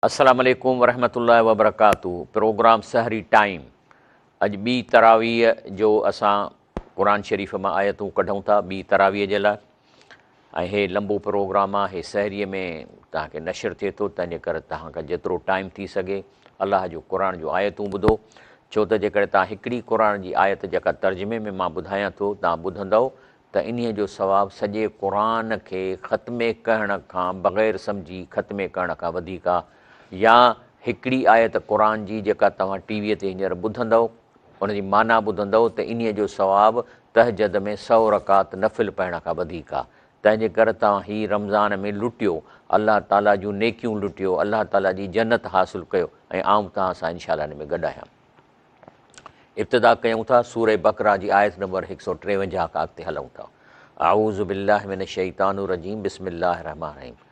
السلام عليڪم ورحمة الله وبرڪاته پروگرام سحري ٽائيم اڄ ٻي تراويح جو اسان قرآن شريف مان آيتون ڪڍون ٿا ٻي تراويح جي لاء ۽ هي لمبو پروگرام آ هي سحري ۾ توهان کي نشر ٿئي ٿو تنهن جي ڪري توهان کان جيترو ٽائيم ٿي سگهي الله جو قرآن جون آيتون ٻڌو ڇو ته جيڪڏهن توهان هڪڙي قرآن جي آيت جيڪا ترجمي ۾ مان ٻڌايان ٿو توهان ٻڌندؤ ته انهيء جو ثواب سڄي قرآن کي ختمي ڪرڻ کان بغير سمجهي ختمي ڪرڻ کان وڌيڪ آ يا هڪڙي آيت قرآن جي جيڪا توهان ٽي ويء تي هينئر ٻڌندؤ ان جي معنيٰ ٻڌندؤ ته انهيء جو ثواب تهجد ۾ سئو رڪعت نفل پڙهڻ کان وڌيڪ آ تنهن جي ڪري توهان هي رمضان ۾ لٽيو الله تعاليٰ جون نيڪيون لٽيو الله تعاليٰ جي جنت حاصل ڪيو ۽ آئون توهان سان انشاء الله ان ۾ گڏ آهيان. ابتدا ڪيون ٿا سورة بقره جي آيت نمبر 153 کان اڳتي هلون ٿا. اعوذ بالله من الشيطان الرجيم بسم الله الرحمٰن الرحيم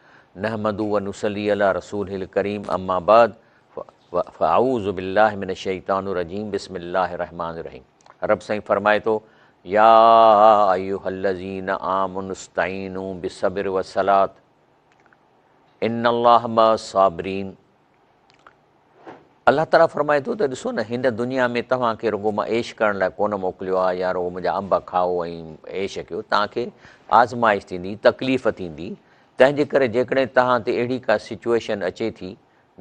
نحمده ونصلي علي رسوله الڪريم اما بعد فاعوذ بالله من الشيطان الرجيم بسم الله الرحمٰن الرحيم رب سائين فرمائي ٿو يا ايها الذين آمنوا استعينوا بالصبر والصلاة ان الله مع الصابرين الله تعاليٰ فرمائي ٿو ته ڏسو نه هن دنيا ۾ توهان کي رڳو مان عيش ڪرڻ لاء ڪونه موڪليو آهي يا رڳو منهنجا انب کائو ۽ عيش ڪيو، توهان کي آزمائش ٿيندي، تڪليف ٿيندي، تنهن جي ڪري جيڪڏهن توهان تي اهڙي ڪا سچوئيشن اچي ٿي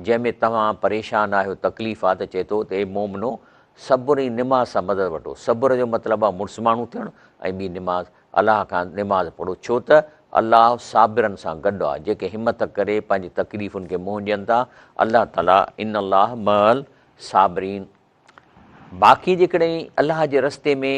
جنهن ۾ توهان پريشان آهيو، تڪليف آهي ته چئي ٿو ته اي مومنو! صبر ۽ نماز سان مدد وٺو، صبر جو مطلب آهي مڙس ماڻهو ٿيڻ ۽ ٻي نماز، الله کان نماز پڙهو ڇو ته الله صابرن سان گڏ آهي جيڪي همت ڪري پنهنجي تڪليفن کي منهن ڏين ٿا الله تعالي ان الله مع الصابرين باقي جيڪڏهن الله جي رستي ۾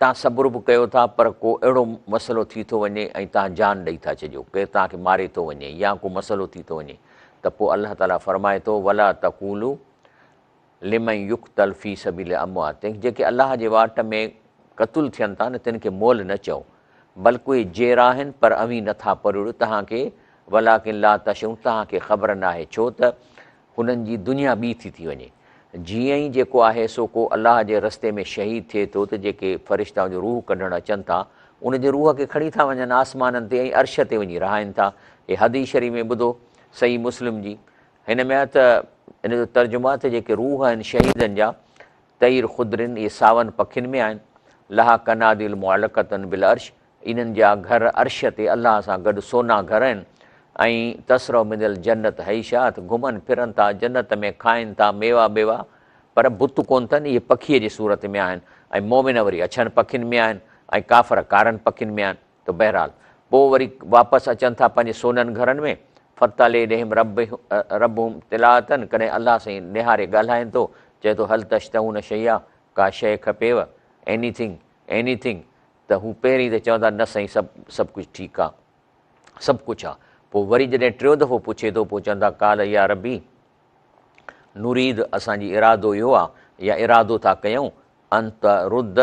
توهان صبر به ڪيو ٿا پر ڪو اهڙو مسئلو ٿي ٿو وڃي ۽ توهان جان ڏئي ٿا ڇڏيو ڪير توهان کي ماري ٿو وڃي يا ڪو مسئلو ٿي ٿو وڃي ته پوء الله تعالي فرمائي ٿو ولا تقولوا لمن يقتل في سبيل الله اموات تنهن جيڪي الله جي واٽ ۾ قتل ٿين ٿا نه تن کي مئل نه چئو بلڪ اهي جيئرا آهن پر اوهين نه ٿا پروڙيو توهان کي ولڪن لا تشعرون توهان کي خبر ناهي ڇو ته هنن جي دنيا ٻي ٿي ٿي وڃي جيئن ئي جيڪو آهي سو ڪو الله جي رستي ۾ شهيد ٿئي ٿو ته جيڪي فرشتا ان جو روح ڪڍڻ اچن ٿا ان جي روح کي کڻي ٿا وڃن آسمانن تي ۽ عرش تي وڃي رهائن ٿا هي حديث شريف ۾ ٻڌو صحيح مسلم جي هن ۾ آهي ته ان جو ترجمو آهي ته جيڪي روح آهن شهيدن جا، طير خضر، اهي ساون پکين ۾ آهن، لها قناديل معلقة بالعرش، انهن جا گهر عرش تي الله سان گڏ سونا گهر آهن، ۽ تسرع من الجنة حيث شاءت، گهمن ڦرن ٿا جنت ۾ کائن ٿا ميوا ٻيوا، پر بت ڪونه اٿن، اهي پکيء جي صورت ۾ آهن، ۽ مؤمن وري اڇن پکين ۾ آهن، ۽ ڪافر ڪارن پکين ۾ آهن. ته بهرحال پوء وري واپس اچن ٿا پنهنجي سونن گهرن ۾، فاطلع اليهم ربهم اطلاعة ڪڏهن الله سائين نهاري ڳالهائين ٿو، چئي ٿو هل تشتهون شيئا ڪا شيء کپيو، Anything، Anything، ته هو پهرين ته چوندا نه سائين سڀ سڀ ڪجهه ٺيڪ آ، سڀ ڪجهه آ، پوء وري جڏهن ٽيون دفعو پڇي ٿو پوء چوندا قال يا ربي نريد اسان جي ارادو اهو آ يا ارادو ٿا ڪيون ان ترد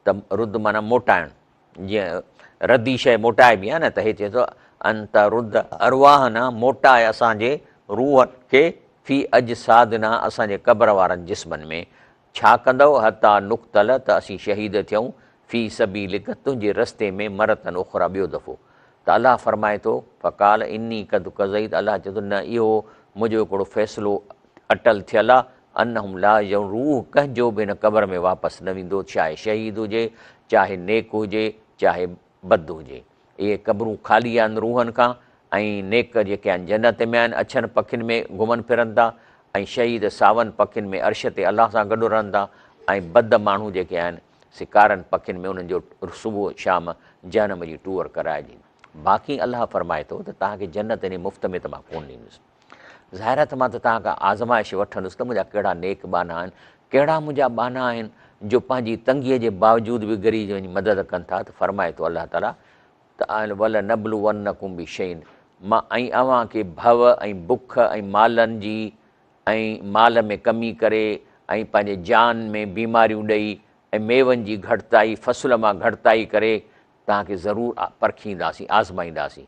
ته رد معنيٰ موٽائڻ جيئن ردي شيء موٽائبي آهي نه ته هي چئي ٿو ان ترد ارواحنا موٽاء اسان جي روح کي في اجسادنا اسان جي قبر وارن جسمن ۾ ڇا ڪندؤ حتيٰ نقتل ته اسين شهيد ٿيون في سبيلڪ تنهنجي رستي ۾ مرة اخريٰ ٻيو دفعو ته الله فرمائي ٿو فقال اني قد قضيت الله چئي ٿو نه اهو منهنجو هڪڙو فيصلو اٽل ٿيل آهي انهم لا يرجعون روح ڪنهن جو به هن قبر ۾ واپس نه ويندو چاهي شهيد هجي چاهي نيڪ هجي چاهي بد هجي اهي قبرون خالي آهن روحن کان ۽ نيڪ جيڪي آهن جنت ۾ آهن اڇن پکين ۾ گهمن ڦرن ٿا ۽ شهيد ساون پکين ۾ عرش تي الله سان گڏ رهن ٿا ۽ بد ماڻهو جيڪي آهن سي ڪارن پکين ۾ انهن جو صبح شام جهنم جي ٽوئر ڪرائجي باقي الله فرمائي ٿو ته توهان کي جنت يعني مفت ۾ ته مان ڪونه ڏيندس ظاهر آهي ته مان ته توهان کان آزمائش وٺندس ته منهنجا ڪهڙا نيڪ ٻانها آهن، ڪهڙا منهنجا ٻانها آهن جو پنهنجي تنگيء جي باوجود به غريب جي وڃي مدد ڪن ٿا ته فرمائي ٿو الله تعاليٰ ته ولنبلونڪم بشيء مان ۽ اوهان کي ڀؤ ۽ بک ۽ مالن جي ۽ مال ۾ ڪمي ڪري ۽ پنهنجي جان ۾ بيماريون ڏئي ۽ ميون جي گهٽتائي، فصل مان گهٽتائي ڪري توهان کي ضرور پرکينداسين، آزمائينداسين.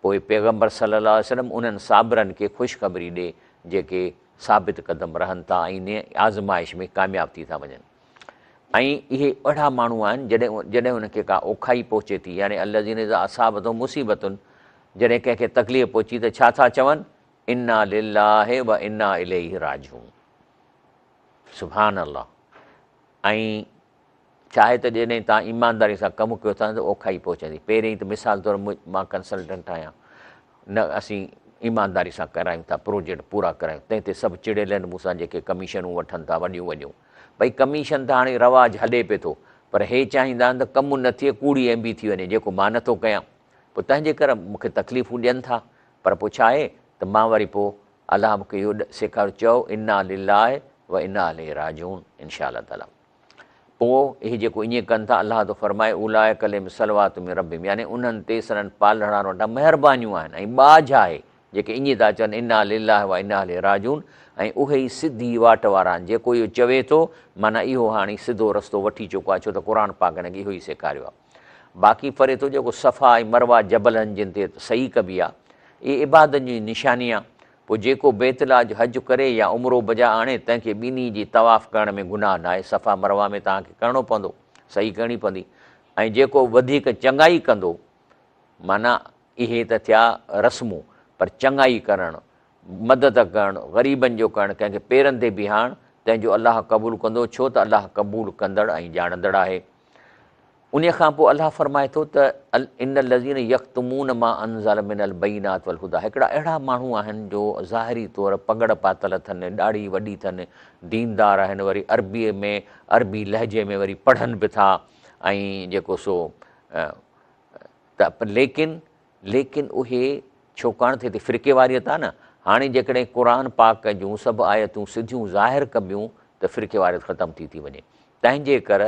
پوء پيغمبر صلّي اللّٰه عليه وسلّم انهن صابرن کي خوشخبري ڏي جيڪي ثابت قدم رهن ٿا ۽ انهيء آزمائش ۾ ڪامياب ٿي ٿا وڃن ۽ اهي اهڙا ماڻهو آهن جڏهن جڏهن انهن کي ڪا اوکائي پهچي ٿي يعني الّذين اذا اصابتهم مصيبة جڏهن ڪنهن کي تڪليف پهچي ته ڇا ٿا چون؟ انا لله و انا اليه راجعون. سبحان الله. ۽ ڇا آهي ته جڏهن توهان ايمانداري سان ڪم ڪيو ٿا ته اوکائي پهچندي. پهرين ته مثال طور مان ڪنسلٽنٽ آهيان نه اسين ايمانداري سان ڪرايون ٿا پروجيڪٽ پورا ڪرايون تنهن تي سڀ چڙيل آهن مون سان جيڪي ڪميشنون وٺن ٿا وڏيون وڏيون ڀئي ڪميشن ته هاڻي رواج هلي پئي ٿو پر هي چاهيندا آهن ته ڪم نه ٿئي ڪوڙي ايم بي ٿي وڃي جيڪو مان نٿو ڪيان پوء تنهن جي ڪري مون کي تڪليفون ڏين ٿا پر پوء ڇا آهي ته مان وري پوء الله مون کي اهو سيکاريو چئو انا لله و انا اليه راجعون انشاء الله تعالي پوء اهي جيڪو ائين ڪن ٿا الله ٿو فرمائي اولئک عليهم صلوات من ربهم يعني انهن تي سندن پالڻهار وٽان مهربانيون آهن ۽ ٻاجهه آهي جيڪي ائين ٿا چون انا لله و انا اليه راجعون ۽ اهي ئي سڌي واٽ وارا آهن جيڪو اهو چوي ٿو معنيٰ اهو هاڻي سڌو رستو وٺي چڪو آهي ڇو ته قرآن پاڪ هن کي اهو ئي سيکاريو آهي باقي فري ٿو جيڪو صفا ۽ مروه جبل آهن جن تي سعي ڪبي آهي اهي عبادت جي نشاني آهي پوء جيڪو بيت الله جو حج ڪري يا عمرو بجا آڻي تنهن کي ٻنهي جي طواف ڪرڻ ۾ گناهه ناهي صفا مروه ۾ توهان کي ڪرڻو پوندو سعي ڪرڻي پوندي ۽ جيڪو وڌيڪ چڱائي ڪندو معنيٰ اهي ته ٿيا رسمون پر چڱائي ڪرڻ مدد ڪرڻ غريبن جو ڪرڻ ڪنهن کي پيرن تي بيهارڻ تنهن جو الله قبول ڪندو ڇو ته الله قبول ڪندڙ ۽ ڄاڻندڙ آهي. انهيء کان پوء الله فرمائي ٿو ته ان الذين يڪتمون ما انزل من البينات والهديٰ هڪڙا اهڙا ماڻهو آهن جو ظاهري طور پڳڙ پاتل اٿن، ڏاڙهي وڏي اٿن، ديندار آهن، وري عربيء ۾ عربي لهجي ۾ وري پڙهن به ٿا ۽ جيڪو سو ته ليڪن ليڪن اهي ڇوڪاڻ ته هتي فرقيواريت آهي نه هاڻي جيڪڏهن قرآن پاڪ جون سڀ آيتون سڌيون ظاهر ڪبيون ته فرقيواريت ختم ٿي ٿي وڃي تنهن جي ڪر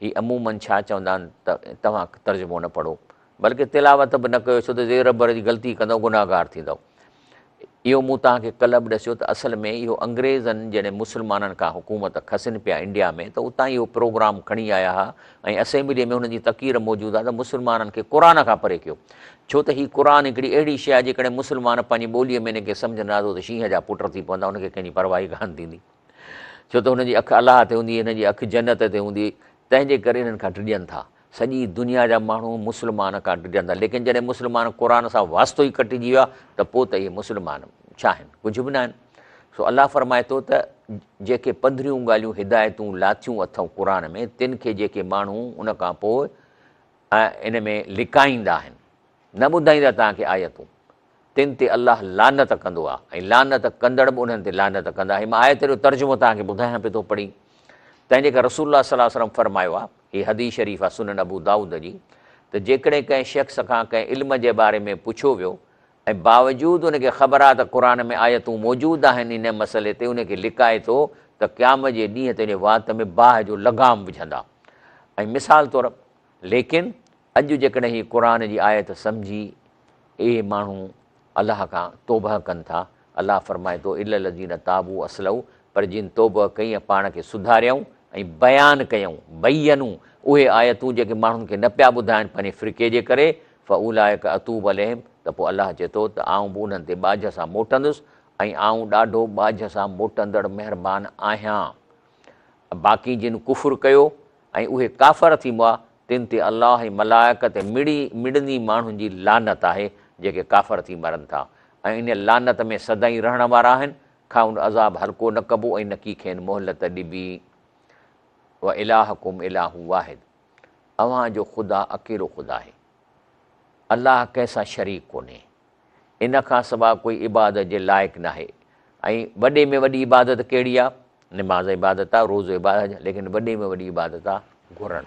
هي عموماً ڇا چوندا آهن ته توهان ترجمو نه پڙهو بلڪه تلاوت به نه ڪيو ڇو ته زير بر جي غلطي ڪندؤ گناهگار ٿيندؤ. اهو مون توهان کي ڪلهه به ڏسيو ته اصل ۾ اهو انگريزن جڏهن مسلمانن کان حڪومت کسين پيا انڊيا ۾ ته اتان اهو پروگرام کڻي آيا ها ۽ اسيمبلي ۾ هنن جي تقرير موجود آهي ته مسلمانن کي قرآن کان پري ڪيو ڇو ته هي قرآن هڪڙي اهڙي شيء آهي جيڪڏهن مسلمان پنهنجي ٻوليء ۾ ان کي سمجهندا ته شينهن جا پٽ ٿي پوندا ان کي ڪنهن جي پرواهه ئي ڪانه ٿيندي. ڇو ته هن جي اک الله تي هوندي، هن جي اک جنت تي هوندي، تنهن جي ڪري هنن کان ڊڄن ٿا. سڄي دنيا جا ماڻهو مسلمان کان ڊڄن ٿا، ليڪن جڏهن مسلمان قرآن سان واسطو ئي ڪٽجي ويو آهي ته پوء ته اهي مسلمان ڇا آهن؟ ڪجهه به ناهن. سو الله فرمائي ٿو ته جيڪي پڌريون ڳالهيون هدايتون لاٿيون اٿئون قرآن ۾ تن کي جيڪي ماڻهو ان کان پوء ان ۾ لڪائيندا آهن، نه ٻڌائيندا توهان کي آيتون، تن تي الله لعنت ڪندو آهي ۽ لعنت ڪندڙ به انهن تي لعنت ڪندا. هي مان آيت جو ترجمو توهان کي ٻڌايان پيو ٿو پڙهي. تنهن جي ڪري رسول الله صلي الله عليه وسلم فرمايو آهي، هي حديث شريف آهي سنن ابو دائود جي، ته جيڪڏهن ڪنهن شخص کان ڪنهن علم جي باري ۾ پڇيو ويو ۽ باوجود ان کي خبر آهي ته قرآن ۾ آيتون موجود آهن ان مسئلي تي ان کي لڪائي ٿو ته قيامت جي ڏينهن تنهنجي وات ۾ باهه جو لغام وجهندا ۽ مثال طور ليڪن اڄ جيڪڏهن هي قرآن جي آيت سمجهي اهي ماڻهو الله کان توبهه ڪن ٿا، الله فرمائي ٿو، الا الذين تابوا واصلحوا پر جن توبهه ڪئي ۽ پاڻ کي سڌاريائون ۽ بيان ڪيائون، بينوا، اهي آيتون جيڪي ماڻهن کي نه پيا ٻڌائن پنهنجي فرقي جي ڪري، فاولئک اتوب عليهم ته پوء الله چئي ٿو ته آئون به انهن تي ٻاجهه سان موٽندس ۽ آئون ڏاڍو ٻاجهه سان موٽندڙ مهربان آهيان. باقي جن ڪفر ڪيو ۽ اهي ڪافر ٿي مئا، تن تي الله ۽ ملائڪ ۽ مڙئي مڙني ماڻهن جي لعنت آهي، جيڪي ڪافر ٿي مرن ٿا ۽ ان لعنت ۾ سدائين رهڻ وارا آهن، کانئن عذاب هلڪو نه ڪبو ۽ نڪي کين مهلت ڏبي. والهڪم اله واحد اوهان جو خدا اڪيلو خدا آهي. الله ڪنهن سان شريڪ ڪونهي. ان کان سواء ڪوئي عبادت جي لائق ناهي ۽ وڏي ۾ وڏي عبادت ڪهڙي آ؟ نماز عبادت آ، روزو عبادت آ، ليڪن وڏي ۾ وڏي عبادت آ گهرڻ.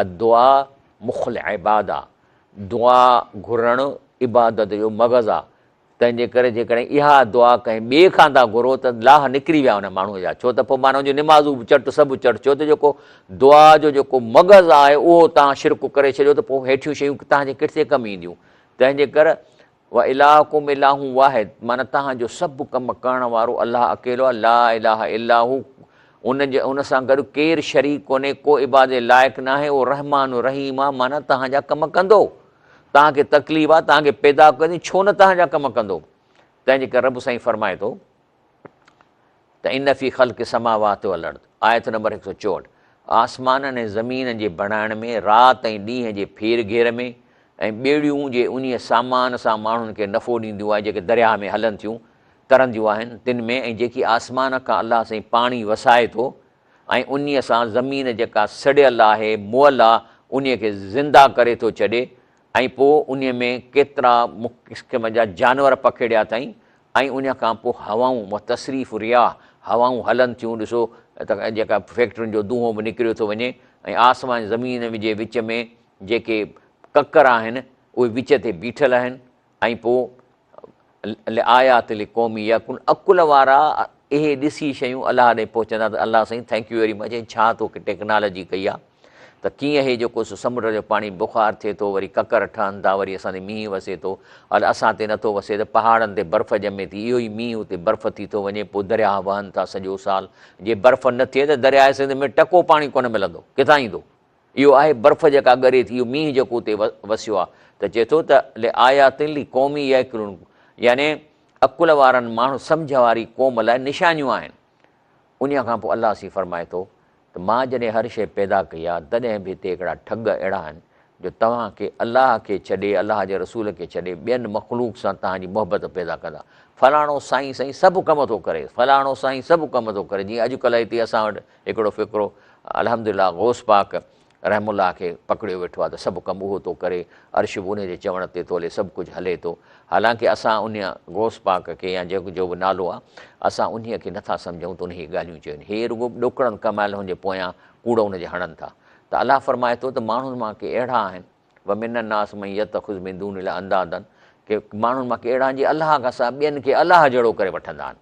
الدعاء مخ العباده، دعا گهرڻ عبادت جو مغز آ، تنهن جي ڪري جيڪڏهن اها دعا ڪنهن ٻئي کان ٿا گهرو ته لاهه نڪري ويا ان ماڻهوء جا، ڇو ته پوء معنيٰ ان جون نمازون به چٽ سڀ چٽ، ڇو ته جيڪو دعا جو جيڪو مغز آهي اهو توهان شرڪ ڪري ڇڏيو ته پوء هيٺيون شيون توهان جي ڪٿي ڪم اينديون، تنهن جي ڪر والهڪم اله واحد معنيٰ توهان جو سڀ ڪم ڪرڻ وارو الله اڪيلو آهي، لا اله الا هو ان جي ان سان گڏ ڪير شريڪ ڪونهي، ڪو عبادت جي لائق ناهي، اهو رحمان رحيم آهي معنيٰ توهان جا ڪم ڪندو. توهان کي تڪليف آهي، توهان کي پيدا ڪيو اٿئي، ڇو نه توهان جا ڪم ڪندو. تنهن جي ڪري رب سائين فرمائي ٿو. ته ان في خلق السماوات والارض، آيت نمبر 164، آسمانن ۽ زمين جي بڻائڻ ۾، رات ۽ ڏينهن جي ڦير گهير ۾، ۽ ٻيڙيون جي انهيء سامان سان ماڻهن کي نفعو ڏينديون آهن جيڪي درياهه ۾ هلن ٿيون، ترنديون آهن تن ۾ ۽ جيڪي آسمان کان الله سائين پاڻي وسائي ٿو ۽ انهيء سان زمين جيڪا سڙيل آهي، مئل آ، انهيء کي زنده ڪري ٿو ڇڏي ۽ پوء انهيء ۾ ڪيترا قسم جا جانور پکيڙيا اٿائين ۽ انهيء کان پوء هوائون، وتصريف الرياح، هوائون هلن ٿيون، ڏسو ته جيڪا فيڪٽرين جو دونهون به نڪريو ٿو وڃي ۽ آسمان ۽ زمين جي وچ ۾ جيڪي ڪڪر آهن، اهي وچ تي بيٺل آهن ۽ پوء لآيات لقوم يعقلون عقل وارا اهي ڏسي شيون الله ڏي پهچندا ته الله سائين thank you very much ۽ ڇا تو ٽيڪنالاجي ڪئي آ ته ڪيئن هي جيڪو سو سمنڊ جو پاڻي بخار ٿئي ٿو وري ڪڪر ٺهن ٿا وري اسان تي مينهن وسي ٿو ال اسان تي نٿو وسي ته پهاڙن تي برف ڄمي ٿي اهو ئي مينهن اتي برف ٿي ٿو وڃي پوء درياهه وهن ٿا سڄو سال جي برف نه ٿئي ته درياء سنڌ ۾ ٽڪو پاڻي ڪونه ملندو ڪٿان ايندو اهو آهي برف جيڪا ڳري ٿي، اهو مينهن جيڪو اتي وسيو آهي ته چئي ٿو ته لآيات لقوم يعقلون يعني عقل وارن ماڻهن سمجهه واري قوم لاء نشانيون آهن. انهيء کان پوء الله سين فرمائي ٿو ته مان جڏهن هر شيء پيدا ڪئي آهي تڏهن به هتي هڪڙا ٺڳ اهڙا آهن جو توهان کي الله کي ڇڏي الله جي رسول کي ڇڏي ٻين مخلوق سان توهان جي محبت پيدا ڪندا. فلاڻو سائين سائين سڀ ڪم ٿو ڪري، فلاڻو سائين سڀ ڪم ٿو ڪري جيئن اڄڪلهه هتي اسان وٽ هڪڙو فقرو الحمدلله غوث پاڪ رحم الله کي پڪڙيو ويٺو آهي ته سڀ ڪم اهو ٿو ڪري، عرش به انهي جي چوڻ تي ٿو هلي، سڀ ڪجهه هلي ٿو. حالانڪه اسان انهيء غوث پاڪ کي يا جيڪو جو به نالو آهي، اسان انهيء کي نٿا سمجهون ته انهيء ڳالهيون چيون آهن. هي رڳو ڏوڪڙن ڪمايل هن جي پويان ڪوڙ ان جي هڻن ٿا. ته الله فرمائي ٿو ته ماڻهن مان ڪي اهڙا آهن، ومن الناس من يتخذ من دون الله اندادا ڪي ماڻهن مان ڪي اهڙا آهن جي الله کان سواء ٻين کي الله جهڙو ڪري وٺندا آهن.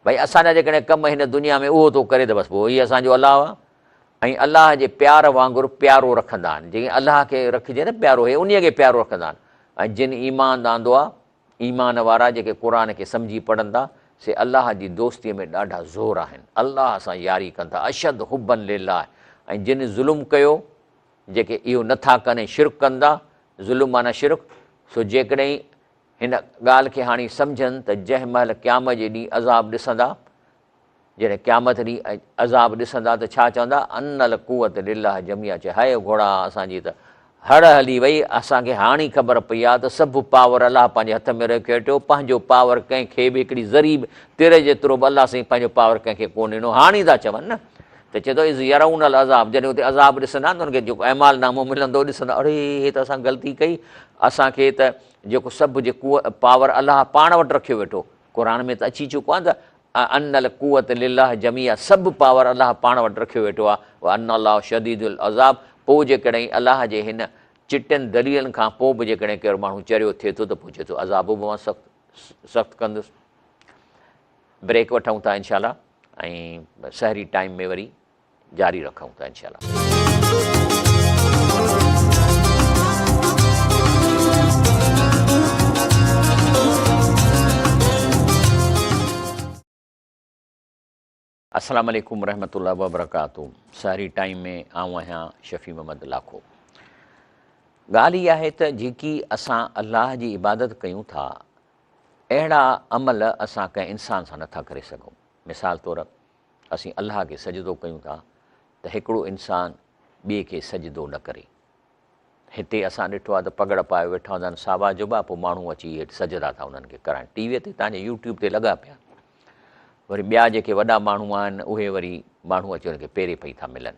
ڀئي اسان جا جيڪڏهن ڪم هن دنيا ۾ اهو ٿو ڪري ته بس پوء هي اسان جو الله آهي ۽ الله جي پيار وانگر پيارو رکندا آهن جيئن الله کي رکجي نه پيارو هي انهي کي پيارو رکندا آهن ۽ جن ايمان آندو آهي ايمان وارا جيڪي قرآن کي سمجهي پڙهن ٿا سي الله جي دوستي ۾ ڏاڍا زور آهن الله سان ياري ڪن ٿا اشد حبا لله ۽ جن ظلم ڪيو جيڪي اهو نٿا ڪن ۽ شرڪ ڪن ٿا ظلم معنيٰ شرڪ سو جيڪڏهن هن ڳالهه کي هاڻي سمجهن ته جنهن مهل قيامت جي ڏينهن عذاب ڏسندا، جڏهن قيامت ڏينهن عذاب ڏسندا ته ڇا چوندا، ان القوة لله جميعا، چي هاء گهوڙا اسان جي ته هڙ هلي وئي، اسان کي هاڻي خبر پئي آهي ته سڀ پاور الله پنهنجي هٿ ۾ رکيو ويٺو، پنهنجو پاور ڪنهن کي به هڪڙي ذري به تر جيترو به الله سائين پنهنجو پاور ڪنهن کي ڪونه ڏنو، هاڻي ٿا چون نه ته چئي ٿو اذ يرون العذاب جڏهن اتي عذاب ڏسندا ته انهن کي جيڪو اعمال نامو ملندو ڏسندا اڙي هي ته اسان غلطي ڪئي اسان کي ته جيڪو سڀ جي قوت پاور الله پاڻ وٽ رکيو ويٺو قرآن ۾ ته اچي چڪو آهي ته ان القوت لله جميعا سڀ پاور الله پاڻ وٽ رکيو ويٺو آهي وان الله شديد العذاب پوء جيڪڏهن الله جي هن چٽن دليلن کان پوء به جيڪڏهن ڪير ماڻهو چريو ٿئي ٿو ته پوء چئي ٿو عذاب به مان سخت سخت ڪندس بريڪ وٺون ٿا انشاء الله ۽ سحري ٽائيم ۾ وري جاري رکون ٿا انشاء الله. السلام عليڪم ورحمة الله وبرڪاته سحري ٽائيم ۾ آئون آهيان شفيع محمد لاکو. ڳالهه هي آهي ته جيڪي اسان الله جي عبادت ڪيون ٿا اهڙا عمل اسان ڪنهن انسان سان نٿا ڪري سگهون. مثال طور اسين الله کي سجدو ڪيون ٿا ته هڪڙو انسان ٻئي کي سجدو نه ڪري. هتي اسان ڏٺو آهي ته پڳڙ پايو ويٺا هوندا آهن ساوا جبا پوء ماڻهو اچي هيٺ سجدا ٿا انهن کي ڪرائن ٽي وي تي تان جي يوٽيوب تي لڳا پيا وري ٻيا جيڪي وڏا ماڻهو آهن اهي وري ماڻهو اچي انهن کي پيري پئي ٿا ملن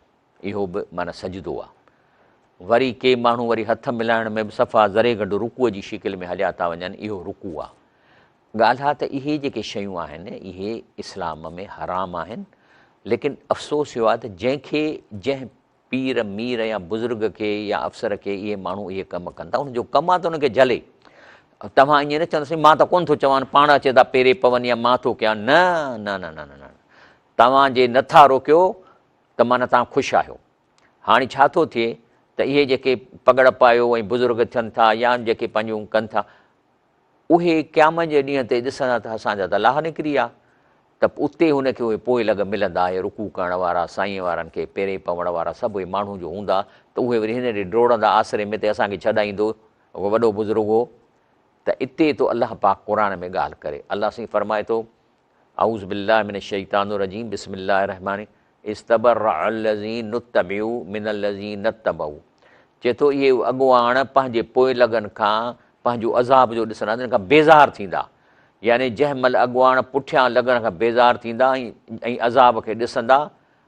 اهو به معنيٰ سجدو آهي وري ڪي ماڻهو وري هٿ ملائڻ ۾ به صفا ذري گهٽ رڪوع جي شڪل ۾ هليا ٿا وڃن اهو رڪوع آهي ڳالهه ته اهي جيڪي شيون آهن اهي اسلام ۾ حرام آهن ليڪن افسوس اهو آهي ته جنهن کي جنهن پير مير يا بزرگ کي يا افسر کي اهي ماڻهو اهي ڪم ڪن ٿا ان جو ڪم آهي ته ان کي جهلي توهان ائين نه چوندو سائين مان ته ڪونه ٿو چوان پاڻ اچي ٿا پيري پون يا مان ٿو ڪيان نه نه نه نه نه توهان جي نٿا روڪيو ته معنيٰ توهان خوش آهيو هاڻي ڇا ٿو ٿئي ته اهي جيڪي پڳڙ پايو ۽ بزرگ ٿين ٿا يا جيڪي پنهنجون ڪن ٿا اهي قيامت جي ڏينهن تي ڏسندا ته اسان جا ته لاهه نڪري ويا ته اتي هن کي اهي پوء لڳ ملندا اهي رڪوع ڪرڻ وارا سائين وارن کي پيري پوڻ وارا سڀ اهي ماڻهو جو هوندا ته اهي وري هن ڏي ڊوڙندا آسري ۾ ته اسان کي ڇڏائيندو وڏو بزرگ هو ته اتي ٿو الله پاڪ قرآن ۾ ڳالهه ڪري الله سائين فرمائي ٿو اعوذ بالله من الشيطان الرجيم بسم الله الرحمٰن استبرع الذين اتبعوا من الذين اتبعوا چئي ٿو اهي اڳواڻ پنهنجي پوئلڳن کان پنهنجو عذاب جو ڏسندا تن کان بيزار ٿيندا. يعني جنهن مهل اڳواڻ پٺيان لڳڻ کان بيزار ٿيندا ۽ عذاب کي ڏسندا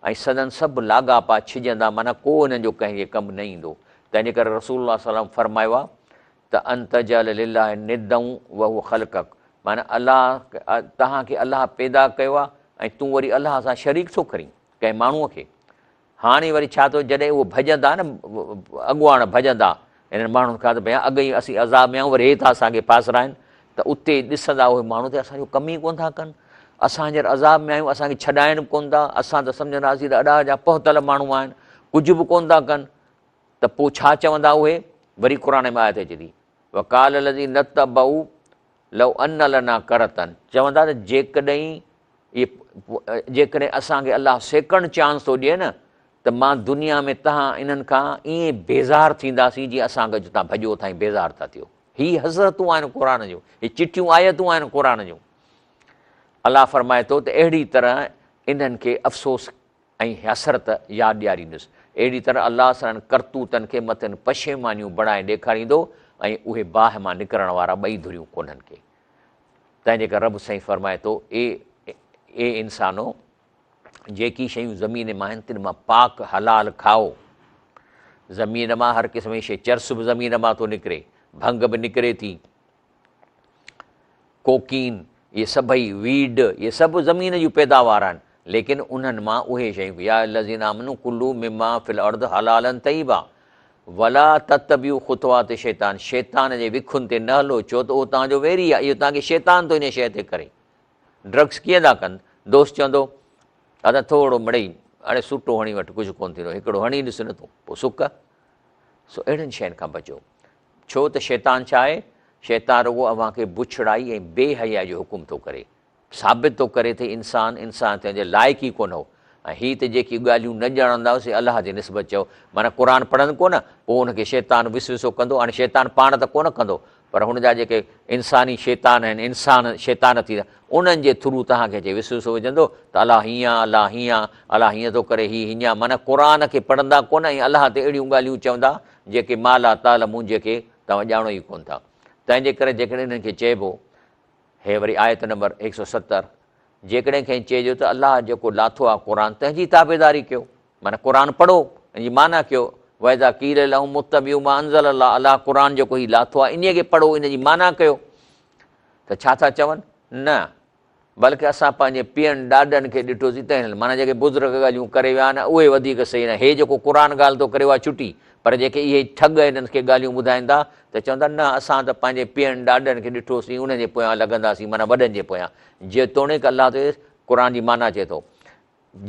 ۽ سندن سڀ لاڳاپا ڇڄندا معنيٰ ڪو انهن جو ڪنهن جي ڪم نه ايندو. تنهن جي ڪري رسول الله صلي الله عليه وسلم فرمايو آهي ته ان تجعل لله ندا وهو خلقک معنيٰ الله توهان کي الله پيدا ڪيو آهي ۽ تون وري الله سان شريڪ ٿو ڪرين ڪنهن ماڻهوء کي. هاڻي وري ڇا ٿو جڏهن اهو ڀڄندا نه اڳواڻ ڀڄندا انهن ماڻهن کان ته ڀيا اڳ ئي اسين عذاب ۾ آهيون وري هي ٿا اسان کي ڦاسرائن ته اتي ڏسندا اهي ماڻهو ته اسان جو ڪم ئي ڪونه ٿا ڪن اسان هينئر عذاب ۾ آهيون اسان کي ڇڏائن به ڪونه ٿا اسان ته سمجهنداسين ته اڏا جا پهتل ماڻهو آهن ڪجهه به ڪونه ٿا ڪن ته پوء ڇا چوندا اهي وري قرآن ۾ آيت اچي ٿي وقال الذين اتبعوا لو ان لنا ڪرتن چوندا ته جيڪڏهن اهي جيڪڏهن اسان کي الله سيڪنڊ چانس ٿو ڏئي نه ته مان دنيا ۾ تهان انهن کان ائين بيزار ٿينداسين جيئن اسان کان جتان ڀڄو ٿا ۽ بيزار ٿا ٿيو. هي حسرتون آهن قرآن جون، هي چٽيون آيتون آهن قرآن جون. الله فرمائي ٿو ته اهڙي طرح انهن کي افسوس ۽ حسرت ياد ڏياريندس. اهڙي طرح الله سندن ڪرتوتن کي مٿن پشيمانيون بڻائي ڏيکاريندو ۽ اهي باهه مان نڪرڻ وارا ٻئي ڌريون ڪونهن ڪي. تنهن جي ڪري رب سائين فرمائي ٿو، اي اي انسانو! جيڪي شيون زمين مان آهن، تن مان پاڪ حلال کائو. زمين مان هر قسم جي شيء، چرس به زمين مان ٿو نڪري، ڀنگ به نڪري ٿي، ڪوڪين، اهي سڀئي ويڊ، اهي سڀ زمين جون پيداوار آهن، ليڪن انهن مان اهي شيون، يا الذين آمنوا ڪلوا مما في الارض حلالا طيبا ولا تتبعوا خطوات الشيطان، شيطان جي وکن تي نه هلو، ڇو ته اهو توهان جو ويري آهي، اهو توهان کي شيطان ٿو انهيء شيء تي ڪري. ڊرگس ڪيئن ٿا ڪن؟ دوست چوندو، ادا ٿورو مڙئي، اڙي سوٽو هڻي وٺ، ڪجهه ڪونه ٿيندو، هڪڙو هڻي ڏس نه تون، پوء سڪ. سو اهڙين شين کان بچو. ڇو ته شيطان ڇا آهي؟ شيطان رڳو اوهان کي بڇڙائي ۽ بي حيائي جو حڪم ٿو ڪري. ثابت ٿو ڪري ته انسان انسان ٿيڻ جي لائق ئي ڪونه هو ۽ هي ته جيڪي ڳالهيون نه ڄاڻندا هئا سي الله جي نسبت چئو معنيٰ قرآن پڙهن ڪونه پوء ان کي شيطان وسوسو ڪندو هاڻي شيطان پاڻ ته ڪونه ڪندو پر هن جا جيڪي انساني شيطان آهن انسان شيطان ٿي انهن جي ٿرو توهان کي اچي وسوسو وجهندو ته الله هيئن آ الله هيئن آ الله هيئن ٿو ڪري هي هيئن آ معنيٰ قرآن کي پڙهندا ڪونه ۽ الله تي اهڙيون ڳالهيون چوندا جيڪي ما لا تعلمون جيڪي توهان ڄاڻو ئي ڪونه ٿا تنهن جي ڪري جيڪڏهن انهن کي چئبو هي وري آيت نمبر 170، جيڪڏهن کين چئجو ته الله جيڪو لاٿو آهي قرآن تنهن جي تابعداري ڪيو، معنيٰ قرآن پڙهو ان جي معنيٰ ڪيو، واذا قيل لهم اتبعوا ما انزل الله الله قرآن جيڪو هي لاٿو آهي انهيء کي پڙهو ان جي معنيٰ ڪيو ته ڇا ٿا چون؟ نه بلڪه اسان پنهنجي پيئن ڏاڏن کي ڏٺوسين تنهن معنيٰ جيڪي بزرگ ڳالهيون ڪري ويا آهن اهي وڌيڪ صحيح نه هي جيڪو قرآن ڳالهه ٿو ڪري اها ڇٽي پر جيڪي اهي ٺڳ هنن کي ڳالهيون ٻڌائين ٿا ته چون ٿا نه اسان ته پنهنجي پيئن ڏاڏن کي ڏٺوسين انهن جي پويان لڳنداسين معنيٰ وڏن جي پويان جيتوڻيڪ الله ته قرآن جي معنيٰ چئي ٿو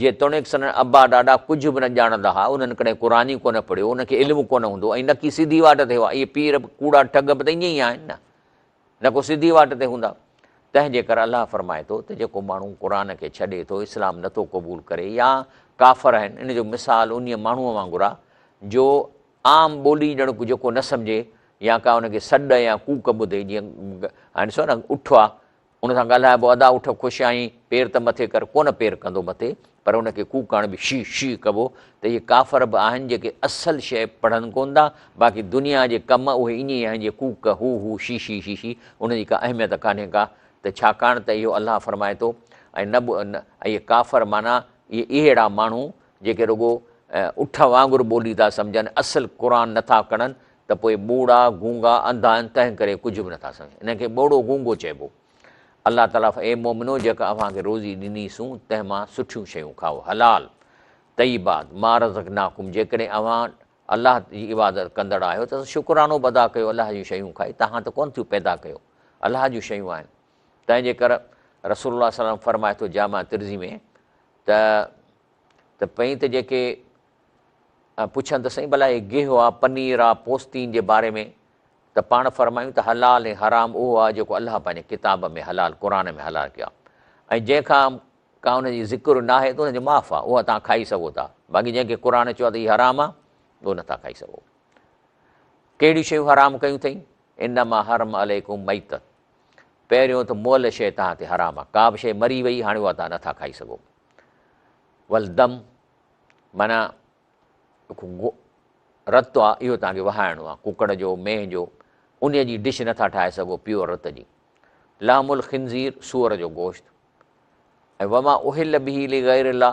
جيتوڻيڪ سندن ابا ڏاڏا ڪجهه به نه ڄاڻندا ها انهن ڪڏهن قرآن ئي ڪونه پڙهيو انهن کي علم ڪونه هوندو ۽ نڪي سڌي واٽ تي هئا اهي پير ڪوڙا ٺڳ به ته ائين ئي آهن نه نه ڪو سڌي واٽ تي هوندا. تنهن جي ڪري الله فرمائي ٿو ته جيڪو ماڻهو قرآن کي ڇڏي ٿو، اسلام نه ٿو قبول ڪري يا ڪافر آهن، ان جو مثال انهيء ماڻهوء وانگر آهي جو عام ٻولي ڄڻ جيڪو نه سمجهي يا ڪا ان کي سڏ يا ڪوڪ ٻڌي جيئن هاڻي ڏسو نه اٺ آهي ان سان ڳالهائبو ادا اٺ خوش آهين پير ته مٿي ڪر ڪونه پير ڪندو مٿي پر ان کي ڪوڪ هڻبي شي شي ڪبو ته اهي ڪافر به آهن جيڪي اصل شيء پڙهن ڪونه ٿا باقي دنيا جي ڪم اهي ائين ئي آهن جيئن ڪوڪ هو هو شي شي شي شي ان جي ڪا اهميت ڪانهي ڪا ته ڇاڪاڻ ته اهو الله فرمائي ٿو ۽ نه به اهي ڪافر معنيٰ اهي اهڙا ماڻهو جيڪي رڳو اٺ وانگر ٻولي ٿا سمجهن اصل قرآن نٿا کڻن ته پوء ٻوڙا گونگا انڌا آهن تنهن ڪري ڪجهه به نٿا سمجهن انهن کي ٻوڙو گونگو چئبو. الله تعاليٰ فرمائي، اي مؤمنو! جيڪا اوهان کي روزي ڏني سون تنهن مان سٺيون شيون کائو، حلال، طيبات، ما رزقناڪم، جيڪڏهن اوهان الله جي عبادت ڪندڙ آهيو ته شڪرانو به ادا ڪيو الله جون شيون کائي، توهان ته ڪونه ٿيون پيدا ڪيو، الله جون شيون آهن. تنهن جي ڪر رسول الله صلي الله عليه وسلم فرمائي ٿو جامع ترمذي ۾ ته ته پئين ته جيڪي پڇن ته سائين ڀلا هي گيهه آ، پنير آ، پوستين جي باري ۾ ته پاڻ فرمايون ته حلال ۽ حرام اهو آهي جيڪو الله پنهنجي ڪتاب ۾ حلال قرآن ۾ حلال ڪيو آهي ۽ جنهن کان ڪا ان جي ذڪر ناهي ته ان جو معاف آهي اها توهان کائي سگهو ٿا باقي جنهن کي قرآن چيو آهي ته هي حرام آهي اهو نٿا کائي سگهو. ڪهڙيون شيون حرام ڪيون اٿئي؟ انما حرم عليڪم ميتت پهريون ته مئل شيء توهان تي حرام آهي ڪا به شيء مري وئي هاڻي اها توهان نٿا کائي سگهو. والدم معنيٰ رت آ اهو توهان کي وهائڻو آ ڪڪڙ جو مينهن جو انهي جي ڊش نٿا ٺاهي سگهو پيور رت جي لحم الخنزير سوئر جو گوشت ۽ وما اهل به لغير الله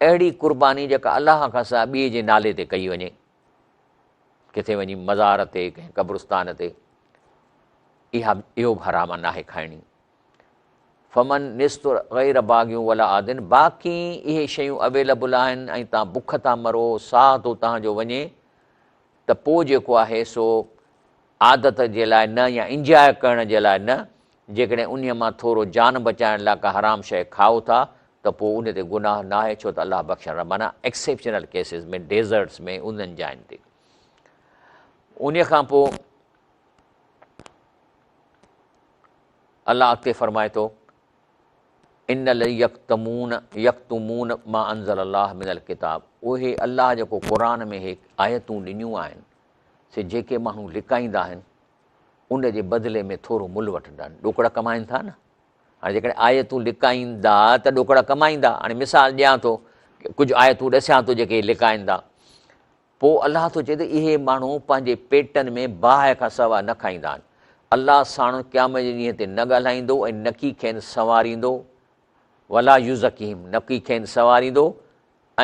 اهڙي قرباني جيڪا الله کان سواء ٻئي جي نالي تي ڪئي وڃي، ڪٿي وڃي مزار تي، ڪنهن قبرستان تي، اها اهو به حرام ناهي کائڻي. فمن نستر غير باغيون ولا عادن باقي اهي شيون اويلبل آهن ۽ تان بک ٿا مرو، ساهه ٿو تان جو وڃي ته پوء جيڪو آهي سو عادت جي لاء نه يا انجواء ڪرڻ جي لاء نه، جيڪڏهن انهيء مان ٿورو جان بچائڻ لاء ڪا حرام شيء کائو ٿا ته پوء ان تي گناهه ناهي ڇو ته الله بخشڻ معنيٰ ايڪسيپشنل ڪيسز ۾ ڊيزرٽس ۾ انهن جاين تي. انهيء کان پوء الله اڳتي فرمائي ٿو ان الذين يڪتمون يڪتمون ما انزل الله من الڪتاب اهي الله جيڪو قرآن ۾ هي آيتون ڏنيون آهن سي جيڪي ماڻهو لڪائيندا آهن ان جي بدلي ۾ ٿورو ملهه وٺندا آهن، ڏوڪڙا ڪمائين ٿا نه. هاڻي جيڪڏهن آيتون لڪائيندا ته ڏوڪڙا ڪمائيندا. هاڻي مثال ڏيان ٿو، ڪجهه آيتون ڏسيان ٿو جيڪي لڪائين ٿا. پوء الله ٿو چئي ته اهي ماڻهو پنهنجي پيٽن ۾ باهه کان سواء نه کائيندا آهن. الله ساڻن قيامت جي ڏينهن تي نه ڳالهائيندو ۽ نڪي کين سنواريندو، ولا يزڪيهم، نڪي کين سنواريندو،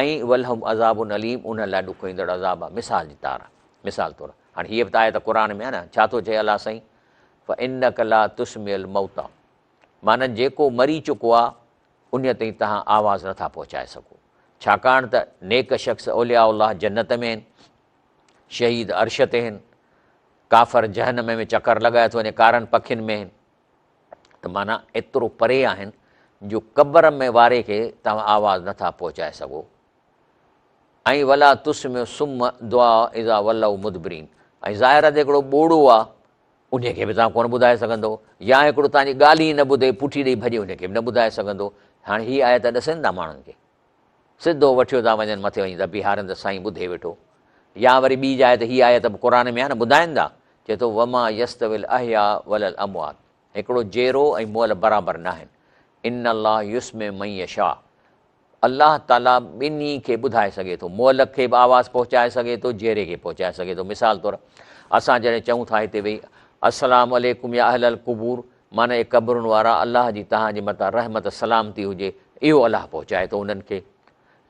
۽ ولهم عذاب اليم انهن لاء ڏکوئيندڙ عذاب آهي مثال جي طار مثال طور هاڻي هيء به ته آيت قرآن ۾ آهي نه ڇا ٿو چئي الله سائين فانڪ لا تسمع الموتٰ معنيٰ جيڪو مري چڪو آهي انهيء تائين توهان آواز نٿا پهچائي سگهو ڇاڪاڻ ته نيڪ شخص اولياء الله جنت ۾ آهن شهيد عرش تي آهن ڪافر جهنم ۾ چڪر لڳائي ٿو وڃي ڪارن پکين ۾ آهن ته معنيٰ ايترو پري آهن جو قبر ۾ واري کي توهان آواز نه ٿا پهچائي سگهو ۽ ولا تسمع الصم الدعاء اذا ولوا مدبرين ۽ ظاهر آهي ته هڪڙو ٻوڙو آهي انهي کي به توهان ڪونه ٻڌائي سگهندو يا هڪڙو توهان جي ڳالهه ئي نه ٻڌي پٺي ڏئي ڀڄي انهي کي به نه ٻڌائي سگهندو. هاڻي هي آيت ڏسن ٿا ماڻهن کي سڌو وٺيو ٿا وڃن مٿي وڃي ٿا بيهارن ته سائين ٻڌي ويٺو يا وري ٻي جاء ته هي آيت به قرآن ۾ آهي نه ٻڌائن ٿا چئي ٿو وما يستوي الاحياء ولا الاموات هڪڙو جيئرو ۽ مئل برابر ناهن ان الله يسمع من يشاء الله تعالي ٻنهي کي ٻڌائي سگهي ٿو مئل کي به آواز پهچائي سگهي ٿو جيئري کي پهچائي سگهي ٿو مثال طور اسان جڏهن چئون ٿا هتي ويهي السلام عليڪم يا اهل القبور معنيٰ اي قبرن وارا الله جي توهان جي مٿان رحمت سلامتي هجي اهو الله پهچائي ٿو انهن کي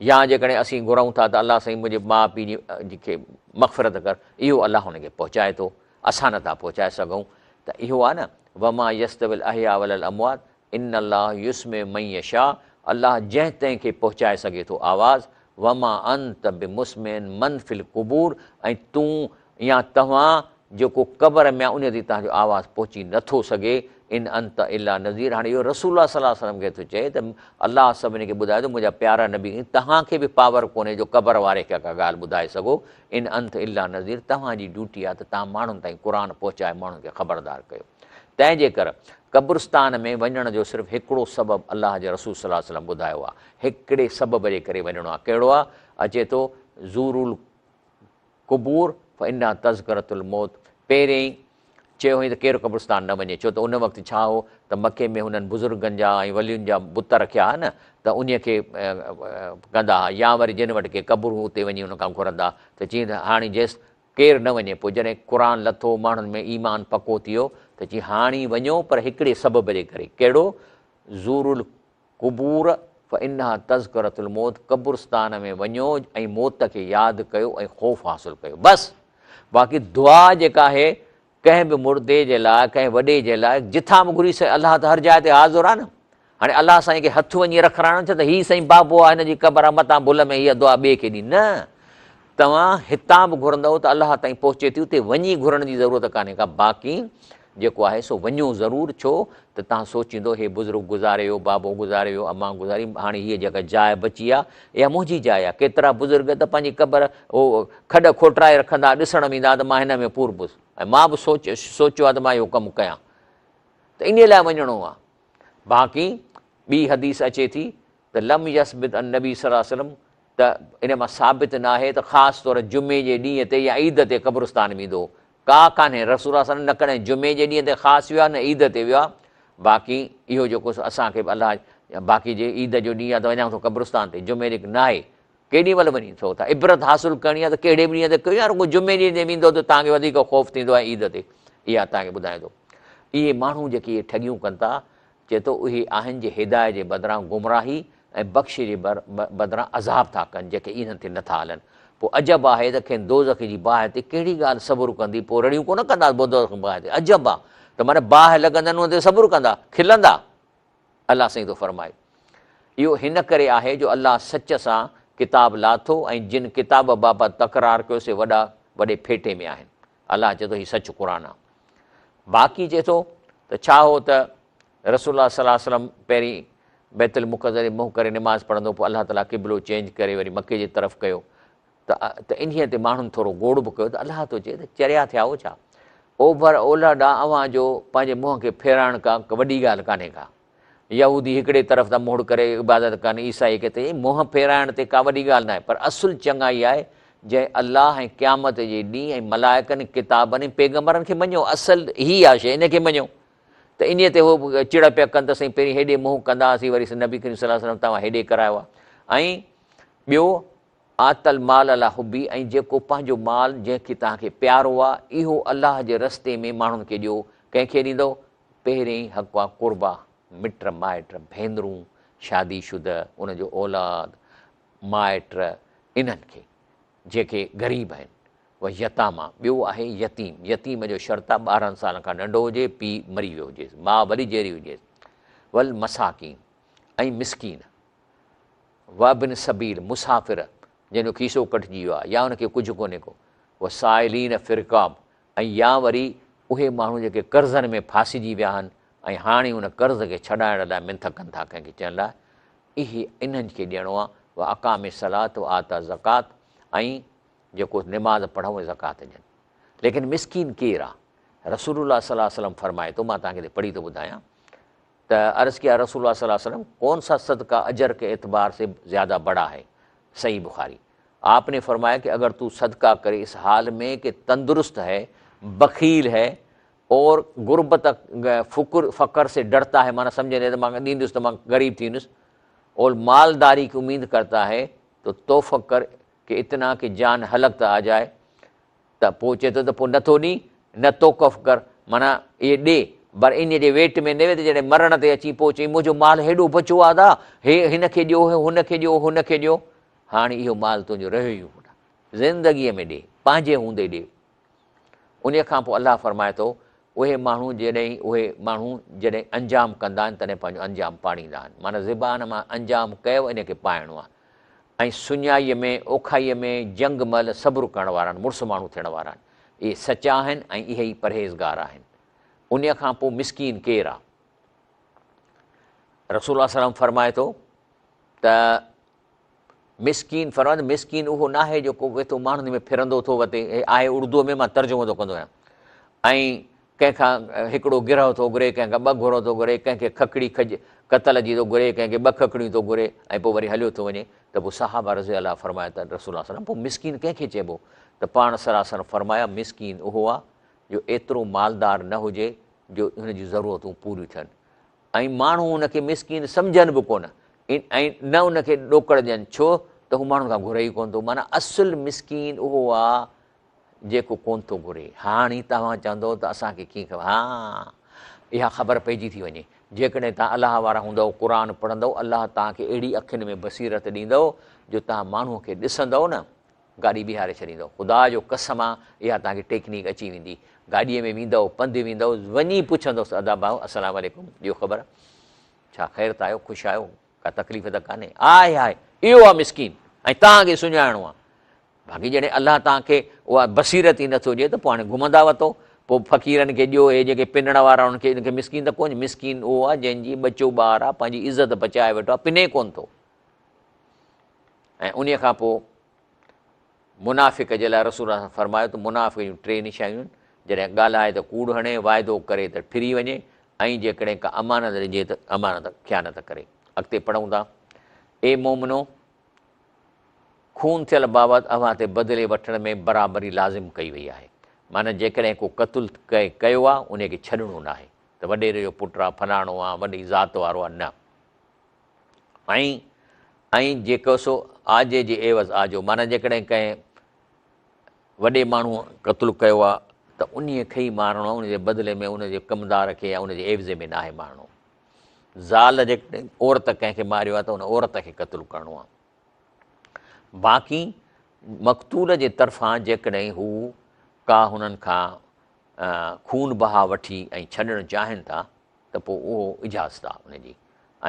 يا جيڪڏهن اسين گهرون ٿا ته الله سائين منهنجي ماء پيء جي کي مغفرت ڪر اهو الله انهن کي پهچائي ٿو اسان نٿا پهچائي سگهون ته اهو آهي نه وما يستوي الاحياء ولا الاموات ان الله يسمع من يشاء الله جنهن تنهن کي پهچائي سگهي ٿو آواز وما انت بمسمع من في القبور ۽ تون يا توهان جيڪو قبر ۾ آهي انهي تائين توهان جو آواز پهچي نه ٿو سگهي ان انت الا نذير هاڻي اهو رسول الله صلي الله عليه وسلم کي ٿو چئي ته الله سڀني کي ٻڌايو ته منهنجا پيارا نبي توهان کي به پاور ڪونهي جو قبر واري کي ڪا ڳالهه ٻڌائي سگهو ان انت الا نذير توهان جي ڊيوٽي آهي ته توهان ماڻهن تائين قرآن پهچائي ماڻهن کي خبردار ڪيو تنهن جي ڪر قبرستان ۾ وڃڻ جو صرف هڪڙو سبب الله جي رسول صلي الله عليه وسلم ٻڌايو آهي هڪڙي سبب جي ڪري وڃڻو آهي ڪهڙو آهي اچي ٿو زور القبور فانها تذڪرة الموت پهرين چيو هئين ته ڪير قبرستان نه وڃي ڇو ته ان وقت ڇا هو ته مڪي ۾ هنن بزرگن جا ۽ ولين جا بت رکيا ها نه ته انهي کي ڪندا ها يا وري جن وٽ ڪي قبرون اتي وڃي ان کان گهرندا ته چيائين ته هاڻي جيس ڪير نه وڃي پوء جڏهن قرآن لٿو ماڻهن ۾ ايمان پڪو ٿي ويو ته چيائين هاڻي وڃو پر هڪڙي سبب جي ڪري ڪهڙو زور القبور فانها تذڪرة الموت قبرستان ۾ وڃو ۽ موت کي ياد ڪيو ۽ خوف حاصل ڪيو بس باقي دعا جيڪا آهي ڪنهن به مردي جي لاء ڪنهن وڏي جي لاء جتان به گهري سگهي الله ته هر جاء تي حاضر آهي نه هاڻي الله سائين کي هٿ وڃي رکرائڻو ڇا ته هي سائين بابو آهي هن جي قبر آهي متان ڀل ۾ هيء دعا ٻئي کي ڏي نه توهان هتان به گهرندؤ ته الله تائين پهچي ٿي اتي وڃي گهرڻ جي ضرورت ڪانهي ڪا باقي جيڪو آهي سو وڃو ضرور ڇو ته توهان سوچيندو هي بزرگ گذاري ويو بابو گذاري ويو امان گذاري هاڻي هيء جيڪا جاء بچي آهي اها منهنجي جاء آهي ڪيترا بزرگ ته پنهنجي قبر اهو کڏ کوٽرائي رکندا ڏسڻ ويندا ته مان هن ۾ پوربس ۽ مان به سوچ سوچيو آهي ته مان اهو ڪم ڪيان ته انهيء لاء وڃڻو آهي باقي ٻي حديث اچي ٿي ته لم يثبت عن النبي صلي الله عليه وسلم ته ان مان ثابت ناهي ته خاص طور جمعي جي ڏينهن تي يا عيد تي قبرستان ويندو هو. ڪا ڪانهي رسول الله صلي الله عليه وسلم نه ڪڏهن جمعي جي ڏينهن تي خاص ويو آهي نه عيد تي ويو آهي باقي اهو جيڪو سو اسان کي به الله باقي جي عيد جو ڏينهن آهي ته وڃان ٿو قبرستان تي جمعي ڏينهن ناهي ڪيڏي مهل وڃي سگهو ٿا عبرت حاصل ڪرڻي آهي ته ڪهڙي به ڏينهن تي ڪيو يا رڳو جمعي ڏينهن تي ويندو ته توهان کي وڌيڪ خوف ٿيندو ۽ عيد تي اها توهان کي ٻڌايان ٿو. اهي ماڻهو جيڪي اهي ٺڳيون ڪن ٿا، چئي ٿو اهي آهن جي هدايت جي بدران گمراهي ۽ بخش جي بدران عذاب ٿا ڪن جيڪي انهن تي نٿا هلن. پوء عجب آهي ته کين دوزخ جي باهه تي ڪهڙي ڳالهه صبر ڪندي پوء رڙيون ڪونه ڪندا دوزخ جي باهه تي عجب آ ته معنيٰ باهه لڳندن ان تي صبر ڪندا کلندا الله سائين ٿو فرمائي اهو هن ڪري آهي جو الله سچ سان ڪتاب لاٿو ۽ جن ڪتاب بابت تڪرار ڪيو سي وڏا وڏي ڦيٽي ۾ آهن الله چئي ٿو هي سچ قرآن آ. باقي چئي ٿو ته ڇا هو ته رسول الله صلي الله عليه وسلم پهرين بيت المقدس ڏي منهن ڪري نماز پڙهندو پوء الله تعالي قبلو چينج ڪري وري مڪي جي طرف ڪيو ته ته انهيء تي ماڻهن ٿورو گوڙ به ڪيو ته الله ٿو چئي ته چريا ٿيا هو ڇا اوڀر اولهه ڏانهن اوهان جو پنهنجي منهن کي ڦيرائڻ ڪا وڏي ڳالهه ڪانهي ڪا يهودي هڪڙي طرف ٿا منهڙ ڪري عبادت ڪن، عيسائي ڪي ته منهن ڦيرائڻ تي ڪا وڏي ڳالهه ناهي، پر اصل چڱائي آهي جنهن الله ۽ قيامت جي ڏينهن ۽ ملائڪن ۽ ڪتابن ۽ پيغمبرن کي مڃيو، اصل هي آهي شيء ان کي مڃيو ته انهيء تي هو چڙ پيا ڪن ته سائين پهرين هيڏي منهن ڪندا هئاسين وري نبي ڪريم صلي الله عليه وسلم توهان هيڏي ڪرايو آهي ۽ ٻيو آتي المال علي حبه ۽ جيڪو پنهنجو مال جنهن کي توهان کي پيارو آهي اهو الله جي رستي ۾ ماڻهن کي ڏيو، ڪنهن کي ڏيندؤ؟ پهرين حق آ قربا، مٽ مائٽ، ڀينرون، شادي شده، ان جو اولاد، مائٽ، انهن کي، جيڪي غريب آهن، و يتاما، ٻيو آهي يتيم، يتيم جو شرط آ 12 سالن کان ننڍو هجي، پيء مري ويو هجيس، ماء وري جيئري هجيس، والمساڪين، ۽ مسڪين، وابن السبيل، مسافر، جنهن جو کيسو ڪٽجي ويو آ يا ان کي ڪجهه ڪونهي ڪو، والسائلين في الرقاب، ۽ يا وري اهي ماڻهو جيڪي قرضن ۾ ڦاسجي ويا آهن ۽ هاڻي ان قرض کي ڇڏائڻ لاء منٿ ڪن ٿا ڪنهن کي چئن لاء اهي انهن کي ڏيڻو آهي واقام الصلوة وآتوا الزڪوة ۽ جيڪو نماز پڙهون ۽ زڪوات ڏين ليڪن مسڪين ڪير آهي رسول الله صلي الله عليه وسلم فرمائي ٿو مان توهان کي پڙهي ٿو ٻڌايان ته عرض ڪيا رسول الله صلي الله عليه وسلم ڪون سا صدقه اجر ڪي اعتبار سي زياده بڙا هي صحيح بخاري آپ ني فرمايا ڪه اگر تو صدقه ڪري اس حال ۾ ڪه تندرست هي بخيل هي اور غربت فقر فقر سي ڊرتا هي معنيٰ سمجهندي ته مان ڏيندس ته مان غريب ٿي ويندس اور مالداري ڪي اميد ڪرتا هي تو تحفه ڪر ڪه اتنا ڪه جان حلق ته آ جائي ته پوء چئي ٿو ته پوء نه ٿو ڏين نه توقف ڪر معنيٰ اهي ڏي پر انهيء جي ويٽ ۾ نه وي ته جڏهن مرڻ تي اچين پوء چئين منهنجو مال هيڏو بچو آ ادا هي هن کي ڏيو هي هن کي ڏيو هن کي ڏيو هاڻي اهو مال تنهنجو رهيو ئي ڪونه. زندگيء ۾ ڏي، پنهنجي هوندي ڏي. انهيء کان پوء الله فرمائي ٿو، اهي ماڻهو جڏهن اهي ماڻهو جڏهن انجام ڪندا آهن تڏهن پنهنجو انجام پاڙيندا آهن. معنيٰ زبان مان انجام ڪيو ان کي پائڻو آهي. ۽ سڃائيء ۾، اوکائيء ۾، جنگ مهل صبر ڪرڻ وارا آهن، مڙس ماڻهو ٿيڻ وارا آهن. اهي سچا آهن ۽ اهي ئي پرهيزگار آهن. انهيء کان پوء مسڪين ڪير آهي؟ رسول الله صلي الله عليه وسلم فرمائي ٿو ته مسڪين فرمايو ته مسڪين اهو ناهي جيڪو ويٺو ماڻهن ۾ ڦرندو ٿو وتي، هي آهي اردوء ۾ مان ترجمو ٿو ڪندو آهيان، ۽ ڪنهن کان هڪڙو گرهه ٿو گهري، ڪنهن کان ٻه گرهه ٿو گهري، ڪنهن کي ککڙي کج ڪتل جي ٿو گهري، ڪنهن کي ٻه ککڙيون ٿو گهري ۽ پوء وري هليو ٿو وڃي ته پوء صحابه رضي الله فرمايو ته رسول الله صلي الله عليه وسلم پوء مسڪين ڪنهن کي چئبو ته پاڻ صلي الله عليه وسلم فرمايا مسڪين اهو آهي جو ايترو مالدار نه هجي جو هن جون ضرورتون پوريون ٿين ۽ ماڻهو ان کي مسڪين سمجهن به ڪونه ۽ نه ان کي ڏوڪڙ ڏين ڇو ته هو ماڻهن کان گهري ئي ڪونه ٿو معنيٰ اصل مسڪين اهو آ جيڪو ڪونه ٿو گهري هاڻي توهان چوندو ته اسان کي ڪيئن خبر ها اها خبر پئجي ٿي وڃي جيڪڏهن توهان الله وارا هوندؤ قرآن پڙهندؤ الله توهان کي اهڙي اکين ۾ بصيرت ڏيندو جو توهان ماڻهو کي ڏسندؤ نه گاڏي بيهاري ڇڏيندؤ. خدا جو قسم آ اها توهان کي ٽيڪنيڪ اچي ويندي. گاڏيء ۾ ويندؤ، پنڌ ويندؤ، وڃي پڇندؤس ادا ڀائو السلام عليڪم، ڏيو خبر، ڇا خير ته آهيو، خوش آهيو، ڪا تڪليف ته ڪانهي؟ آهي آهي، اهو آ مسڪين ۽ توهان کي سڃاڻڻو آ. باقي جڏهن الله توهان کي اها بصيرت ئي نٿو ڏئي ته پوء هاڻي گهمندا وتو، پوء فقيرن کي ڏيو، اهي جيڪي پنڻ وارا انهن کي، انهن کي مسڪين ته ڪونه، مسڪين اهو آ جنهن جي ٻچو ٻار آ، پنهنجي عزت بچائي ويٺو آ، پني ڪونه ٿو. ۽ انهيء کان پوء منافق جي لاء رسول الله فرمايو ته منافق جون ٽي نشانيون آهن، جڏهن ڳالهائي ته ڪوڙ هڻي، واعدو ڪري ته ڦري وڃي ۽ جيڪڏهن ڪا امانت ڏجي ته امانت خيانت ڪري. اڳتي پڙهون ٿا، اي مومنو! خون ٿيل بابت اوهان تي بدلي وٺڻ ۾ برابري لازم ڪئي وئي آهي. معنيٰ جيڪڏهن ڪو قتل ڪنهن ڪيو آهي، انهيء کي ڇڏڻو ناهي ته وڏيري جو پٽ آهي، فلاڻو آهي، وڏي ذات وارو آهي، نه. ۽ ۽ جيڪو سو آجي جي عيوض آجو، معنيٰ جيڪڏهن ڪنهن وڏي ماڻهوء قتل ڪيو آ ته انهيء کي ئي مارڻو آهي، ان جي بدلي ۾ ان جي ڪمدار کي يا ان جي عيوضي ۾ ناهي مارڻو. زال جيڪڏهن عورت ڪنهن کي ماريو آهي ته ان عورت کي قتل ڪرڻو آهي. باقي مقتول جي طرفان جيڪڏهن هو ڪا هنن کان خون بها وٺي ۽ ڇڏڻ چاهين ٿا ته پوء اهو اجازت آهي ان جي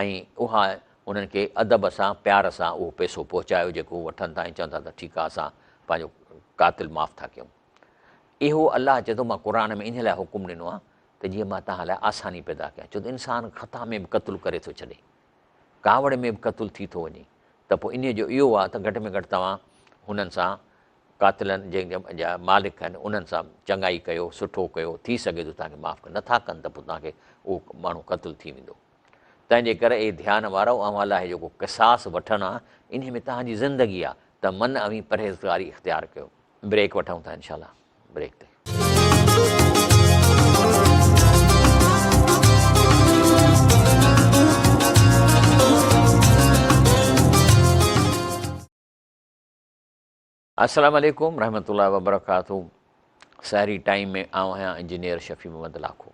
۽ اها انهن کي ادب سان پيار سان اهو پئسو پهچايو جيڪو هو وٺن ٿا ۽ چون ٿا ته ٺيڪ آهي اسان پنهنجو قاتل معاف ٿا ڪيون. اهو الله چئي ٿو مان قرآن ۾ انهي لاء حڪم ڏنو آهي ته جيئن مان توهان لاء آساني پيدا ڪيان ڇو ته انسان خطا ۾ به قتل ڪري ٿو ڇڏي ڪاوڙ ۾ به قتل ٿي ٿو وڃي ته پوء انهي جو اهو آهي ته گهٽ ۾ گهٽ توهان هنن سان قاتلن جنهن جا مالڪ آهن انهن سان چڱائي ڪيو سٺو ڪيو ٿي سگهي ٿو توهان کي معاف ڪن نٿا ڪن ته پوء توهان کي اهو ماڻهو قتل ٿي ويندو تنهن جي ڪري اي ڌيان وارؤ اوهان لاء هي جيڪو قصاص وٺڻ آهي انهي ۾ توهان جي زندگي آهي ته من اوهين پرهيزگاري اختيار ڪيو. بريڪ وٺون ٿا انشاء الله بريڪ تي. السلام عليڪم رحمة الله وبرڪاته سحري ٽائيم ۾ آئون آهيان انجنيئر شفيع محمد لاکو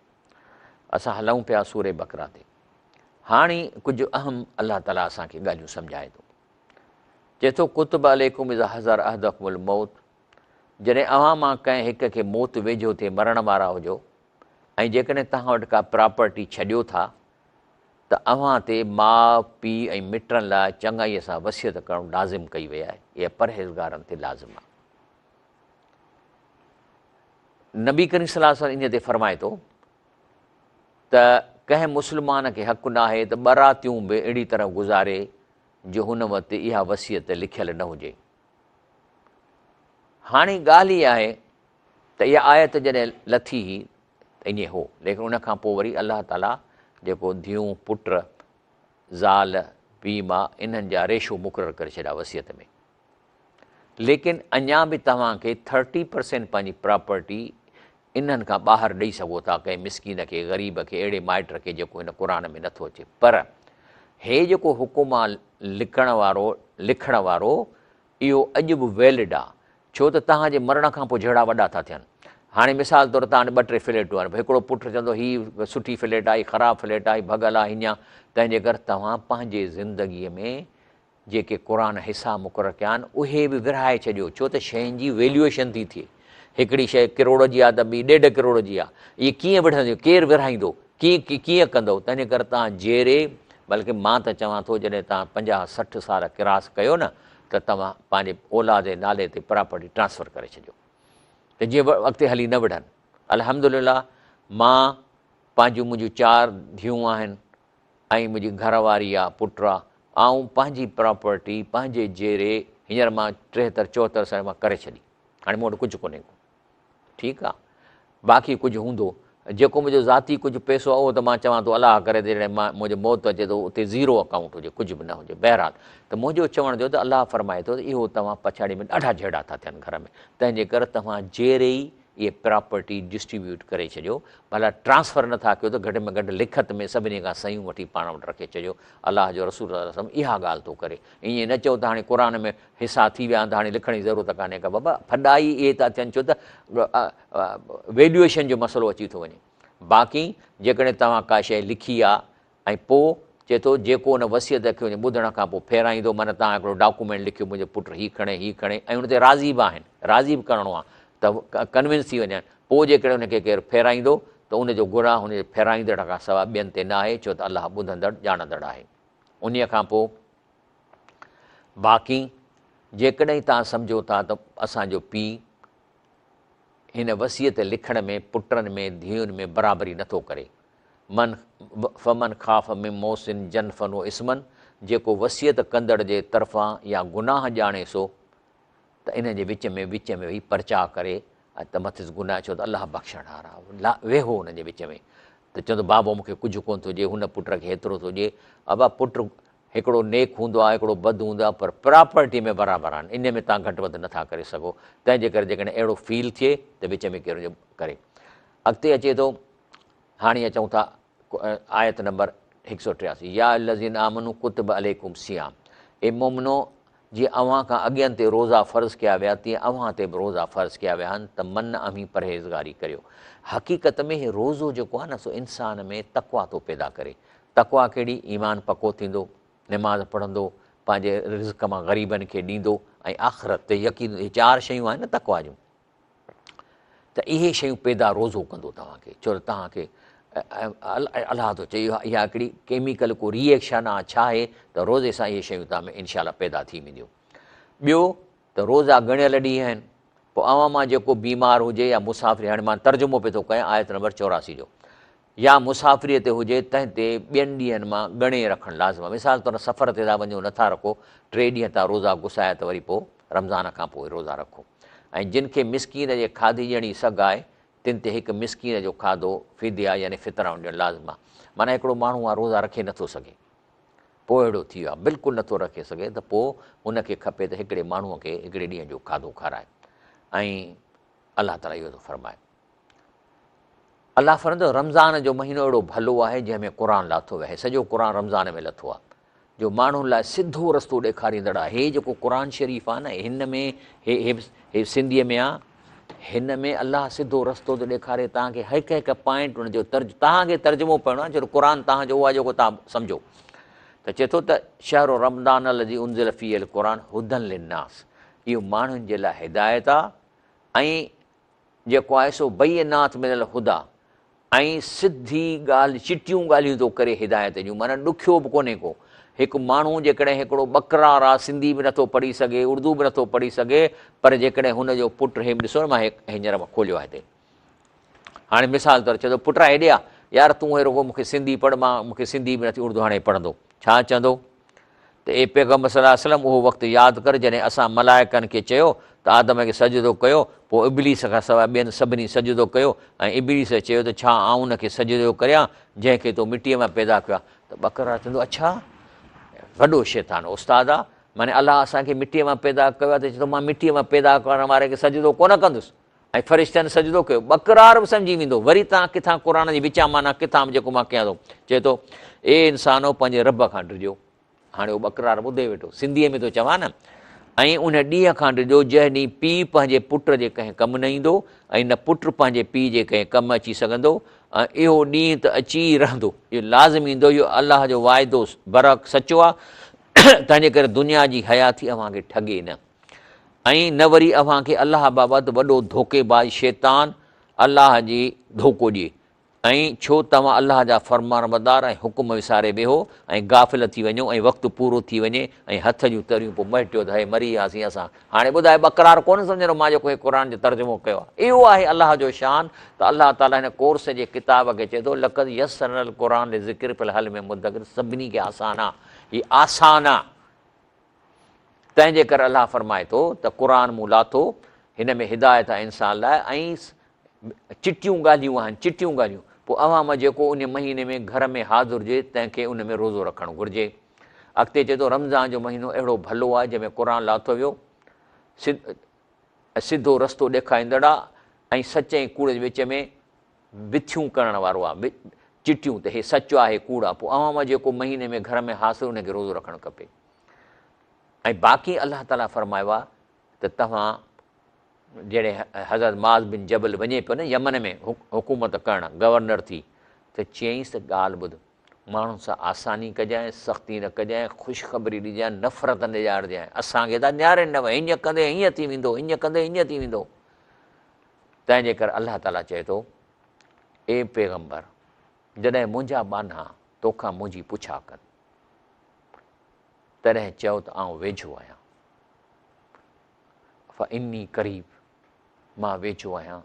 اسان هلون پيا سورة بقره تي هاڻي ڪجهه اهم الله تعالي اسان کي ڳالهيون سمجهائي ٿو چئي ٿو ڪتب عليڪم اذا حضر احدڪم الموت جڏهن اوهان مان ڪنهن هڪ کي موت ويجهو ٿئي مرڻ وارا هجو ۽ جيڪڏهن توهان وٽ ڪا پراپرٽي ڇڏيو ٿا ته اوهان تي ماء، پيء ۽ مٽن لاء چڱائيء سان وصيت ڪرڻ لازم ڪئي وئي آهي، اها پرهيزگارن تي لازم آهي. نبي ڪريم صلي الله عليه وسلم انهيء تي فرمائي ٿو ته ڪنهن مسلمان کي حق ناهي ته ٻه راتيون به اهڙي طرح گذاري جو هن وٽ اها وصيت لکيل نه هجي. هاڻي ڳالهه هيء آهي ته اها آيت جڏهن لٿي هئي ته ائين هو، ليڪن ان کان پوء وري الله تعاليٰ جيڪو ڌيئون، پٽ، زال، پيء ماء انهن جا ريشو مقرر ڪري ڇڏيا وصيت ۾. ليڪن اڃا به توهان کي ٿرٽي پرسينٽ پنهنجي پراپرٽي انهن کان ٻاهر ڏئي سگهو ٿا ڪنهن مسڪين کي، غريب کي، اهڙي مائٽ کي جيڪو هن قرآن ۾ نٿو اچي. پر هي جيڪو حڪم آ لکڻ وارو، لکڻ وارو، اهو اڄ به ويلڊ آ، ڇو ته توهان جي مرڻ کان پوء جهيڙا وڏا ٿا ٿين. هاڻي مثال طور توهان وٽ ٻه ٽي فليٽون آهن، هڪڙو پٽ چوندو هي سٺي فليٽ آ، هي خراب فليٽ آ، هي ڀڳل آ، هيئن آ، تنهن جي ڪري توهان پنهنجي زندگيء ۾ جيڪي قرآن حصا مقرر ڪيا آهن، اهي به ورهائي ڇڏيو، ڇو ته شين جي ويليوئيشن ٿي ٿئي. هڪڙي شيء ڪروڙ جي آ ته ٻي ڏيڍ ڪروڙ جي آ. اهي ڪيئن وڙهنديون، ڪير ورهائيندو، ڪيئن ڪيئن ڪندؤ؟ تنهن ڪري توهان جيئري، بلڪه مان ته چوان ٿو جڏهن توهان پنجاهه 60 سال ڪراس ڪيو نه ته توهان پنهنجي اولاد جي نالي تي پراپرٽي ٽرانسفر ڪري ڇڏيو ته جيئن اڳتي هلي نه وڙهن. الحمدلله مان پنهنجون منهنجون چار ڌيئون آهن ۽ منهنجي گهر واري آ پٽ آ آئون پنهنجي پراپرٽي پنهنجي جيئري هينئر مان 73 74 سال مان ڪري ڇڏي هاڻي مون وٽ ڪجهه ڪونهي ڪو. ٺيڪ آ باقي ڪجهه هوندو جيڪو منهنجو ذاتي ڪجهه پئسو آ اهو ته مان چوان ٿو الله ڪري ته جڏهن مان منهنجو موت اچي ته اتي زيرو اڪائونٽ هجي ڪجهه به نه هجي بهرحال ته منهنجو چوڻ جو ته الله فرمائي ٿو ته اهو توهان پڇاڙي ۾ ڏاڍا جهيڙا ٿا ٿين گهر ۾ تنهن جي ڪري توهان جيئري ئي اهي پراپرٽي ڊسٽريبيوٽ ڪري ڇڏيو ڀلا ٽرانسفر نه ٿا ڪيو ته گهٽ ۾ گهٽ لکت ۾ سڀني کان صحيحون وٺي پاڻ وٽ رکي ڇڏيو الله جو رسول صلي الله عليه وسلم اها ڳالهه ٿو ڪري ائين نه چئو ته هاڻي قرآن ۾ حصا ٿي ويا آهن ته هاڻي لکڻ جي ضرورت ڪانهي ڪا بابا ڦڏا ئي اهي ٿا ٿين ڇو ته ويليوئيشن جو مسئلو اچي ٿو وڃي باقي جيڪڏهن توهان ڪا شيء لکي آ ۽ پوء چئي ٿو جيڪو ان وصيت کي وڃي ٻڌڻ کان پوء ڦيرائيندو معنيٰ توهان هڪڙو ڊاڪومينٽ لکيو منهنجو پٽ هي کڻي هي کڻي ۽ ان تي راضي به آهن راضي به ڪرڻو آ ته ڪنوينس ٿي وڃن پوء جيڪڏهن ان کي ڪير ڦيرائيندو ته ان جو گناهه ان جي ڦيرائيندڙ کان سواء ٻين تي نه آهي ڇو ته الله ٻڌندڙ ڄاڻندڙ آهي انهيء کان پوء باقي جيڪڏهن توهان سمجهو ٿا ته اسان جو پيء هن وصيت لکڻ ۾ پٽن ۾ ڌيئن ۾ برابري نٿو ڪري. من فمن خاف من موص جنفا و اثما جيڪو وصيت ڪندڙ جي طرفان يا گناهه ڄاڻي سو ته انهن جي وچ ۾ وچ ۾ ويهي پرچاء ڪري ۽ ته مٿس گناهه ڇو ته الله بخشڻهار آهي ويهو انهن جي وچ ۾ ته چوندو بابو مون کي ڪجهه ڪونه ٿو ڏئي هن پٽ کي هيترو ٿو ڏئي ابا پٽ هڪڙو نيڪ هوندو آهي هڪڙو بد هوندو آهي پر پراپرٽي ۾ برابر آهن ان ۾ توهان گهٽ وڌ نٿا ڪري سگهو تنهن جي ڪري جيڪڏهن اهڙو فيل ٿئي ته وچ ۾ ڪير جو ڪري اڳتي اچي ٿو هاڻي اچون ٿا آيت نمبر 183 يا الذين آمنوا ڪتب عليڪم صيام اي مومنو جيئن اوهان کان اڳين تي روزا فرض ڪيا ويا تيئن اوهان تي به روزا فرض ڪيا ويا آهن ته من اوهين پرهيزگاري ڪريو. حقيقت ۾ هي روزو جيڪو آهي نه سو انسان ۾ تقويٰ ٿو پيدا ڪري. تقويٰ ڪهڙي؟ ايمان پڪو ٿيندو، نماز پڙهندو، پنهنجي رزق مان غريبن کي ڏيندو ۽ آخرت تي يقين اهي چار شيون آهن نه تقويٰ جون ته اهي شيون پيدا روزو ڪندو توهان کي ڇو ته توهان کي الله ٿو چئي اها هڪڙي ڪيميڪل ڪو ري ايڪشن آ ڇا آهي ته روزي سان اهي شيون توهان ۾ انشاء الله پيدا ٿي وينديون ٻيو ته روزا ڳڻيل ڏينهن آهن پوء اوهان مان جيڪو بيمار هجي يا مسافر هاڻي مان ترجمو پيو ٿو ڪيان آيت نمبر 84 جو يا مسافريء تي هجي تنهن تي ٻين ڏينهن مان ڳڻي رکڻ لازم آهي. مثال طور سفر تي ٿا وڃو نٿا رکو ٽي ڏينهن تان روزا گسايا ته وري پوء رمضان کان پوء روزا رکو ۽ جن کي مسڪين جي کاڌي ڏيڻ جي سگهه آهي تن تي هڪ مسڪين جو کاڌو فديه يعني فطرانو ڏيڻ لازم آهي. معنيٰ هڪڙو ماڻهو آهي روزا رکي نٿو سگهي پوء اهڙو ٿي ويو آهي بلڪل نٿو رکي سگهي ته پوء هن کي کپي ته هڪڙي ماڻهوء کي هڪڙي ڏينهن جو کاڌو کارائي ۽ الله تعاليٰ اهو ٿو فرمائي. الله فرمائي ٿو رمضان جو مهينو اهڙو ڀلو آهي جنهن ۾ قرآن لاٿو ويو آهي سڄو قرآن رمضان ۾ لٿو آهي جو ماڻهن لاء سڌو رستو ڏيکاريندڙ آهي هي جيڪو قرآن شريف آهي نه هن ۾ هي هي هي سنڌيء ۾ آهي هن ۾ الله سڌو رستو ٿو ڏيکاري توهان کي هڪ هڪ پوائنٽ ان جو ترج توهان کي ترجمو پڙهڻو آهي ڇو قرآن توهان جو اهو آهي جيڪو توهان سمجهو ته چئي ٿو ته شهر رمضان الذي انزل فيه القرآن هدى للناس اهو ماڻهن جي لاء هدايت آهي ۽ جيڪو آهي سو بينات من الهديٰ ۽ سڌي ڳالهه چٽيون ڳالهيون ٿو ڪري هدايت جون معنيٰ ڏکيو به ڪونهي ڪو هڪ ماڻهو جيڪڏهن هڪڙو ٻڪرار آ سنڌي به نٿو پڙهي سگهي اردو به نٿو پڙهي سگهي پر جيڪڏهن هن جو پٽ هي ڏسو نه مان هينئر مان کوليو آهي هتي هاڻي مثال طور چوندو پٽ هيڏي آ يار تون هي رڳو مونکي سنڌي پڙهه مان مونکي سنڌي به نٿي اردو هاڻي پڙهندو ڇا چوندو ته اي پيغمبر صلي الله عليه وسلم اهو وقت ياد ڪر جڏهن اسان ملائڪن کي چيو ته آدم کي سجدو ڪيو پوء ابليس کان سواء ٻين سڀني سجدو ڪيو ۽ ابليس چيو ته ڇا آئون ان کي سجدو ڪريان جنهن کي تو مٽيء مان پيدا ڪيو آهي ته ٻڪرار چوندو اڇا وڏو شيطان استاد آ معني الله اسان کي مٽيء مان پيدا ڪيو آهي ته چئي ٿو مان مٽيء مان پيدا ڪرڻ واري کي سجدو ڪونه ڪندس ۽ فرشتن سجدو ڪيو. ٻڪرار به سمجهي ويندو. وري توهان ڪٿان قرآن جي وچان معنيٰ ڪٿان به جيڪو مان ڪيان ٿو. چئي ٿو، اي انسانو! پنهنجي رب کان ڊڄو. هاڻي اهو ٻڪرار ٻڌي ويٺو. سنڌيء ۾ ٿو چوان نه. ۽ ان ڏينهن کان ڊڄو، جنهن ڏينهن پيء پنهنجي پٽ جي ڪنهن ڪم نه ايندو ۽ نه پٽ پنهنجي پيء جي ڪنهن ڪم اچي سگهندو ۽ اهو ڏينهن ته اچي ئي رهندو. اهو لازم ايندو. اهو الله جو واعدو برحق سچو آهي. تنهنجي ڪري دنيا جي حياتي اوهان کي ٺڳي نه. ۽ نه وري اوهان کي الله بابت وڏو ڌوڪيباز شيطان الله جي ڌوڪو ڏئي ۽ ڇو توهان الله جا فرمانبردار ۽ حڪم وساري ويهو ۽ غافل ٿي وڃو ۽ وقت پورو ٿي وڃي ۽ هٿ جون تريون پوء مهٽيو ته هي مري وياسين اسان هاڻي ٻڌاء ٻڪرار ڪونه سمجهندو مان جيڪو هي قرآن جو ترجمو ڪيو آهي اهو آهي الله جو شان ته الله تعالي هن ڪورس جي ڪتاب کي چئي ٿو لقد يسرنا القرآن للذڪر فهل من مدڪر سڀني کي آسان آهي هي آسان آهي تنهن جي ڪري الله فرمائي ٿو ته قرآن مون لاٿو، هن ۾ هدايت آهي انسان لاء ۽ چٽيون ڳالهيون آهن، چٽيون ڳالهيون، پوء اوهان مان جيڪو ان مهيني ۾ گهر ۾ حاضر هجي تنهن کي ان ۾ روزو رکڻ گهرجي. اڳتي چئي ٿو رمضان جو مهينو اهڙو ڀلو آهي جنهن ۾ قرآن لاٿو ويو، سڌو رستو ڏيکاريندڙ آهي ۽ سچ ۽ ڪوڙ جي وچ ۾ وٿيون ڪرڻ وارو آهي، چٽيون ته هي سچ آهي ڪوڙ آهي، پوء اوهان مان جيڪو مهيني ۾ گهر ۾ حاضر ان کي روزو رکڻ کپي. ۽ باقي الله تعاليٰ فرمايو آهي ته توهان جڏهن حضرت معاذ بن جبل وڃي پيو نه يمن ۾ حڪومت ڪرڻ گورنر ٿي ته چيائينس ته ڳالهه ٻڌ ماڻهن سان آساني ڪجانء سختي نه ڪجانء خوشخبري ڏجانء نفرت نه ڏيارجانء اسان کي ٿا نيارين نه هيئن ڪندي هيئن ٿي ويندو هيئن ڪندي هيئن ٿي ويندو تنهن جي ڪري الله تعاليٰ چئي ٿو اي پيغمبر جڏهن منهنجا ٻانها توکان منهنجي پڇا ڪن تڏهن چئو ته آئون ويجهو آهيان. فاني قريب، مان ويجهو آهيان.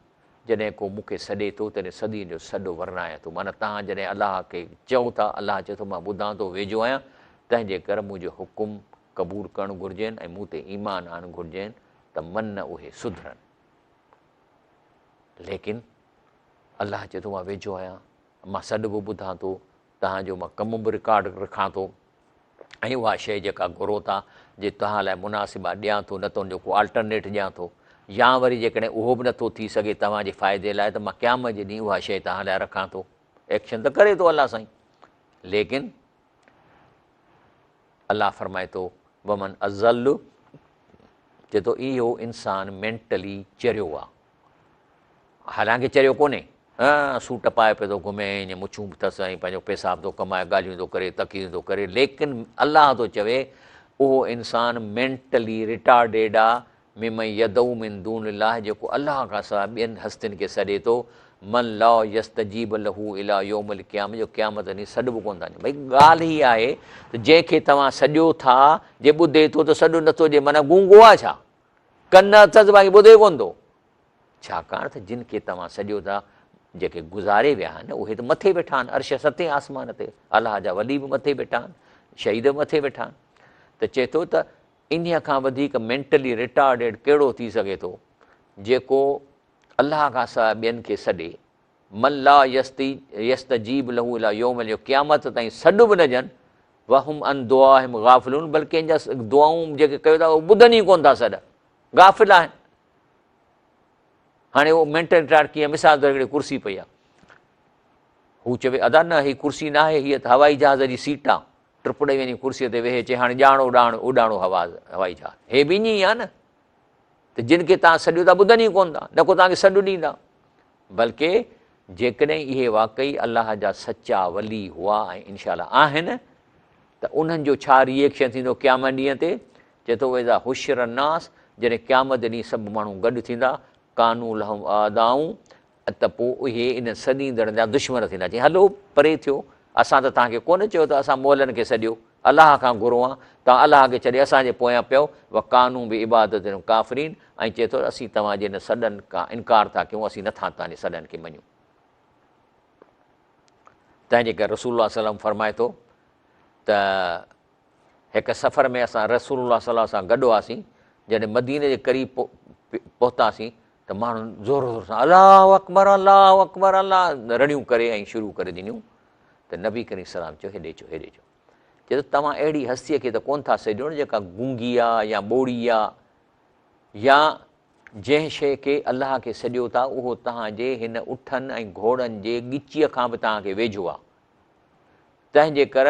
جڏهن ڪو مون کي سڏي ٿو، تڏهن صدين جو سڏ ورنايان ٿو. معنيٰ توهان جڏهن الله کي چئو ٿا، الله چئي ٿو مان ٻڌان ٿو، ويجهو آهيان، تنهن جي ڪري منهنجو حڪم قبول ڪرڻ گهرجين ۽ مون تي ايمان آڻڻ گهرجين ته من اهي سڌرن. ليڪن الله چئي ٿو مان ويجهو آهيان، مان سڏ به ٻڌان ٿو، توهان جو مان ڪم به رڪارڊ رکان ٿو ۽ اها شيء جيڪا گهرو ٿا جي توهان لاء مناسب آهي ڏيان ٿو نه ته ان جو ڪو آلٽرنيٽ ڏيان ٿو يا وري جيڪڏهن اهو به نٿو ٿي سگهي توهان جي فائدي لاء ته مان قيامت جي ڏينهن اها شيء توهان لاء رکان ٿو. ايڪشن ته ڪري ٿو الله سائين ليڪن الله فرمائي ٿو ومن اضل چئي ٿو اهو انسان مينٽلي چريو آ. حالانڪه چريو ڪونهي. سوٽ پائي پيو ٿو گهمي ۽ ائين مڇون به اٿس ۽ پنهنجو پئسا به ٿو ڪمائي، ڳالهيون ٿو ڪري، تقريرون ٿو ڪري، ليڪن الله ٿو چوي اهو انسان مينٽلي ريٽارڊيڊ آ، ممن يدعو من دون الله جيڪو الله کان سواء ٻين هستين کي سڏي ٿو، من لا يستجيب له الي يوم القيامة جو قيامت ڏينهن سڏ به ڪونه ٿا ڏين. ڀئي ڳالهه هي آهي ته جنهن کي توهان سڏيو ٿا جي ٻڌي ٿو ته سڏ نٿو ڏي معنيٰ گونگو آ ڇا؟ ڪن اٿس باقي ٻڌي ڪونه ٿو. ڇاڪاڻ ته جن کي توهان سڏيو ٿا، جيڪي گذاري ويا آهن، اهي ته مٿي ويٺا آهن، عرش ستين آسمان تي، الله جا ولي به مٿي ويٺا آهن، شهيد به مٿي ويٺا آهن. ته چئي ٿو ته انهيء کان وڌيڪ مينٽلي ريٽارڊيڊ ڪهڙو ٿي سگهي ٿو، جيڪو الله کان سواء ٻين کي سڏي، من لا يستجيب له الي يوم جو قيامت تائين سڏ به نه ڏين، وهم عن دعائهم غافلون بلڪه ان جا دعائون جيڪي ڪيو ٿا اهي ٻڌن ئي ڪونه ٿا سڏ، غافل آهن. هاڻي اهو مينٽل ريٽارڊ ڪيئن مثال طور هڪڙي ڪرسي پئي آهي هو چوي ادا نه هي ڪرسي نه آهي هيء ته هوائي جهاز جي سيٽ آهي ٽپ ڏئي وڃي ڪرسيء تي ويهي چئي هاڻي ڄاڻ اڏاڻ اڏاڻو هوا هوائي جهاز هي به ائين ئي آهي نه ته جن کي توهان سڏيو ٿا ٻڌن ئي ڪونه ٿا نه ڪو توهان کي سڏ ڏيندا بلڪه جيڪڏهن اهي واقعي الله جا سچا ولي هئا ۽ انشاء الله آهن ته انهن جو ڇا ريئيڪشن ٿيندو قيامت ڏينهن تي؟ چئي ٿو واذا حشر الناس جڏهن قيامت جي ڏينهن سڀ ماڻهو گڏ ٿيندا ڪانوا لهم اعداء ته پوء اهي انهن سڏيندڙن جا دشمن ٿيندا چي هلو پري ٿيو اسان ته توهان کي ڪونه چيو ته اسان مئلن کي سڏيو الله کان گهرو ها توهان الله کي ڇڏي اسان جي پويان پيو وڪانوا بعبادتهم ڪافرين ۽ چئي ٿو اسين توهان جي انهن سڏن کان انڪار ٿا ڪيون اسين نٿا توهان جي سڏن کي مڃون. تنهن جي ڪري رسول الله صلي الله عليه وسلم فرمائي ٿو ته هڪ سفر ۾ اسان رسول الله صلي الله عليه وسلم سان گڏ هئاسين جڏهن مديني جي قريب پهتاسين ته ماڻهن زور زور سان الله اڪبر الله اڪبر الله رڙيون ڪري ۽ شروع ڪري ڏنيون ته نبي ڪريم سلام چيو هيڏي اچو هيڏي اچو چي ته توهان اهڙي هستيء کي ته ڪون ٿا سڏيو جيڪا گونگي آ يا ٻوڙي آ يا جنهن شيء کي الله کي سڏيو ٿا اهو توهان جي هن اٺن ۽ گهوڙن جي ڳچيء کان به توهان کي ويجهو آهي، تنهن جي ڪر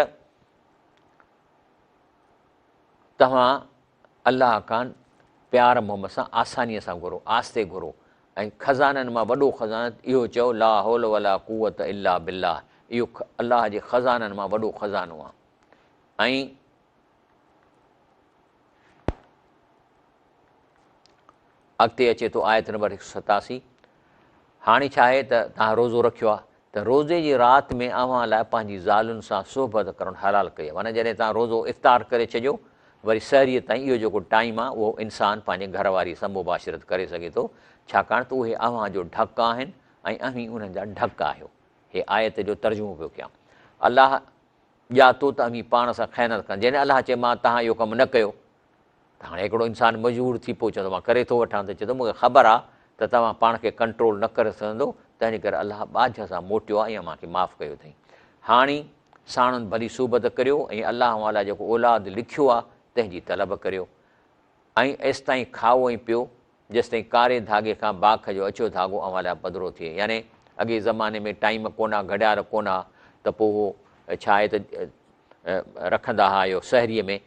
توهان الله کان پيار محبت سان آسانيء سان گهرو، آهستي گهرو ۽ خزانن مان وڏو خزانو اهو چئو لا حول ولا قوت الا بالله اهو الله جي خزانن مان وڏو خزانو آهي ۽ اڳتي اچي ٿو آيت نمبر 187 هاڻي ڇا آهي ته توهان روزو رکيو آهي ته روزي جي رات ۾ اوهان لاء پنهنجي زالن سان صحبت ڪرڻ حلال ڪئي آهي معنيٰ جڏهن توهان روزو افطار ڪري ڇڏيو وري سحريء تائين اهو جيڪو ٽائيم آهي اهو انسان پنهنجي گهر واري سان مباشرت ڪري سگهي ٿو ڇاڪاڻ ته اهي اوهان جو ڍڪ آهن ۽ اوهين انهن جا ڍڪ آهيو هي آيت جو ترجمو پيو ڪيان الله ڄاتو ته اوهين پاڻ سان خيانت ڪندا. جڏهن الله چئي مان توهان اهو ڪم نه ڪيو ته هاڻي هڪڙو انسان مجبور ٿي پوء چوندو مان ڪري ٿو وٺان ته چئي ٿو مون کي خبر آهي ته توهان پاڻ کي ڪنٽرول نه ڪري سگهندو تنهن ڪري الله ٻاجهه سان موٽيو آهي ۽ اوهان کي معاف ڪيو اٿئي. هاڻي ساڻن ڀلي صحبت ڪريو ۽ الله اوهان لاء جيڪو اولاد لکيو آهي تنهن جي طلب ڪريو ۽ ايستائين کائو ۽ پيو جيستائين ڪاري ڌاڳي کان باک جو اڇو ڌاڳو اوهان لاء پڌرو ٿئي. يعني اڳي زماني ۾ ٽائيم ڪونه ها، گهڙيال ڪونه ها ته پوء اهو ڇا آهي ته رکندا ها اهو سحريء ۾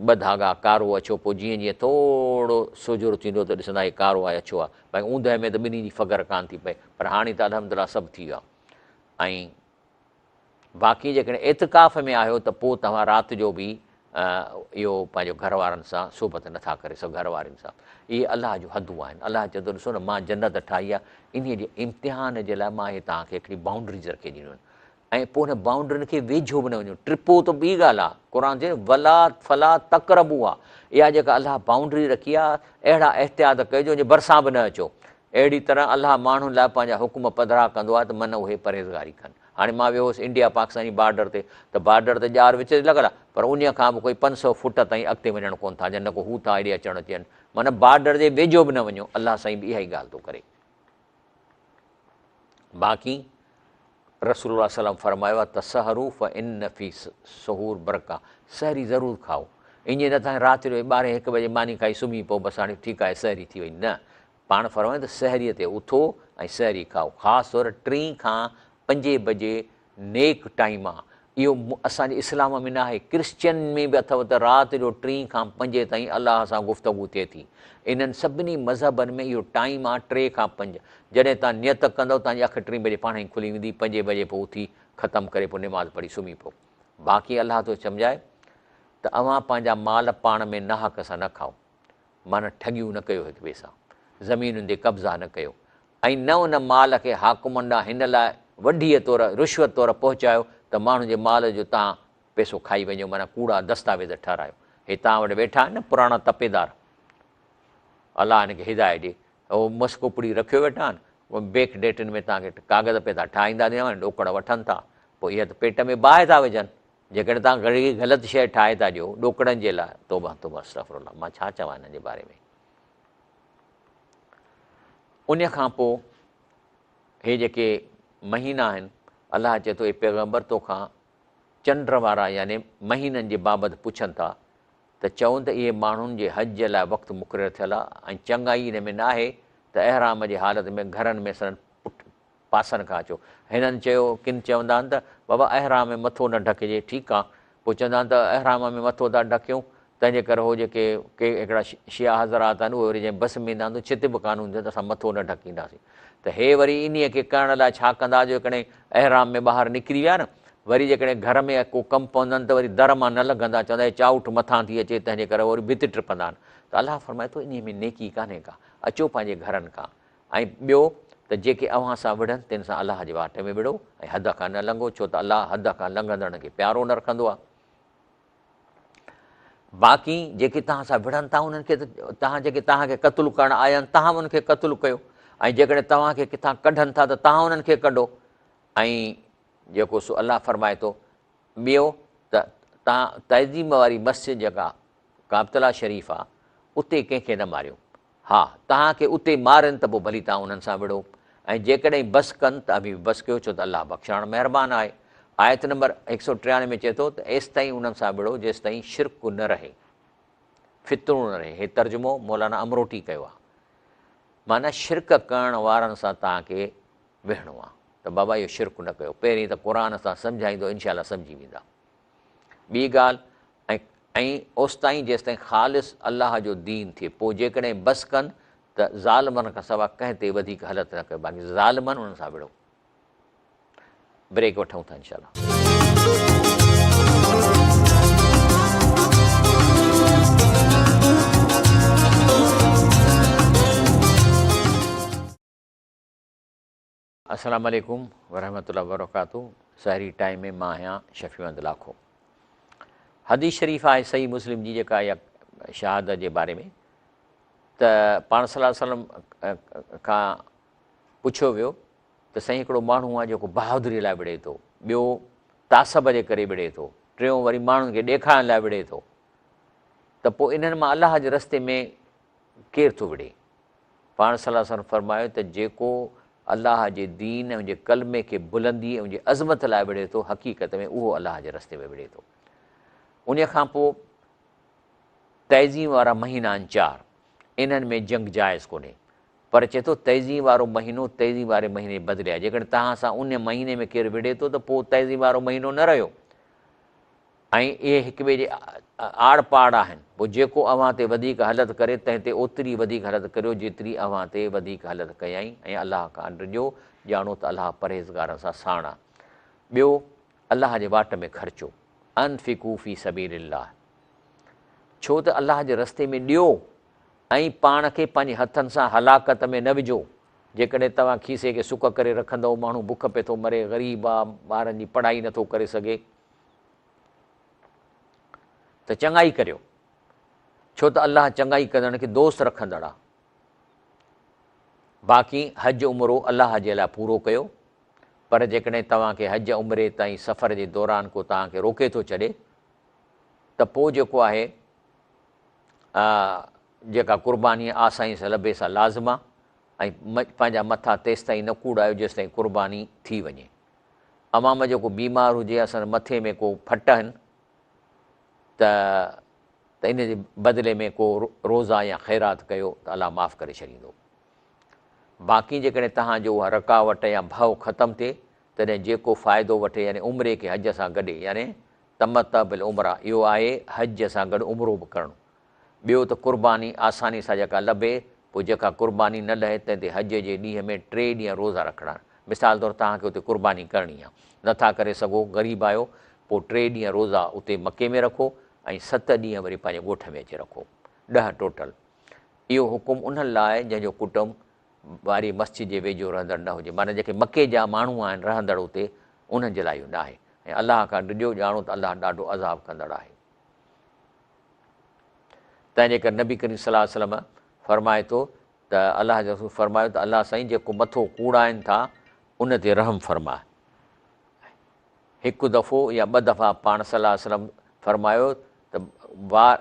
ٻه ڌاڳا ڪارو اڇو پوء جيئن جيئن ٿورو سوجهرو ٿيندو ته ڏسندا هي ڪارو آهي اڇو آهي باقي اوندهه ۾ ته ٻنهي جي فگر ڪانه ٿي پئي پر هاڻي ته الحمدلله سڀ ٿي ويو آهي ۽ باقي جيڪڏهن اعتڪاف ۾ آهيو ته پوء توهان رات جو به اهو پنهنجو گهر وارن سان صحبت نه ٿا ڪري سگهو گهر وارين سان اهي الله جون حدون آهن الله چئي ٿو ڏسو نه مان جنت ٺاهي آهي انهي جي امتحان جي لاء مان اهي توهان کي هڪڙي باؤنڊريز رکي ڏنيون آهن ۽ پوء ان باؤنڊرين کي ويجهو به نه وڃو ٽپو ته ٻي ڳالهه آهي قرآن چئي ولا فلا تقربوها اها جيڪا الله باؤنڊري رکي آهي اهڙا احتياط ڪجو جو ڀرسان به نه اچو اهڙي طرح الله ماڻهن لاء پنهنجا حڪم پڌرا ڪندو آهي ته من اهي پرهيزگاري ڪن. هاڻي مان ويو هوس انڊيا پاڪستان جي بارڊر تي ته بارڊر تي ڄار وچ تي لڳل آهي پر انهيء کان به ڪوئي 500 فوٽ تائين اڳتي وڃڻ ڪونه ٿا ڏين نه ڪو هو ٿا هيڏي اچڻ ڏين معنيٰ بارڊر جي ويجهو به نه وڃو الله سائين به اها ئي ڳالهه ٿو ڪري. باقي رسول الله صلي الله عليه وسلم فرمايو آهي تسحروا فان في السحور برڪه سحري ضرور کائو ائين نه ته رات جو ٻارهين هڪ بجي ماني کائي سمهي پئو بس هاڻي ٺيڪ آهي سحري ٿي وئي نه پاڻ فرمايو ته سحريء تي اٿو ۽ سحري کائو خاص طور ٽين کان پنجين بجي نيڪ ٽائيم آ اهو اسان جي اسلام ۾ ناهي. ڪرسچن ۾ به اٿو ته رات جو ٽين کان پنجين تائين الله سان گفتگو ٿئي ٿي. انهن سڀني مذهبن ۾ اهو ٽائيم آ ٽي کان پنج. جڏهن توهان نيت ڪندؤ توهان جي اک ٽين بجي پاڻهي کلي ويندي، پنجين بجي پوء اٿي ختم ڪري پوء نماز پڙهي سمهي پئو. باقي الله ٿو سمجهائي ته اوهان پنهنجا مال پاڻ ۾ ناحق سان نه کائو. معنيٰ ٺڳيون نه ڪيو هڪ ٻئي سان، زمينن تي قبضا نه ڪيو ۽ نه ان مال کي حاڪمن ڏانهن هن لاء وڍيء طور، رشوت طور، پهچايو ته ماڻهن جي مال جو توهان پئسو کائي وڃو معنيٰ ڪوڙا دستاويز ٺهرايو. هي توهان وٽ ويٺا آهن نه پراڻا تپيدار، الله هن کي هدايت ڏي، هو مسڪو پڙي رکيو ويٺا آهن، بيڪ ڊيٽن ۾ توهان کي ڪاغذ پئي ٿا ٺاهيندا ڏيندا وڃن، ڏوڪڙ وٺن ٿا، پوء اها ته پيٽ ۾ باهه ٿا وجهن. جيڪڏهن توهان گهڙي غلط شيء ٺاهي ٿا ڏيو ڏوڪڙن جي لاء، توبه توبه استغفر الله، مان ڇا چوان هنن جي باري ۾. ان کان پوء هي جيڪي مهينا آهن، الله چئي ٿو اي پيغمبر توکان چنڊ وارا يعني مهينن جي بابت پڇن ٿا ته چون ته اهي ماڻهن جي حج جي لاء وقت مقرر ٿيل آهي ۽ چڱائي ان ۾ ناهي ته احرام جي حالت ۾ گهرن ۾ سندن پٺ پاسن کان اچو. هنن چيو، ڪن چوندا آهن ته، بابا احرام ۾ مٿو نه ڍڪجي، ٺيڪ آ. پوء چوندا آهن ته احرام ۾ مٿو ٿا ڍڪيون، تنهن جي ڪري هو جيڪي ڪي هڪڙا شيعا حضرات آهن، اهي وري جنهن بس ۾ ايندا آهن ته ڇت به ڪانه هوندي ته اسان مٿو نه ڍڪينداسين. ته هي وري انهيء کي ڪرڻ لاء ڇا ڪندا جو جيڪڏهن احرام ۾ ٻاهر نڪري ويا نه، وري جيڪڏهن گهر ۾ ڪو ڪم پوندن ته وري در مان نه لنگهندا، چوندا هي چائوٺ مٿان ٿي اچي، تنهن جي ڪري وري ڀت ٽپندا آهن. ته الله فرمائي ٿو انهيء ۾ نيڪي ڪانهي ڪا، اچو پنهنجي گهرن کان. ۽ ٻيو ته جيڪي اوهان سان وڙهن تن سان الله جي واٽ ۾ وڙهو ۽ حد کان نه لنگهو ڇو ته الله حد کان لنگهندڙن کي پيارو نه رکندو آهي. باقي جيڪي توهان سان وڙهن ٿا انهن کي ته توهان جيڪي توهان کي قتل ڪرڻ آيا آهن توهان به انهن کي قتل ڪيو ۽ جيڪڏهن توهان کي ڪٿان ڪڍن ٿا ته توهان انهن کي ڪڍو ۽ جيڪو سو الله فرمائي ٿو ٻيو ته توهان تعظيم واري مسجد جيڪا ڪعبة الله شريف آهي اتي ڪنهن کي نه ماريو ها، توهان کي اتي مارين ته پوء ڀلي توهان انهن سان وڙهو ۽ جيڪڏهن بس ڪن ته اوهين به بس ڪيو ڇو ته الله بخشڻ مهربان آهي. آيت نمبر 193 ۾ چئي ٿو ته ايستائين انهن سان وڙهو جيستائين شرڪ نه رهي، فتنو نه رهي. هي ترجمو مولانا امروٽي ڪيو آهي. معنيٰ شرڪ ڪرڻ وارن سان توهان کي وڙهڻو آهي ته بابا اهو شرڪ نه ڪيو. پهرين ته قرآن سان سمجهائيندو انشاء الله سمجهي ويندا. ٻي ڳالهه، ۽ ۽ اوستائين جيستائين خالص الله جو دين ٿئي، پوء جيڪڏهن بس ڪن ته ظالمن کان سوا ڪنهن تي وڌيڪ هلت نه ڪيو، باقي ظالمن انهن سان وڙهو. بريڪ وٺون ٿا انشاء الله. السلام عليڪم ورحمة الله وبرڪاته سحري ٽائيم ۾ مان آهيان شفيع احمد لاکو حديث شريف آهي صحيح مسلم جي جيڪا اها شهادت جي باري ۾ ته پاڻ صلي الله عليه وسلم کان پڇيو ويو ته سائين هڪڙو ماڻهو آهي جيڪو بهادري لاء وڙهي ٿو ٻيو تعصب جي ڪري وڙهي ٿو ٽيون وري ماڻهن کي ڏيکارڻ لاء وڙهي ٿو ته پوء انهن مان الله جي رستي ۾ ڪير ٿو وڙهي پاڻ صلي الله عليه وسلم فرمايو ته جيڪو الله جي دين ۽ ان جي ڪلمي کي بلندي ۽ ان جي عظمت لاء وڙهي ٿو حقيقت ۾ اهو الله جي رستي ۾ وڙهي ٿو. انهيء کان پوء تعظيم وارا مهينا آهن چار، انهن ۾ جنگ جائز ڪونهي. پر چئي ٿو تعظيم وارو مهينو تعظيم واري مهيني جي بدلي آهي. جيڪڏهن توهان سان ان مهيني ۾ ڪير وڙهي ٿو ته پوء تعظيم وارو مهينو نه رهيو. ۽ اهي هڪ ٻئي جي آڙ پاڙ آهن، پوء جيڪو اوهان تي وڌيڪ هلت ڪري تنهن تي اوتري وڌيڪ هلت ڪريو جيتري اوهان تي وڌيڪ هلت ڪيائين ۽ الله کان ڊڄو، ڄاڻو ته الله پرهيزگارن سان ساڻ آهي. ٻيو، الله جي واٽ ۾ خرچو، انفقوا في سبيل الله، ڇو ته الله جي رستي ۾ ڏيو ۽ پاڻ کي پنهنجي هٿن سان هلاڪت ۾ نه وجهو، جيڪڏهن توهان کيسي کي سڪ ڪري رکندؤ، ماڻهو بک پئي ٿو مري، غريب آ، ٻارن جي پڙهائي نٿو ڪري سگهي، ته چڱائي ڪريو، ڇو ته الله چڱائي ڪندڙن کي دوست رکندڙ آهي. باقي حج عمرو الله جي لاء پورو ڪيو، پر جيڪڏهن توهان کي حج عمري تائين سفر جي دوران ڪو توهان کي روڪي ٿو ڇڏي ته پوء جيڪو آهي جيڪا قرباني آسائي سان لڀي سا لازم آهي ۽ پنهنجا مٿا تيستائين نه ڪوڙايو جيستائين قرباني ٿي وڃي. عوام جو ڪو بيمار هجي يا سندس مٿي ۾ ڪو ڦٽ هن ته ته ان جي بدلي ۾ ڪو روزا يا خيرات ڪيو ته الله معاف ڪري ڇڏيندو. باقي جيڪڏهن توهان جو اها رڪاوٽ يا ڀؤ ختم ٿئي تڏهن جيڪو فائدو وٺي يعني عمري کي حج سان گڏي يعني تمتع بالعمره اهو آهي حج سان گڏ عمرو به ڪرڻ. ٻيو ته قرباني آساني سان جيڪا لڀي، پوء جيڪا قرباني نه لهي تنهن تي حج جي ڏينهن ۾ ٽي ڏينهن روزا رکڻا آهن. مثال طور توهان کي اتي قرباني ڪرڻي آهي، نه ٿا ڪري سگهو، غريب آهيو، پوء ٽي ڏينهن روزا اتي مڪي ۾ رکو ۽ ست ڏينهن وري پنهنجي ڳوٺ ۾ اچي رکو. ڏهه ٽوٽل. اهو حڪم انهن لاء جنهن جو ڪٽنب واري مسجد جي ويجهو رهندڙ نه هجي، معنيٰ جيڪي مڪي جا ماڻهو آهن رهندڙ اتي، انهن جي لاء اهو ناهي. ۽ الله کان ڊڄو، ڄاڻو ته الله ڏاڍو عذاب ڪندڙ آهي. تنهن جي ڪري نبي ڪريم صلي الله عليه وسلم فرمائي ٿو ته الله جي رسول فرمايو ته الله سائين جيڪو مٿو ڪوڙائن ٿا ان تي رحم فرماء. هڪ دفعو يا ٻه دفعا پاڻ صلي الله عليه وسلم فرمايو ته وار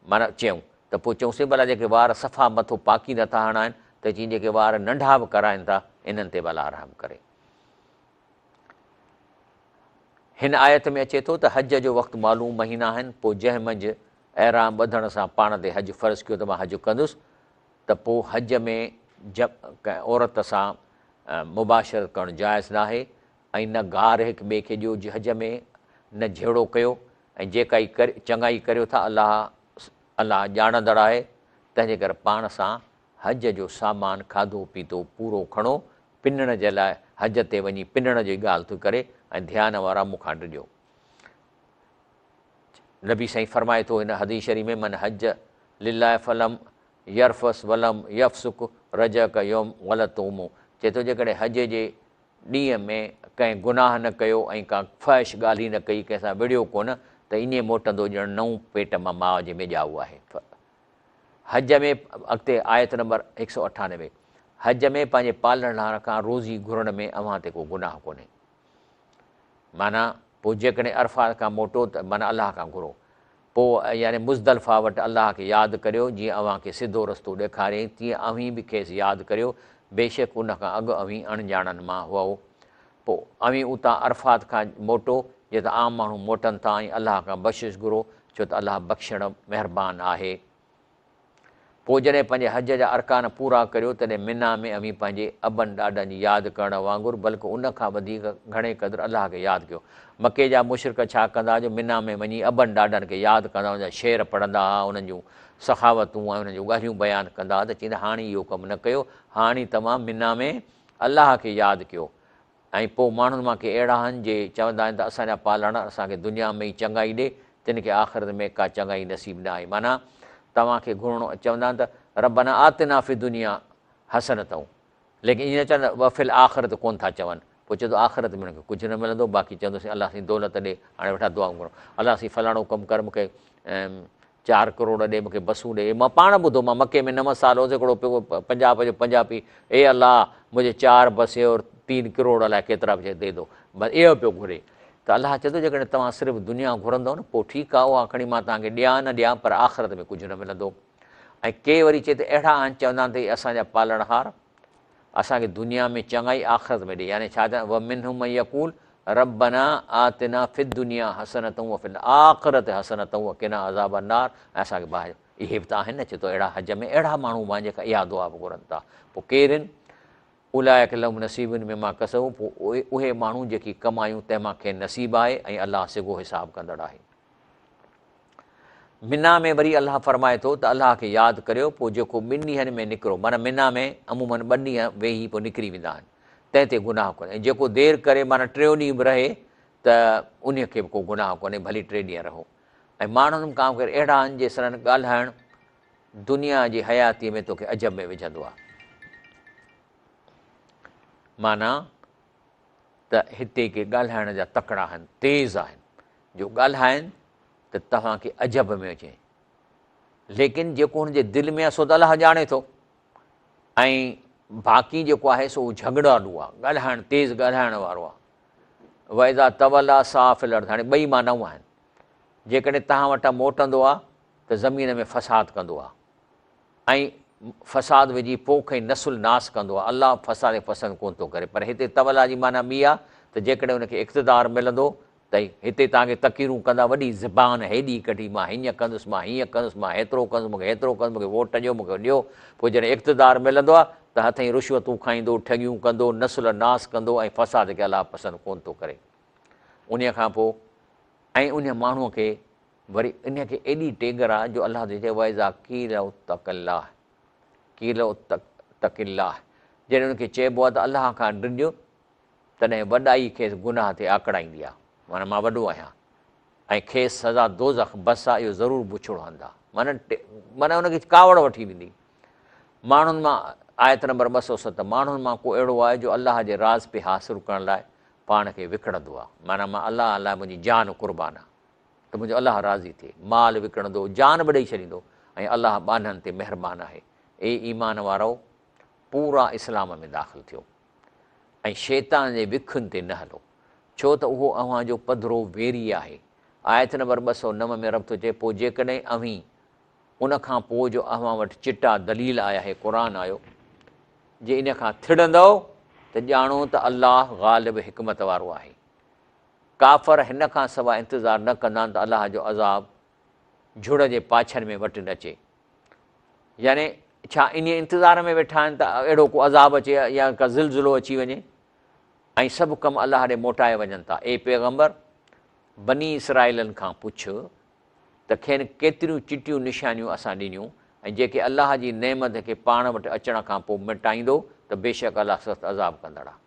معنيٰ چيائون ته پوء چئون سين ڀلا جيڪي وار صفا مٿو پاڪي نٿا هڻائن ته چين جيڪي وار ننڍا به ڪرائن ٿا انهن تي به الله رحم ڪري. هن آيت ۾ اچي ٿو ته حج جو وقت معلوم مهينا آهن، پوء جنهن منجهه احرام ٻڌڻ سان پاڻ تي حج فرض ڪيو ته مان حج ڪندس ته پوء حج ۾ ڪنهن عورت سان مباشرت ڪرڻ جائز ناهي ۽ نه گار هڪ ٻئي کي ڏيو حج ۾ نه جهيڙو ڪيو ۽ جيڪائي چڱائي ڪريو ٿا الله الله ڄاڻندڙ آهي تنهنجي ڪري پاڻ سان حج جو سامان کاڌو پيتو پورو کڻو، پنڻ جي لاء حج تي وڃي پنڻ جي ڳالهه ٿو ڪري ۽ ڌيان وارا مون کان ڊڄو. نبي سائين فرمائي ٿو هن حديث شريف ۾ من حج لله فلم يرفث ولم يفسق رجع ڪيوم ولدته امه چئي ٿو جيڪڏهن حج جي ڏينهن ۾ ڪنهن گناهه نه ڪيو ۽ ڪا فحش ڳالهه ئي نه ڪئي ڪنهن سان وڙهيو ڪونه ته ائين موٽندو ڄڻ نئون پيٽ مان ماء جي ۾ ڄائو آهي. حج ۾ اڳتي آيت نمبر 198 حج ۾ پنهنجي پالڻهار کان روزي گهرڻ ۾ اوهان تي ڪو گناهه ڪونهي. معنيٰ پوء جيڪڏهن عرفات کان موٽو ته معنيٰ الله کان گهرو. پوء يعني مزدلفه وٽ الله کي ياد ڪريو جيئن اوهان کي سڌو رستو ڏيکاريائين تيئن اوهين به کيس ياد ڪريو بيشڪ ان کان اڳ اوهين اڻڄاڻن مان هئو. پوء اوهين اتان عرفات کان موٽو، جتان عام ماڻهو موٽن ٿا ۽ الله کان بخشش گهرو، ڇو ته الله بخشڻ مهربان آهي. پوء جڏهن پنهنجي حج جا ارڪان پورا ڪريو، تڏهن منيٰ ۾ اوهين پنهنجي ابن ڏاڏن جي ياد ڪرڻ وانگر، بلڪ ان کان وڌيڪ گهڻي قدر الله کي ياد ڪيو. مڪي جا مشرڪ ڇا ڪندا جو منيٰ ۾ وڃي ابن ڏاڏن کي ياد ڪندا، انهن جا شعر پڙهندا ها، انهن جون سخاوتون ۽ انهن جون ڳالهيون بيان ڪندا ها ته چئيندا هاڻي اهو ڪم نه ڪيو، هاڻي توهان منيٰ ۾ الله کي ياد ڪيو ۽ پوء ماڻهن مان ڪي اهڙا آهن جي چوندا آهن ته اسان جا پالڻهار اسان کي دنيا ۾ ئي چڱائي ڏي تن کي آخرت ۾ ڪا چڱائي نصيب نه آهي معنيٰ توهان کي گهرڻو چوندا آهن ته ربنا آتنا في الدنيا حسنة ليڪن ائين نه چوندا وفي الاخرة ڪونه ٿا چون پوء چوندو آخرت ۾ هن کي ڪجهه نه ملندو باقي چوندوسين الله سائين دولت ڏي هاڻي ويٺا دعائون گهرون الله سائين فلاڻو ڪم ڪر مون کي چار ڪروڙ ڏي مونکي بسون ڏي مان پاڻ ٻڌو مان مڪي ۾ نو سال هوس هڪڙو پيو پنجاب جو پنجابي اي الله مجھي چار بسي اور تين ڪروڙ الائي ڪيترا به the دو بس اهو پيو گهري ته الله چئي ٿو جيڪڏهن توهان صرف دنيا گهرندؤ نه پوء ٺيڪ آهي اها کڻي مان توهان کي ڏيان نه ڏيان پر آخرت ۾ ڪجهه نه ملندو ۽ ڪي وري چئي ته اهڙا آهن چوندا آهن ته اي اسان جا پالڻهار اسان کي دنيا ۾ چڱائي آخرت ۾ ڏي يعني ڇا چون ومنهم من يقول ربنا آتنا في الدنيا حسنة وفي الآخرة حسنة وقنا عذاب النار ۽ اسان کي باهه اهي به ته آهن نه چي ٿو اهڙا حج ۾ اهڙا ماڻهو به آهن جيڪا اها دعا به گهرن ٿا پوء ڪير آهن اولئڪ لهم نصيب مما ڪسبوا پوء اهي ماڻهو جيڪي ڪمايون تنهن مان کين نصيب آهي ۽ الله سگهو حساب ڪندڙ آهي. منيٰ ۾ وري الله فرمائي ٿو ته الله کي ياد ڪريو پوء جيڪو ٻن ڏينهن ۾ نڪرو معنيٰ منيٰ ۾ عموماً ٻه ڏينهن ويهي پوء نڪري ويندا آهن تنهن تي گناهه ڪونهي ۽ جيڪو دير ڪري معنيٰ ٽيون ڏينهن به رهي ته انهي کي به ڪو گناهه ڪونهي ڀلي ٽي ڏينهن رهو ۽ ماڻهن کان ڪير اهڙا آهن جي سندن ڳالهائڻ دنيا جي حياتيء ۾ توکي عجب ۾ وجهندو آهي معنيٰ ته هتي ڪي ڳالهائڻ جا تڪڙا آهن، تيز آهن، جو ڳالهائن ته توهان کي عجب ۾ اچي، ليڪن جيڪو هن جي دل ۾ آهي سو ته الله ڄاڻي ٿو ۽ باقي جيڪو آهي سو جهڳڙالو آهي، ڳالهائڻ تيز ڳالهائڻ وارو آهي. واذا تولي سعي في الارض هاڻي ٻئي معنائون آهن، جيڪڏهن توهان وٽان موٽندو آهي ته زمين ۾ فساد ڪندو آهي. ۽ فساد وجهي پوک ۽ نسل ناس ڪندو آهي، الله فساد کي پسند ڪونه ٿو ڪري، پر هتي توليٰ جي معنيٰ ٻي آهي ته جيڪڏهن ان کي اقتدار ملندو ته هتي توهان کي تقريرون ڪندا وڏي زبان هيڏي ڪڍي مان هيئن ڪندس مان هيئن ڪندس مان هيترو ڪندس مون کي هيترو ڪندس مون کي ووٽ ڏيو مون کي ڏيو پوء جڏهن اقتدار ملندو آهي ته ته هٿئين رشوتون کائيندو، ٺڳيون ڪندو، نسل ناس ڪندو ۽ فساد کي الله پسند ڪونه ٿو ڪري. انهيء کان پوء ۽ انهيء ماڻهوء کي وري انهيء کي ايڏي ٽيڳر آ جو الله ٿو چئي واذا قيل اتق الله قيل اتق الله جڏهن ان کي چئبو آ ته الله کان ڊڄ تڏهن وڏائي کيس گناهه تي آڪڙائيندي آ معنيٰ مان وڏو آهيان ۽ کيس سزا دوزخ بس آ اهو ضرور بڇڙو هنڌ آ معنيٰ معنيٰ ان کي ڪاوڙ وٺي ويندي ماڻهن مان آيت نمبر 207 ماڻهن مان ڪو اهڙو آهي جو الله جي راضپي حاصل ڪرڻ لاء پاڻ کي وڪڻندو آ معنيٰ مان الله لاء منهنجي جان قربان آ ته منهنجو الله راضي ٿئي، مال وڪڻندو، جان به ڏئي ڇڏيندو ۽ الله ٻانهن تي مهربان آهي. اي ايمان وارؤ! پورا اسلام ۾ داخل ٿيو ۽ شيطان جي وکن تي نه هلو، ڇو ته اهو اوهان جو پڌرو ويري آهي. آيت نمبر 209 ۾ رب ٿو چئي، پوء جيڪڏهن اوهين ان کان پوء جو اوهان وٽ چٽا دليل آيا، هي قرآن آيو، جي ان کان ٿڙندؤ ته ڄاڻو ته الله غالب حڪمت وارو آهي. ڪافر هن کان سواء انتظار نه ڪندا آهن ته الله جو عذاب جھڙ جي پاڇن ۾ وٽن اچي. يعني ڇا انهيء انتظار ۾ ويٺا آهن ته اهڙو ڪو عذاب اچي يا ڪا زلزلو اچي وڃي ۽ سڀ ڪم الله ڏي موٽائي وڃن ٿا. اي پيغمبر! بني اسرائيلن کان پڇ ته کين ڪيتريون چٽيون نشانيون اسان ڏنيون ۽ جيڪي الله جي نعمت کي پاڻ وٽ اچڻ کان پوء مٽائيندو ته بيشڪ الله سخت عذاب ڪندڙ آهي.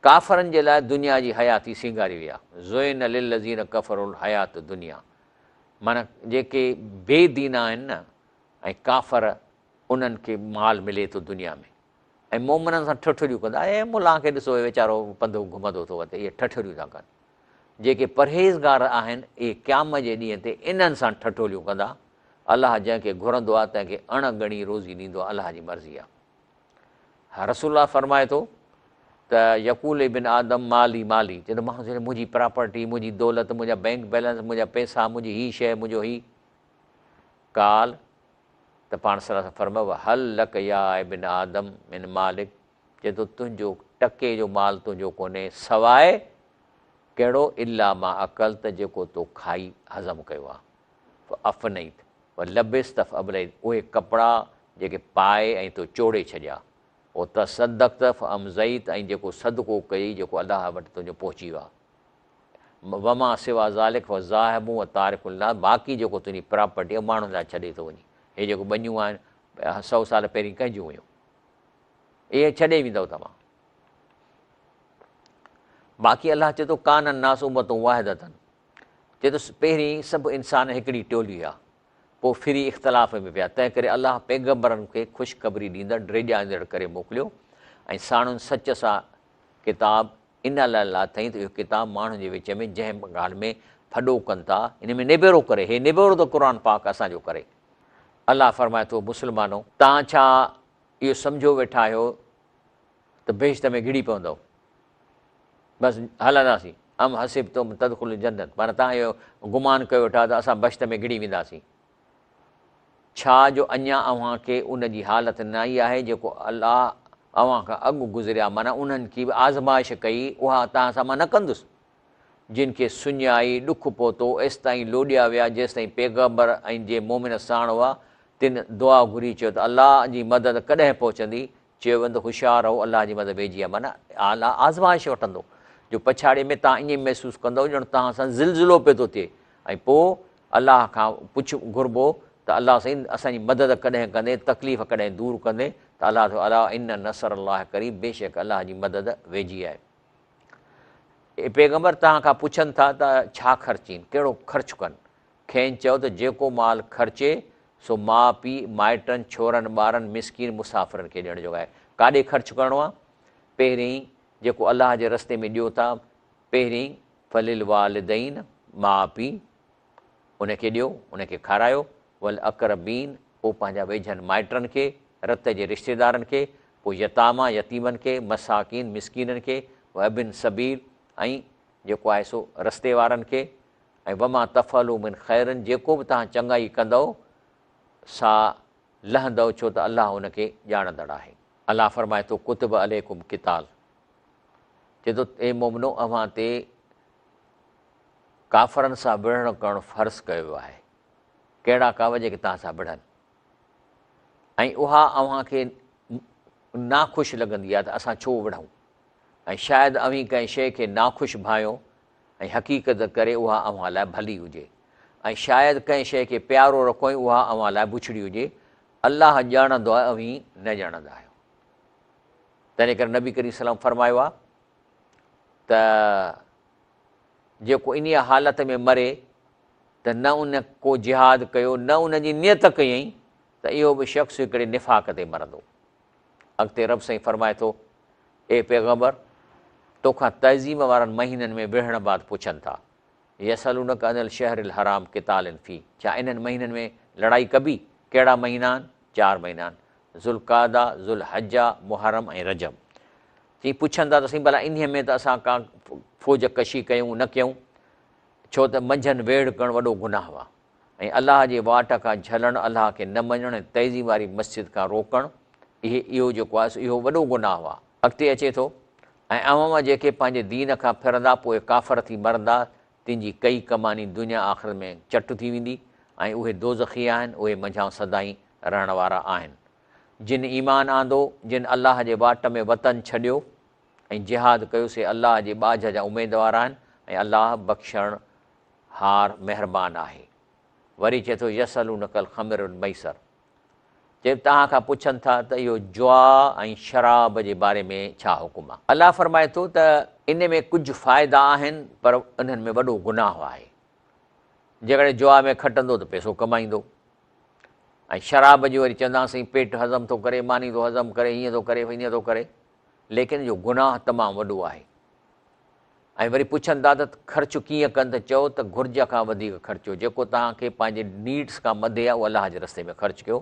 ڪافرن جي لاء دنيا جي حياتي سينگاري وئي آهي. زين للذين ڪفروا الحيات الدنيا معنيٰ جيڪي بي دين آهن نه ۽ ڪافر انهن کي مال ملي ٿو دنيا ۾ ۽ مومنن سان ٺٺوليون ڪندا اي ملان کي ڏسو ويچارو پنڌ گهمندو ٿو وتي اهي ٺٺوليون ٿا ڪن جيڪي پرهيزگار آهن اهي قيامت جي ڏينهن تي انهن سان ٺٺوليون ڪندا الله جنهن کي گهرندو آهي تنهن کي اڻ ڳڻي روزي ڏيندو آهي الله جي مرضي آهي. رسول الله فرمائي ٿو ته يقول ابن آدم مالي مالي چئي ٿو ماڻهو چئي منهنجي پراپرٽي منهنجي دولت منهنجا بينڪ بيلنس منهنجا پئسا منهنجي هي شيء منهنجو هي قال ته پاڻ صلي الله عليه وسلم فرمايو هل لڪ يا ابن آدم من مالڪ چئي ٿو تنهنجو ٽڪي جو مال تنهنجو ڪونهي سواء ڪهڙو الا ما اڪلت جيڪو تو کائي هضم ڪيو آهي فافنيت ولبست فابليت اهي ڪپڙا جيڪي پائي ۽ تو چوڙي ڇڏيا، وتصدقت فامضيت ۽ جيڪو صدقو ڪيئي جيڪو الله وٽ تنهنجو پهچي ويو آهي، وما سوا ذلک فهو ذاهب وتارڪ للناس باقي جيڪو تنهنجي پراپرٽي آهي ماڻهن لاء ڇڏي ٿو وڃين، هي جيڪو ٻنيون آهن سئو سال پهرين ڪنهن جون هيون، اهي ڇڏي ويندؤ توهان. باقي الله چئي ٿو ڪان الناس امة واحدة چئي ٿو پهرين سڀ انسان هڪڙي ٽولي هيا پوء ڦري اختلاف ۾ پيا تنهن ڪري الله پيغمبرن کي خوشخبري ڏيندڙ ڊيڄاريندڙ ڪري موڪليو ۽ ساڻن سچ سان ڪتاب ان لاء لاٿائين ته اهو ڪتاب ماڻهن جي وچ ۾ جنهن ڳالهه ۾ ڦڏو ڪن ٿا ان ۾ نبيرو ڪري هي نبيرو ته قرآن پاڪ اسان جو ڪري. الله فرمائي ٿو مسلمانو! توهان ڇا اهو سمجهيو ويٺا آهيو ته بهشت ۾ گهڙي پوندؤ؟ بس هلنداسين، ام حسبتم تدخلوا الجنة معنيٰ توهان اهو گمان ڪيو ويٺا ته اسان بهشت ۾ گهڙي وينداسين، ڇا جو اڃا اوهان کي ان جي حالت نه آئي آهي جيڪو الله اوهان کان اڳ گذريا معنيٰ انهن کي به آزمائش ڪئي اها توهان سان مان نه ڪندس، جن کي سڃ آئي، ڏک پهتو، ايستائين لوڏيا ويا جيستائين پيغمبر ۽ جي مؤمن ساڻ هئا تن دعا گهري چيو ته الله جي مدد ڪڏهن پهچندي؟ چيو ويندو هوشيار رهو الله جي مدد ويجهي آهي معنيٰ الله آزمائش وٺندو جو پڇاڙي ۾ توهان ائين محسوس ڪندؤ ڄڻ توهان سان زلزلو پيو ٿو ٿئي ۽ پوء الله کان پڇ گهربو ته الله سائين اسان جي مدد ڪڏهن ڪندين تڪليف ڪڏهن دور ڪندين ته الله ٿو الا ان نصر الله قريب بيشڪ الله جي مدد ويجهي آهي. اي پيغمبر توهان کان پڇن ٿا ته ڇا خرچين ڪهڙو خرچ ڪن کين چئو ته جيڪو مال خرچي سو ماء پيء، مائٽن، ڇورن ٻارن، مسڪين، مسافرن کي ڏيڻ جوڳو آهي. ڪاڏي خرچ ڪرڻو آهي؟ پهرين جيڪو الله جي رستي ۾ ڏيو ٿا، پهرين فللوالدين، ماء پيء، ان کي ڏيو، ان کي کارايو، والاقربين، پوء پنهنجا ويجهن مائٽن کي، رت جي رشتيدارن کي، پوء يتاميٰ، يتيمن کي، مساڪين، مسڪينن کي، وابن السبيل، ۽ جيڪو آهي سو رستي وارن کي، ۽ وما تفعلوا من خير جيڪو به توهان چڱائي ڪندؤ سا لهندؤ ڇو ته الله ان کي ڄاڻندڙ آهي. الله فرمائي ٿو ڪتب عليڪم قتال چئي ٿو اي مومنو اوهان تي ڪافرن سان وڙهڻ ڪرڻ فرض ڪيو ويو آهي ڪهڙا ڪافر جيڪي توهان سان وڙهن. ۽ اها اوهان کي ناخوش لڳندي آهي ته اسان ڇو وڙهون ۽ شايد اوهين ڪنهن شيء کي ناخوش ڀانئيو ۽ حقيقت ڪري اها اوهان لاء ڀلي هجي ۽ شايد ڪنهن شيء کي پيارو رکو ۽ اها اوهان لاء بڇڙي هجي، الله ڄاڻندو آهي اوهين نه ڄاڻندا آهيو. تنهن ڪري نبي ڪريم صلي الله عليه وسلم فرمايو آهي ته جيڪو انهيء حالت ۾ مري ته نه ان ڪو جهاد ڪيو نه ان جي نيت ڪيائين ته اهو به شخص هڪڙي نفاق تي مرندو. اڳتي رب سائين فرمائي ٿو، اي پيغمبر! توکان تعظيم وارن مهينن ۾ وڙهڻ بعد پڇن ٿا، يسألونک عن الشهر الحرام قتال فيه، ڇا انهن مهينن ۾ لڙائي ڪبي؟ ڪهڙا مهينا آهن؟ چار مهينا آهن، ذوالقعده، ذوالحجه، محرم ۽ رجب. چي پڇن ٿا ته سائين ڀلا انهيء ۾ ته اسان ڪا فوج ڪشي ڪيون نه ڪيون، ڇو ته منجهن ويڙهه ڪرڻ وڏو گناهه آهي. ۽ الله جي واٽ کان جهلڻ، الله کي نه مڃڻ ۽ تعظيم واري مسجد کان روڪڻ، اهي اهو جيڪو آهي سو اهو وڏو گناهه آهي. اڳتي اچي ٿو، ۽ اوهان مان جيڪي پنهنجي دين کان ڦرندا پوء ڪافر ٿي مرندا، تن جي ڪئي ڪماني دنيا آخرت ۾ چٽ ٿي ويندي ۽ اهي دوزخي آهن، اهي منجهائون سدائين رهڻ وارا آهن. جن ايمان آندو، جن الله جي واٽ ۾ وطن ڇڏيو ۽ جهاد ڪيو سي الله جي ٻاجهه جا اميدوار آهن ۽ الله بخشڻ هار مهربان آهي. وري چئي ٿو يسألونک الخمر والميسر چئي توهان کان پڇن ٿا ته اهو جوا ۽ شراب جي باري ۾ ڇا حڪم آهي. الله فرمائي ٿو ته ان ۾ ڪجهه فائدا آهن پر انهن ۾ وڏو گناهه آهي. جيڪڏهن جوا ۾ کٽندو ته پئسو ڪمائيندو ۽ شراب جي وري چوندا سائين پيٽ هضم ٿو ڪري، ماني ٿو هضم ڪري، هيئن ٿو ڪري، هيئن ٿو ڪري، ليڪن جو گناهه تمام وڏو آهي. ۽ وري پڇن ٿا ته خرچ ڪيئن ڪن ته چئو ته گهرج کان وڌيڪ خرچيو، جيڪو توهان کي پنهنجي نيڊس کان مٿي آهي اهو الله جي رستي ۾ خرچ ڪيو،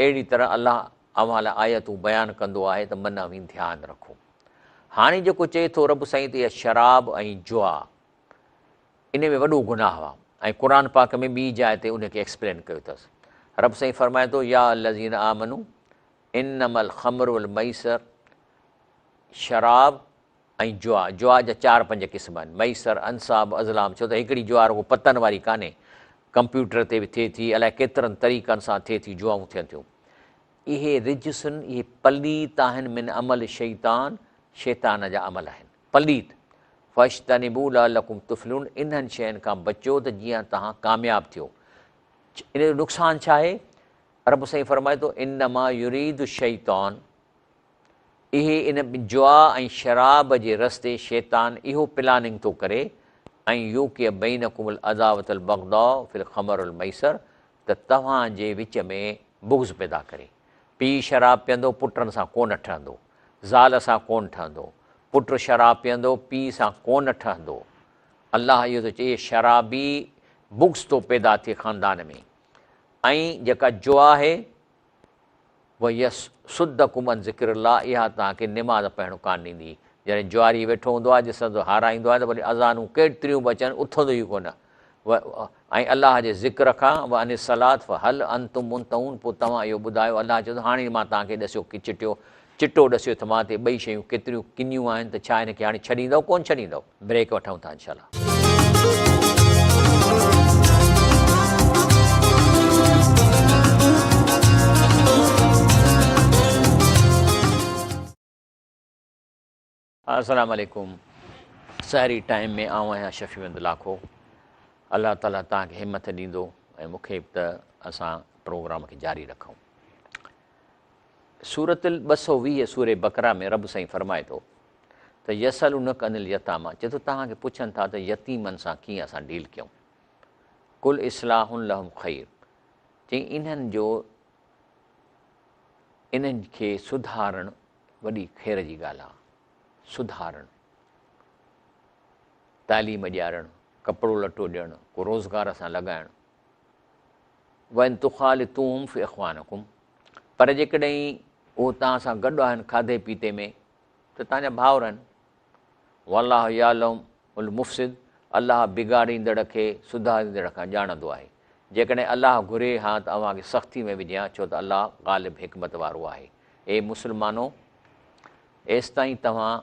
اهڙي طرح الله اوهان لاء آيتون بيان ڪندو آهي ته من اوهين ڌيان رکو. هاڻي جيڪو چئي ٿو رب سائين ته اها شراب ۽ جوا ان ۾ وڏو گناهه آهي ۽ قرآن پاڪ ۾ ٻي جاء تي ان کي ايڪسپلين ڪيو اٿس. رب سائين فرمائي ٿو يا الذين آمنو انما الخمر والميسر شراب ۽ جوا، جوا جا چار پنج قسم آهن، ميسر، انصاب، ازلام، ڇو ته هڪڙي جوا رڳو پتن واري ڪانهي، ڪمپيوٽر تي به ٿئي ٿي، الائي ڪيترن طريقن سان ٿئي ٿي، جوائون ٿين ٿيون. اهي رجس، اهي پليت آهن من عمل الشيطان، شيطان جا عمل آهن، پليت، فاجتنبوه لعلڪم تفلحون، انهن شين کان بچو ته جيئن توهان ڪامياب ٿيو. ان جو نقصان ڇا آهي؟ رب سائين فرمائي ٿو، انما يريد الشيطان، اهي ان جوا ۽ شراب جي رستي شيطان اهو پلاننگ ٿو ڪري ان يوقع بينڪم العداوة البغضاء في الخمر والميسر ته توهان جي وچ ۾ بغض پيدا ڪري. پيء شراب پيئندو پٽن سان ڪونه ٺهندو، زال سان ڪونه ٺهندو، پٽ شراب پيئندو پيء سان ڪونه ٺهندو. الله اهو ٿو چئي شرابي بغض ٿو پيدا ٿئي خاندان ۾ ۽ جيڪا جوا آهي ويصدڪم عن ذڪر الله اها توهان کي نماز پڙهڻ ڪانه ڏيندي. جڏهن جواري ويٺو هوندو آهي ڏسندو هارائيندو آهي ته وري اذانون ڪيتريون به اچن اٿندو ئي ڪونه ۽ الله جي ذڪر کان وعن الصلوة فهل انتم منتهون پوء توهان اهو ٻڌايو الله چوي ٿو هاڻي مان توهان کي ڏسيو چٽيو چٽو ڏسيو ٿو مان ته ٻئي شيون ڪيتريون ڪنيون آهن ته ڇا هن کي هاڻي ڇڏيندؤ ڪونه ڇڏيندؤ. بريڪ وٺون ٿا انشاء الله. السلام عليڪم سحري ٽائيم ۾ آئون آهيان شفيع محمد لاکو الله تعالي توهان کي همت ڏيندو ۽ مون کي به ته اسان پروگرام کي جاري رکون. سورة ال 220 سورة بقره ۾ رب سائين فرمائي ٿو ته يسألونک عن اليتاميٰ چئي ٿو توهان کي پڇن ٿا ته يتيمن سان ڪيئن اسان ڊيل ڪيون قل اصلاح لهم خير چئي انهن جو انهن کي سڌارڻ وڏي خير جي ڳالهه آهي سڌارڻ تعليم ڏيارڻ ڪپڙو لٽو ڏيڻ ڪو روزگار سان لڳائڻ وان تخالطوهم فاخوانڪم پر جيڪڏهن اهو توهان سان گڏ آهن کاڌي پيتي ۾ ته توهان جا ڀائر آهن. والله يعلم المفسد الله بگاڙيندڙ کي سڌاريندڙ کان ڄاڻندو آهي. جيڪڏهن الله گهري ها ته اوهان کي سختي ۾ وجهي ها ڇو ته الله غالب حڪمت وارو آهي. اي مسلمانو! ايستائين توهان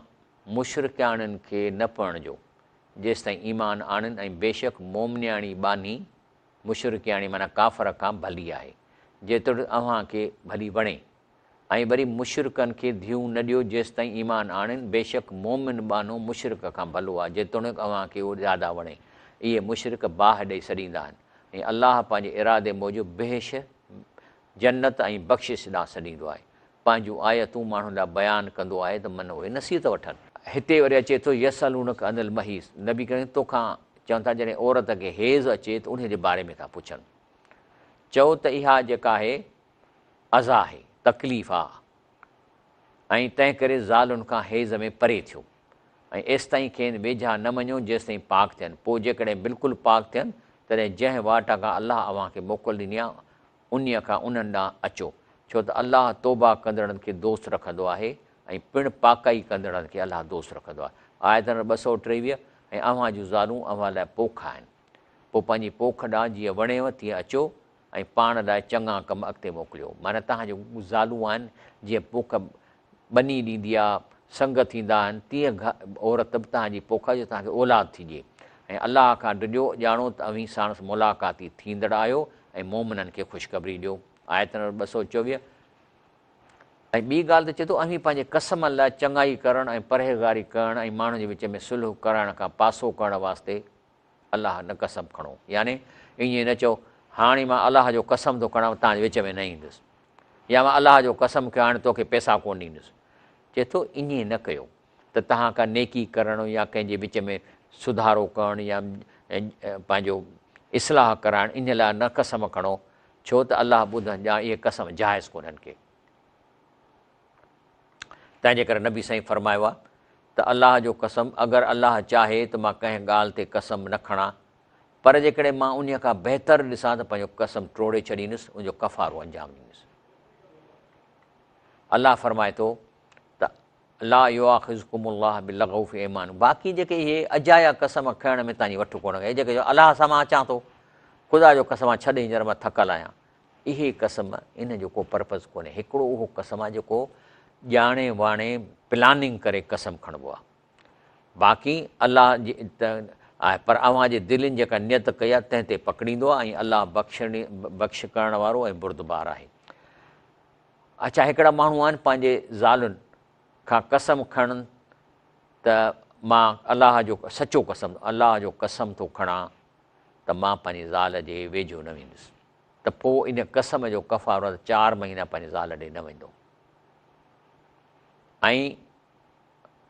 مشرڪياڻين کي نه پرڻجو جيستائين ايمان آڻين ۽ بيشڪ مومنياڻي ٻانهي مشرڪياڻي معنيٰ ڪافر کان ڀلي آهي. جيتوڻيڪ اوهان کي ڀلي وڻي. ۽ وري مشرڪن کي ڌيئون نه ڏيو جيستائين ايمان آڻين، بيشڪ مؤمن ٻانهو مشرڪ کان ڀلو آهي، جيتوڻيڪ اوهان کي اهو زياده وڻي. اهي مشرڪ باهه ڏي سڏيندا آهن ۽ الله پنهنجي ارادي موجب بهشت، جنت ۽ بخشش ڏانهن سڏيندو آهي. پنهنجون آيتون ماڻهن لاء بيان ڪندو آهي ته من اهي نصيحت وٺن. هتي وري اچي ٿو يسألونک عن المحيص نبي ڪريم توکان چون ٿا جڏهن عورت کي حيض اچي ته انهي جي باري ۾ ٿا پڇن. چئو ته اها جيڪا آهي اذيٰ آهي، تڪليف آ ۽ تنهن ڪري زالن کان حيض ۾ پري ٿيو ۽ ايستائين کين ويجها نه وڃو جيستائين پاڪ ٿين، پوء جيڪڏهن بلڪل پاڪ ٿين تڏهن جنهن واٽ کان الله اوهان کي موڪل ڏني آ انهيء کان انهن ڏانهن اچو، ڇو ته الله توبه ڪندڙن کي دوست رکندو آهي ۽ پڻ پاڪائي ڪندڙن کي الله دوست رکندو آهي. آيت نمبر 223، ۽ اوهان جون زالون اوهان لاء پوک آهن، پوء پنهنجي پوک ڏانهن جيئن وڻيو تيئن اچو ۽ پاڻ لاء چڱا ڪم اڳتي موڪليو. معنيٰ توهان جون زالون آهن، جيئن پوک ٻني ڏيندي آ، سنگ ٿيندا آهن، تيئن عورت به توهان جي پوک آ جو توهان کي اولاد ٿي ڏئي. ۽ الله کان ڊڄو، ڄاڻو ته اوهين ساڻس ملاقاتي ٿيندڙ آهيو ۽ مؤمنن کي خوشخبري ڏيو. آيت نمبر 224. ۽ ٻي ڳالهه ته چئي ٿو، اوهين پنهنجي قسمن لاء چڱائي ڪرڻ ۽ پرهيزگاري ڪرڻ ۽ ماڻهن جي وچ ۾ صلح ڪرائڻ کان پاسو ڪرڻ واسطي الله نه قسم کڻو، يعني ائين نه چئو، هاڻي مان الله جو قسم ٿو کڻان توهان جي وچ ۾ نه ايندس يا مان الله جو قسم کيو هاڻي توکي پئسا ڪونه ڏيندس. چئي ٿو ائين نه ڪيو ته توهان ڪا نيڪي ڪرڻ يا ڪنهن جي وچ ۾ سڌارو ڪرڻ يا پنهنجو اصلاح ڪرائڻ ان لاء نه قسم کڻو، ڇو ته الله ٻڌن ڄاڻ اهي قسم جائز ڪونهن ڪي. تنهن جي ڪري نبي سائين فرمايو آهي ته الله جو قسم اگر الله چاهي ته مان ڪنهن ڳالهه تي قسم نه کڻان پر جيڪڏهن مان انهيء کان بهتر ڏسان ته پنهنجو قسم ٽوڙي ڇڏيندس ان جو ڪفارو انجام ڏيندس. الله فرمائي ٿو ته لا يؤاخذڪم الله باللغو في ايمانڪم باقي جيڪي اهي اجايا قسم کڻڻ ۾ توهان جي وٺ ڪونه ڪئي جيڪي چئو الله سان مان اچان ٿو خدا جو قسم آ ڇڏ هينئر مان ٿڪل آهيان اهي قسم ان جو ڪو پرپز ڪونهي هڪڙو اهو قسم آ جيڪو ڄاڻي واڻي پلاننگ ڪري قسم کڻبو آ باقي الله جي ته آهي پر اوهان جي دلين جيڪا نيت ڪئي آ تنهن تي پڪڙيندو آ ۽ الله بخشڻي بخش ڪرڻ وارو ۽ بردبار آهي اڇا هڪڙا ماڻهو آهن پنهنجي زالن کان قسم کڻن ته مان الله جو سچو قسم الله جو قسم ٿو کڻان ته مان پنهنجي زال جي ويجهو نه ويندس ته پوء ان قسم جو ڪفارو ته چار مهينا پنهنجي زال ڏي نه ويندو ۽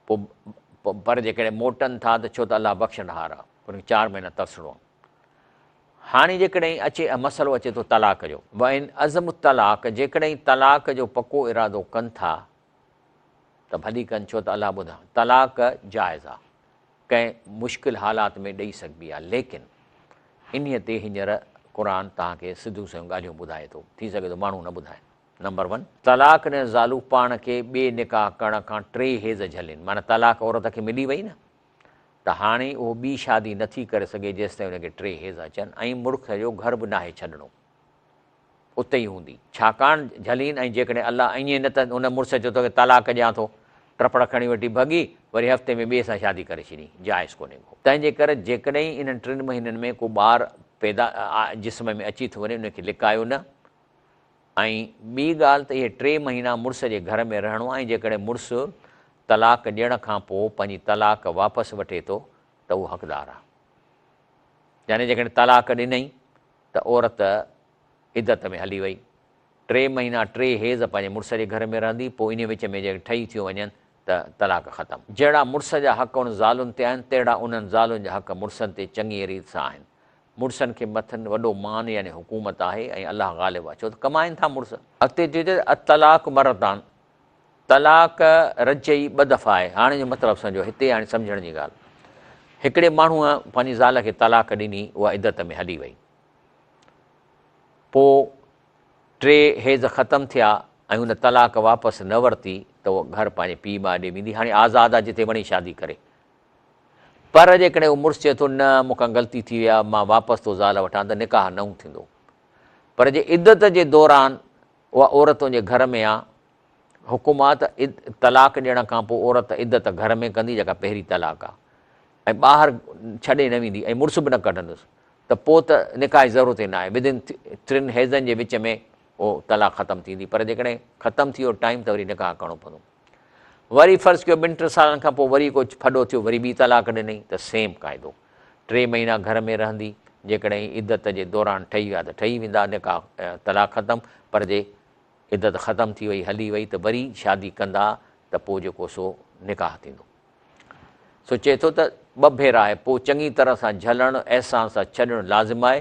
پوء پر جيڪڏهن موٽن ٿا ته ڇو ته الله بخشڻهار آهي پوء ان کي چار مهينا ترسڻو آهي. هاڻي جيڪڏهن اچي مسئلو اچي ٿو طلاق جو. وان عزموا الطلاق جيڪڏهن طلاق جو پڪو ارادو ڪن ٿا ته ڀلي ڪن ڇو ته الله ٻڌا طلاق جائز آهي ڪنهن مشڪل حالات ۾ ڏئي سگهبي آهي ليڪن انهيء تي هينئر قرآن توهان کي سڌيون سنيون ڳالهيون ٻڌائي ٿو ٿي سگهي ٿو ماڻهو نه ٻڌائن. نمبر ون، طلاق ڏنل زالون پاڻ کي ٻئي نڪاح ڪرڻ کان ٽي حيض جهلين معنيٰ طلاق عورت کي ملي وئي نه ته هاڻي اهو ٻي شادي نه ٿي ڪري سگهي جيستائين ان کي ٽي حيض اچن ۽ مڙس جو گهر به ناهي ڇڏڻو اتي ئي هوندي. ڇاڪاڻ جهلين ۽ جيڪڏهن الله ائين نه ته ان مڙس چيو توکي طلاق ڏيان ٿو، ٽپڙ کڻي وٺي ڀڳي، وري هفتي ۾ ٻئي سان شادي ڪري ڇڏي، جائز ڪونهي ڪو. تنهن جي ڪري جيڪڏهن انهن ٽن مهينن ۾ ڪو ٻار پيدا جسم ۾ اچي ٿو وڃي ان کي لڪايو نه ۽ ٻي ڳالهه ته اهي ٽي مهينا مڙس جي گهر ۾ رهڻو آهي ۽ جيڪڏهن مڙس طلاق ڏيڻ کان پوء پنهنجي طلاق واپس وٺي ٿو ته اهو حقدار آهي. يعني جيڪڏهن طلاق ڏنئي ته عورت عدت ۾ هلي وئي. ٽي مهينا ٽي حيض پنهنجي مڙس جي گهر ۾ رهندي، پوء انهيء وچ ۾ جيڪڏهن ٺهي ٿيون وڃن ته طلاق ختم. جهڙا مڙس جا حق انهن زالن تي آهن، تهڙا انهن زالن جا حق مڙسن تي چڱيء ريت سان آهن. مڙسن کي مٿن وڏو مان يعني حڪومت آهي ۽ الله غالب آهي، ڇو ته ڪمائن ٿا مڙس. اڳتي چئي ٿو ته الطلاق مرتان، طلاق رجعي ٻه دفعا آهي. هاڻي جو مطلب سمجهو، هتي هاڻي سمجهڻ جي ڳالهه. هڪڙي ماڻهوء پنهنجي زال کي طلاق ڏني، اها عدت ۾ هلي وئي. پوء ٽي حيض ختم ٿيا ۽ هن طلاق واپس نه ورتي ته اها گهر پنهنجي پيء ماء ڏي ويندي. هاڻي آزاد آهي جتي وڻي شادي ڪري. پر جيڪڏهن اهو مڙس چئي ٿو نه مون کان غلطي ٿي وئي آهي مان واپس ٿو زال وٺان ته نڪاح نئون ٿيندو. پر جي عدت جي دوران اها عورت ان جي گهر ۾ آ، حڪم آ ته طلاق ڏيڻ کان پوء عورت عدت گهر ۾ ڪندي جيڪا پهرين طلاق آ ۽ ٻاهر ڇڏي نه ويندي ۽ مڙس به نه ڪڍندس ته پوء ته نڪاح جي ضرورت ئي ناهي ودن ٽن حيضن جي وچ ۾ اهو طلاق ختم ٿيندي پر جيڪڏهن ختم ٿي ويو ٽائيم ته وري نڪاح ڪرڻو پوندو. وري فرض ڪيو ٻن ٽن سالن کان پوء وري ڪو ڦڏو ٿيو وري ٻي طلاق ڏنئي ته سيم قاعدو ٽي مهينا گهر ۾ رهندي جيڪڏهن عدت جي دوران ٺهي ويا ته ٺهي ويندا نڪاح طلاق ختم پر جي عدت ختم ٿي وئي هلي وئي ته وري شادي ڪندا ته پوء جيڪو سو نڪاح ٿيندو. سو چئي ٿو ته ٻه ڀيرا آهي، پوء چڱي طرح سان جهلڻ، احسان سان ڇڏڻ لازم آهي،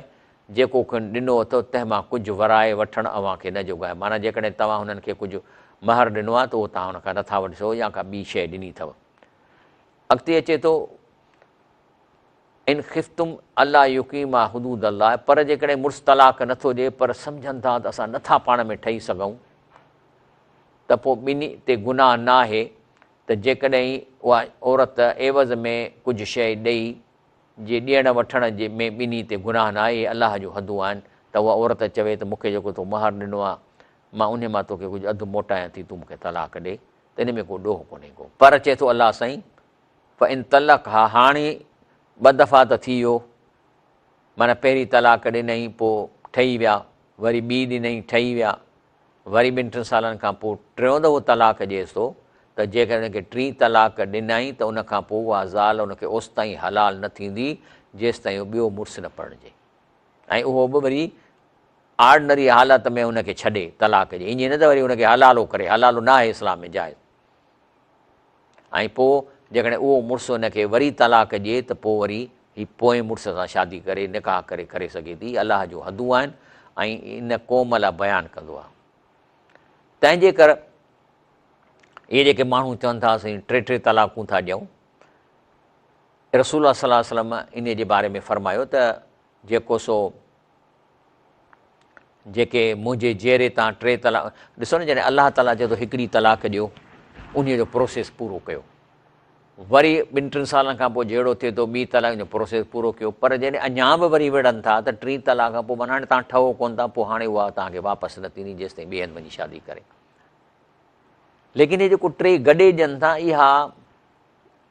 جيڪو کين ڏنو اٿو تنهن مان ڪجهه ورائي وٺڻ اوهان کي نه جوڳو آهي، معنيٰ جيڪڏهن توهان هنن کي ڪجهه مهر ڏنو آهي ته اهو توهان هن کان نٿا وٺي سگهو يا ڪا ٻي شيء ڏني اٿو. اڳتي اچي ٿو ان خفتم الا يقيما حدود الله پر جيڪڏهن مڙس طلاق نٿو ڏئي پر سمجهن ٿا ته اسان نٿا پاڻ ۾ ٺهي سگهون ته پوء ٻنهي تي گناهه ناهي ته جيڪڏهن اها عورت عيوض ۾ ڪجهه شيء ڏئي، جي ڏيڻ وٺڻ جي ۾ ٻنهي تي گناهه نه آهي، اهي الله جون حدون آهن، ته اها عورت چوي ته مون کي جيڪو تو مهر ڏنو آهي، مان انهي مان توکي ڪجهه اڌ موٽايان ٿي، تون مون کي طلاق ڏي، ته ان ۾ ڪو ڏوهه ڪونهي ڪو. پر چئي ٿو الله سائين، فإن طلقها هاڻي ٻه دفعا ته ٿي ويو، معنيٰ پهرين طلاق ڏنئين پوء ٺهي ويا، وري ٻي ڏنئين ٺهي ويا، وري ٻن ٽن سالن کان پوء ٽيون دفعو طلاق ڏئيس ٿو ته جيڪڏهن ان کي ٽين طلاق ڏنائين ته ان کان پوء اها زال ان کي اوستائين حلال نه ٿيندي جيستائين اهو ٻيو مڙس نه پرڻجي ۽ اهو به وري آرڊنري حالت ۾ ان کي ڇڏي طلاق ڏئي ائين نه ته وري ان کي حلالو ڪري حلالو نه آهي اسلام ۾ جائز ۽ پوء جيڪڏهن اهو مڙس ان کي وري طلاق ڏئي ته پوء وري هي پوئين مڙس سان شادي ڪري نڪاح ڪري ڪري سگهي ٿي. الله جون حدون آهن ۽ ان قوم لاء بيان ڪندو آهي. تنهن جي ڪر اهي جيڪي ماڻهو چون ٿا اسين ٽي ٽي طلاقون ٿا ڏيون، رسول الله صلي الله عليه وسلم انهي جي باري ۾ فرمايو ته جيڪو سو جيڪي منهنجي جيئري تان ٽي طلاق ڏسو نه جڏهن الله تعاليٰ چئي ٿو هڪڙي طلاق ڏيو انهي جو پروسيس پورو ڪيو وري ٻن ٽن سالن کان پوء جهيڙو ٿئي ٿو ٻي طلاق جو پروسيس پورو ڪيو پر جڏهن اڃا به وري وڙهن ٿا ته ٽين طلاق کان پوء معنيٰ هاڻي تان ٺهو ڪون ٿا پوء هاڻي اها توهان کي واپس نه ٿيندي جيستائين ٻئي هنڌ وڃي شادي ڪري ليڪن هي جيڪو ٽي گڏي ڏين ٿا اها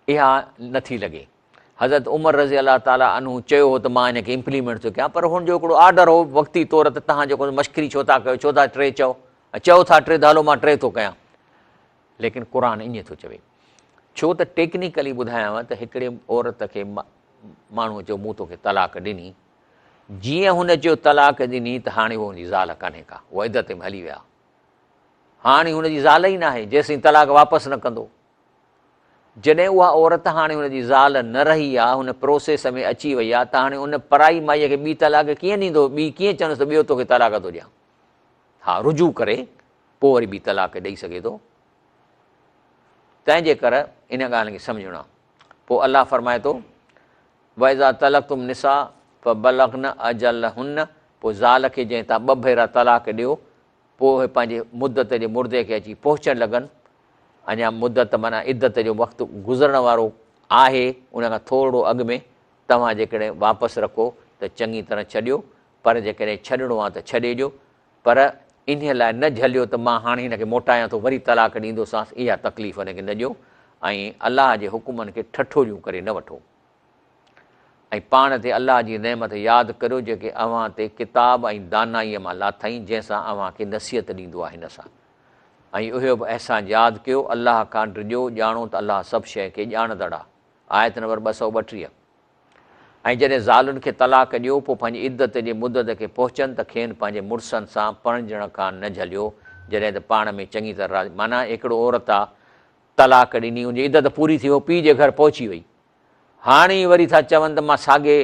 اها نٿي لڳي حضرت عمر رضي الله تعالٰي عنه چيو هو ته مان ان کي امپليمينٽ ٿو ڪيان پر هن جو هڪڙو آرڊر هو وقتي طور ته توهان جيڪو مشڪري ڇو ٿا ڪيو ڇو ٿا ٽي چئو ۽ چئو ٿا ٽي ته هلو مان ٽي ٿو ڪيان ليڪن قرآن ائين ٿو چوي ڇو ته ٽيڪنيڪلي ٻڌايانو ته هڪڙي عورت کي ماڻهو چيو مون توکي طلاق ڏني جيئن هن چيو طلاق ڏني ته هاڻي هو هن جي زال ڪانهي ڪا هو عدت ۾ هلي ويا هاڻي هن جي زال ئي ناهي جيسين طلاق واپس نه ڪندو جڏهن اها عورت هاڻي هن جي زال نه رهي آ، هن پروسيس ۾ اچي وئي آ ته هاڻي ان پرائي مائيء کي ٻي طلاق ڪيئن ڏيندو، ٻي ڪيئن چوندس ته ٻيو توکي طلاق ٿو ڏيان. ها رجوع ڪري پوء وري ٻي طلاق ڏئي سگهي ٿو. تنهن جي ڪر ان ڳالهه کي سمجهڻو آ. پوء الله فرمائي ٿو، واذا طلقتم النساء فبلغن اجلهن پوء زال کي جنهن تان ٻه ڀيرا طلاق ڏيو پوء اهي پنهنجي مدت جي مردي کي اچي پهچڻ لڳن، اڃا مدت معنيٰ عدت جو وقت گذرڻ وارو آهي، ان کان ٿورڙو اڳ ۾ توهان جيڪڏهن واپس رکو ته چڱي طرح ڇڏيو، پر جيڪڏهن ڇڏڻو آهي ته ڇڏي ڏيو، پر انهيء لاء نه جهليو ته مان هاڻي هن کي موٽايان ٿو وري طلاق ڏيندوسانس، اها تڪليف هن کي نه ڏيو ۽ الله جي حڪمن کي ٺٺوليون ڪري نه وٺو. ۽ پاڻ تي الله جي نعمت ياد ڪريو جيڪي اوهان تي ڪتاب ۽ دانائيء مان لاٿائين جنهن سان اوهان کي نصيحت ڏيندو آهي هن سان ۽ اهيو به احسان ياد ڪيو الله کان ڊڄو ڄاڻو ته الله سڀ شيء کي ڄاڻندڙ آهي آيت نمبر 232 ۽ جڏهن زالن کي طلاق ڏيو پوء پنهنجي عدت جي مدت کي پهچن ته کين پنهنجي مڙسن سان پرڻجڻ کان نه جهليو جڏهن ته پاڻ ۾ چڱي طرح راضي معنيٰ هڪڙو عورت آ طلاق ڏني ان جي عدت پوري ٿي هو پيء جي گهر پهچي وئي هاڻي وري ٿا چون ته مان ساڳي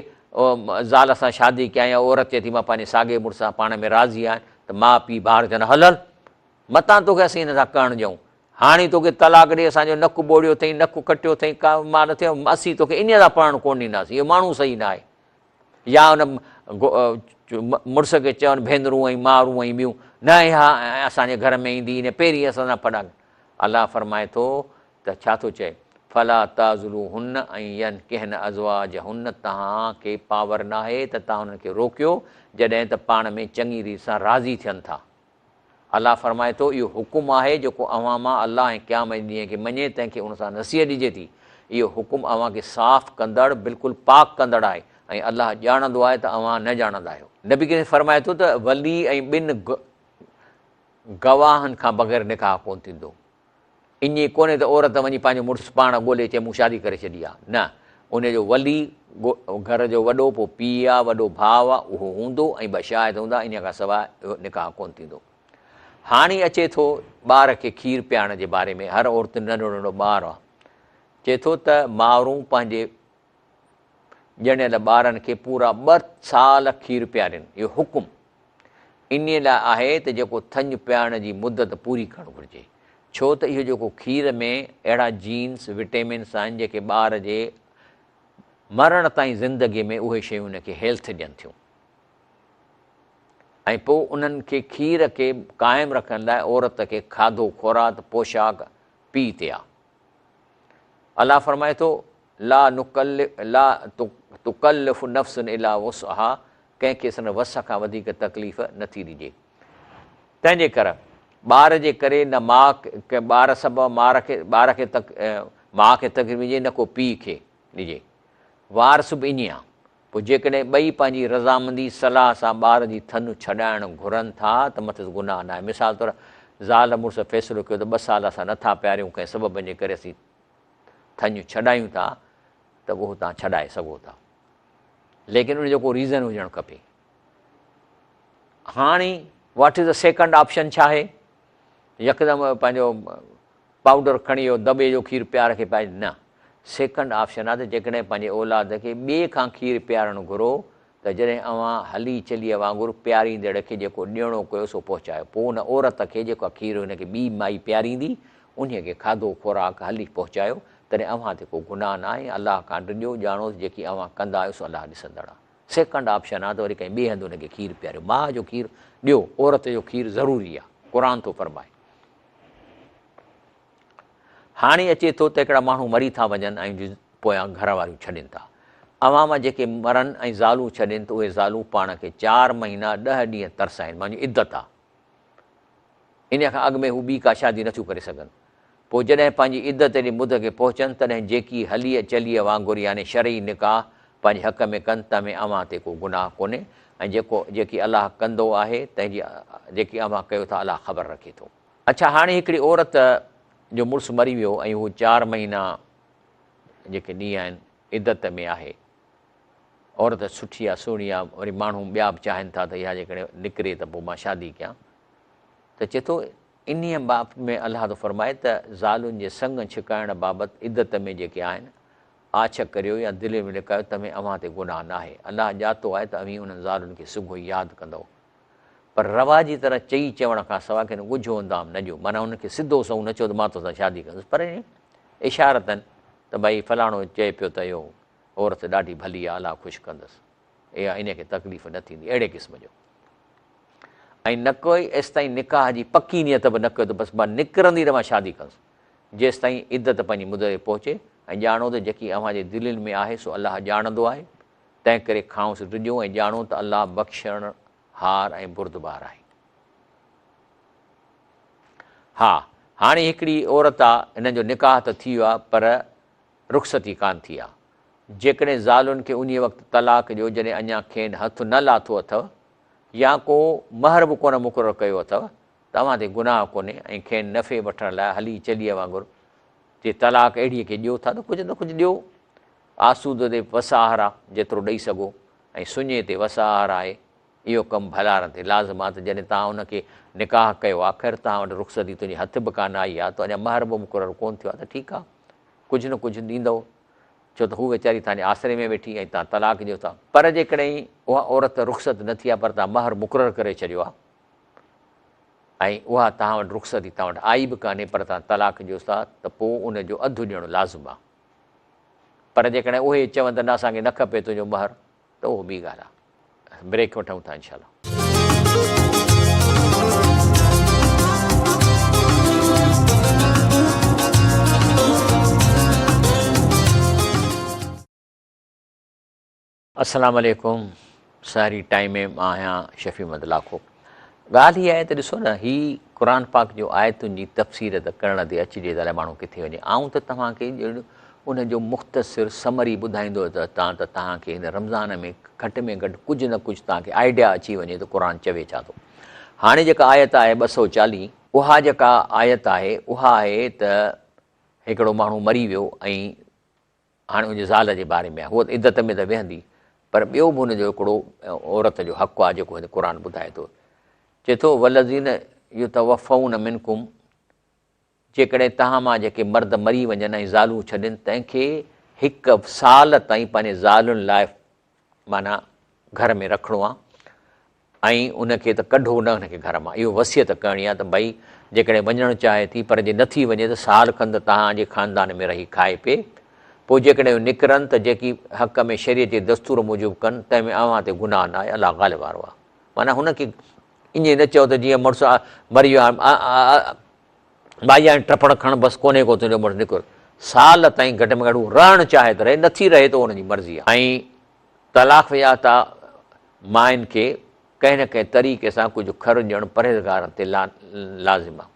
زال سان شادي ڪيان يا عورت چئي ٿي مان پنهنجي ساڳي مڙس سان پاڻ ۾ راضي آهيان ته ماء پيء ٻار چون هل هل متان توکي اسين هن سان ڪرڻ ڏيون هاڻي توکي طلاق ڏئي اسان جو نڪ ٻوڙيو اٿئي نڪ ڪٽيو اٿئي ڪا مان نه ٿيو اسين توکي انهيء سان پرڻ ڪونه ڏينداسين اهو ماڻهو صحيح نه آهي يا ان مڙس کي چون ڀينرون ۽ مارون ۽ ٻيون نه اها اسان جي گهر ۾ ايندي ان پهرين اسان سان ڦڏا الله فرمائي ٿو ته ڇا ٿو چئي، فلا تعضلوهن ان ينڪحن ازواجهن توهان کي پاور ناهي ته توهان انهن کي روڪيو جڏهن ته پاڻ ۾ چڱي ريت سان راضي ٿين ٿا. الله فرمائي ٿو، اهو حڪم آهي جيڪو اوهان مان الله ۽ قيامت جي ڏينهن کي مڃي تنهن کي ان سان نصيحت ڏجي ٿي. اهو حڪم اوهان کي صاف ڪندڙ، بلڪل پاڪ ڪندڙ آهي ۽ الله ڄاڻندو آهي ته اوهان نه ڄاڻندا آهيو. نبي ڪريم فرمائي ٿو ته ولي ۽ ٻن گواهن کان بغير نڪاح ڪونه ٿيندو. ائين ڪونهي ته عورت وڃي پنهنجو مڙس پاڻ ڳولي چئي مون شادي ڪري ڇڏي آ، نه، ان جو ولي گهر جو وڏو پوء پيء آ، وڏو ڀاء آ، اهو هوندو ۽ ٻه شاهد هوندا، انهيء کان سواء اهو نڪاح ڪونه ٿيندو. هاڻي اچي ٿو ٻار کي کير پيارڻ جي باري ۾، هر عورت ننڍو ننڍو ٻار آ، چئي ٿو ته مائرون پنهنجي ڄڻيل ٻارن کي پورا ٻه سال کير پيارين، اهو حڪم انهيء لاء آهي ته جيڪو ٿڃ پيارڻ جي مدت پوري ڪرڻ گهرجي، ڇو ته اهو جيڪو کير ۾ اهڙا جينس، وٽيمنس آهن جيڪي ٻار جي مرڻ تائين زندگي ۾ اهي شيون ان کي هيلٿ ڏين ٿيون ۽ پوء انهن کي کير کي قائم رکڻ لاء عورت کي کاڌو خوراڪ پوشاڪ پيء تي آ. الله فرمائي ٿو، لا لا تڪلف نفس الا وسعها ڪنهن کي سندس وس کان وڌيڪ تڪليف نه ٿي ڏجي. تنهن جي ڪر ٻار جي ڪري نه ماء ٻار سبب مار کي ٻار کي ماء کي تڪليف ڏجي نه ڪو پيء کي ڏجي. وارث به ائين آ. پوء جيڪڏهن ٻئي پنهنجي رضامندي صلاح سان ٻار جي ٿڃ ڇڏائڻ گهرن ٿا ته مٿس گناهه ناهي. مثال طور زال مڙس فيصلو ڪيو ته ٻه سال اسان نه ٿا پياريون ڪنهن سببن جي ڪري اسين ٿڃ ڇڏايون ٿا ته اهو توهان ڇڏائي سگهو ٿا. ليڪن ان جو ڪو ريزن هجڻ کپي. هاڻي what is the second option ڇا آهي؟ يڪدم پنهنجو پائوڊر کڻي اهو دٻي جو کير پيار کي پائي نه سيڪنڊ آپشن آهي ته جيڪڏهن پنهنجي اولاد کي ٻئي کان کير پيارڻ گهرو ته جڏهن اوهان هلي چليء وانگر پياريندڙ کي جيڪو ڏيڻو ڪيو سو پهچايو پوء ان عورت کي جيڪا کير هن کي ٻي مائي پياريندي انهيء کي کاڌو خوراڪ هلي پهچايو تڏهن اوهان تي ڪو گناهه نه آهي ۽ الله کان ڊڄو، ڄاڻو ته جيڪي اوهان ڪندا آهيو سو الله ڏسندڙ آهي. سيڪنڊ آپشن آهي ته وري ڪنهن ٻئي هنڌ ان کي کير پياريو. ماء جو کير ڏيو، عورت جو کير ضروري آهي، قرآن ٿو فرمائي. هاڻي اچي ٿو ته هڪڙا ماڻهو مري ٿا وڃن ۽ پويان گهر واريون ڇڏين ٿا. اوهان مان جيڪي مرن ۽ زالون ڇڏين ته اهي زالون پاڻ کي چار مهينا ڏهه ڏينهن ترسائين، معني عدت آهي. انهيء کان اڳ ۾ هو ٻي ڪا شادي نٿيون ڪري سگهن. پوء جڏهن پنهنجي عدت جي مد کي پهچن، تڏهن جيڪي هليء چليء وانگر يعني شرعي نڪاح پنهنجي حق ۾ ڪن، تنهن ۾ اوهان تي ڪو گناهه ڪونهي ۽ جيڪو جيڪي الله ڪندو آهي، تنهن جي جيڪي اوهان ڪيو ٿا الله خبر رکي ٿو. اڇا هاڻي هڪڙي عورت جو مڙس مري ويو ۽ هو چار مهينا جيڪي ڏينهن آهن عدت ۾ آهي. عورت سٺي آ سهڻي آ وري ماڻهو ٻيا به چاهين ٿا ته اها جيڪڏهن نڪري ته پوء مان شادي ڪيان ته چئي ٿو انهيء باب ۾ الله ٿو فرمائي ته زالن جي سڱ ڇڪائڻ بابت عدت ۾ جيڪي آهن آڇ ڪريو يا دلين ۾ لڪايو تنهن ۾ اوهان تي گناهه ناهي الله ڄاتو آهي ته اوهين انهن زالن کي سگهو ئي ياد ڪندؤ پر رواجي طرح چئي چوڻ کان سواء کين ڳجهو اندام نه ڏيو معنيٰ انهن کي سڌو سنئون نه چئو ته مان توسان شادي ڪندس پر اشارتن ته ڀائي فلاڻو چئي پيو ته اهو عورت ڏاڍي ڀلي آ الله خوش ڪندس اها انهي کي تڪليف نه ٿيندي اهڙي قسم جو ۽ نه ڪوئي ايستائين نڪاح جي پڪي نيت به نه ڪيو ته بس مان نڪرندي ته مان شادي ڪندس جيستائين عدت پنهنجي مدت تي پهچي ۽ ڄاڻو ته جيڪي اوهان جي دلين ۾ آهي سو الله ڄاڻندو آهي تنهن ڪري کانئس ڊڄو ۽ ڄاڻو ته الله بخشڻ هار ۽ بردبار آهي. ها هاڻي هڪڙي عورت آ هن جو نڪاح ته ٿي ويو آ پر رخصتي ڪانه ٿي آ. جيڪڏهن زالن کي انهيء وقت طلاق ڏيو جڏهن اڃا کين هٿ نه لاٿو اٿئو يا ڪو مهر به ڪونه مقرر ڪيو اٿئو ته اوهان تي گناهه ڪونهي ۽ کين نفعي وٺڻ لاء هلي چليء وانگر جي طلاق اهڙيء کي ڏيو ٿا ته ڪجهه نه ڪجهه ڏيو. آسودو تي وس آهر آ جيترو ڏئي سگهو ۽ سڃي تي وس آهر آهي. اهو ڪم ڀلارن تي لازم آ ته جڏهن توهان ان کي نڪاح ڪيو آ خير توهان وٽ رخصتي تنهنجي هٿ به ڪانه آئي آ ته اڃا مهر به مقرر ڪونه ٿيو آ ته ٺيڪ آ ڪجهه نه ڪجهه ڏيندؤ، ڇو ته هوء ويچاري توهان جي آسري ۾ ويٺي ۽ توهان طلاق ڏيو ٿا. پر جيڪڏهن اها عورت رخصت نه ٿي آهي پر توهان مهر مقرر ڪري ڇڏيو آهي ۽ اها توهان وٽ رخصتي توهان وٽ آئي به ڪانهي پر توهان طلاق ڏيوس ٿا ته پوء ان جو اڌ ڏيڻ لازم آهي. پر جيڪڏهن اهي چون ته نه اسان کي نه کپي تنهنجو مهر ته اهو ٻي ڳالهه آهي. بريڪ وٺون ٿا انشاء الله. السلام عليڪم سحري ٽائيم ۾ مان آهيان شفيع محمد لاکو. ڳالهه هي آهي ته ڏسو نه هي قرآن پاڪ جو آيتن جي تفسير ته ڪرڻ تي اچجي ته الائي ماڻهو ڪٿي وڃي. آئون ته توهان کي ڄڻ ان جو مختصر سمري ٻڌائيندو اچان ته توهان کي هن رمضان ۾ گهٽ ۾ گهٽ ڪجهه نه ڪجهه توهان کي آئيڊيا اچي وڃي ته قرآن چوي ڇا ٿو. هاڻي جيڪا آيت آهي 240، اها جيڪا آيت آهي اها آهي ته هڪڙو ماڻهو مري ويو ۽ هاڻي ان جي زال جي باري ۾ آهي، هوء ته عدت ۾ ته ويهندي پر ٻيو به هن جو هڪڙو عورت جو حق آهي جيڪو هن قرآن ٻڌائي ٿو. چئي ٿو والذين يتوفون منڪم جيڪڏهن توهان مان جيڪي مرد مري وڃن ۽ زالون ڇڏين تنهن کي هڪ سال تائين پنهنجي زالن لاء معنيٰ گهر ۾ رکڻو آهي ۽ ان کي ته ڪڍو نه ان کي گهر مان اهو وصيت ڪرڻي آهي ته ڀئي جيڪڏهن وڃڻ چاهي ٿي پر جي نٿي وڃي ته سال کن ته توهان جي خاندان ۾ رهي کائي پئي پوء جيڪڏهن اهي نڪرن ته جيڪي حق ۾ شريعت جي دستور موجب ڪن تنهن ۾ اوهان تي گناهه نه آهي الله غالب وارو آهي معنيٰ هن کي ائين نه چئو ته جيئن مڙس مري ويو آهي ڀائي هاڻي ٽپڙ کڻ بس ڪونهي ڪو تنهنجو مڙس نڪر. سال تائين گهٽ ۾ گهٽ هو رهڻ چاهي ته رهي نٿي رهي ته ان جي مرضي آهي. ۽ طلاق يافته ماين کي ڪنهن نه ڪنهن طريقي سان ڪجهه خرچ ڏيڻ پرهيزگارن تي لازم آهي.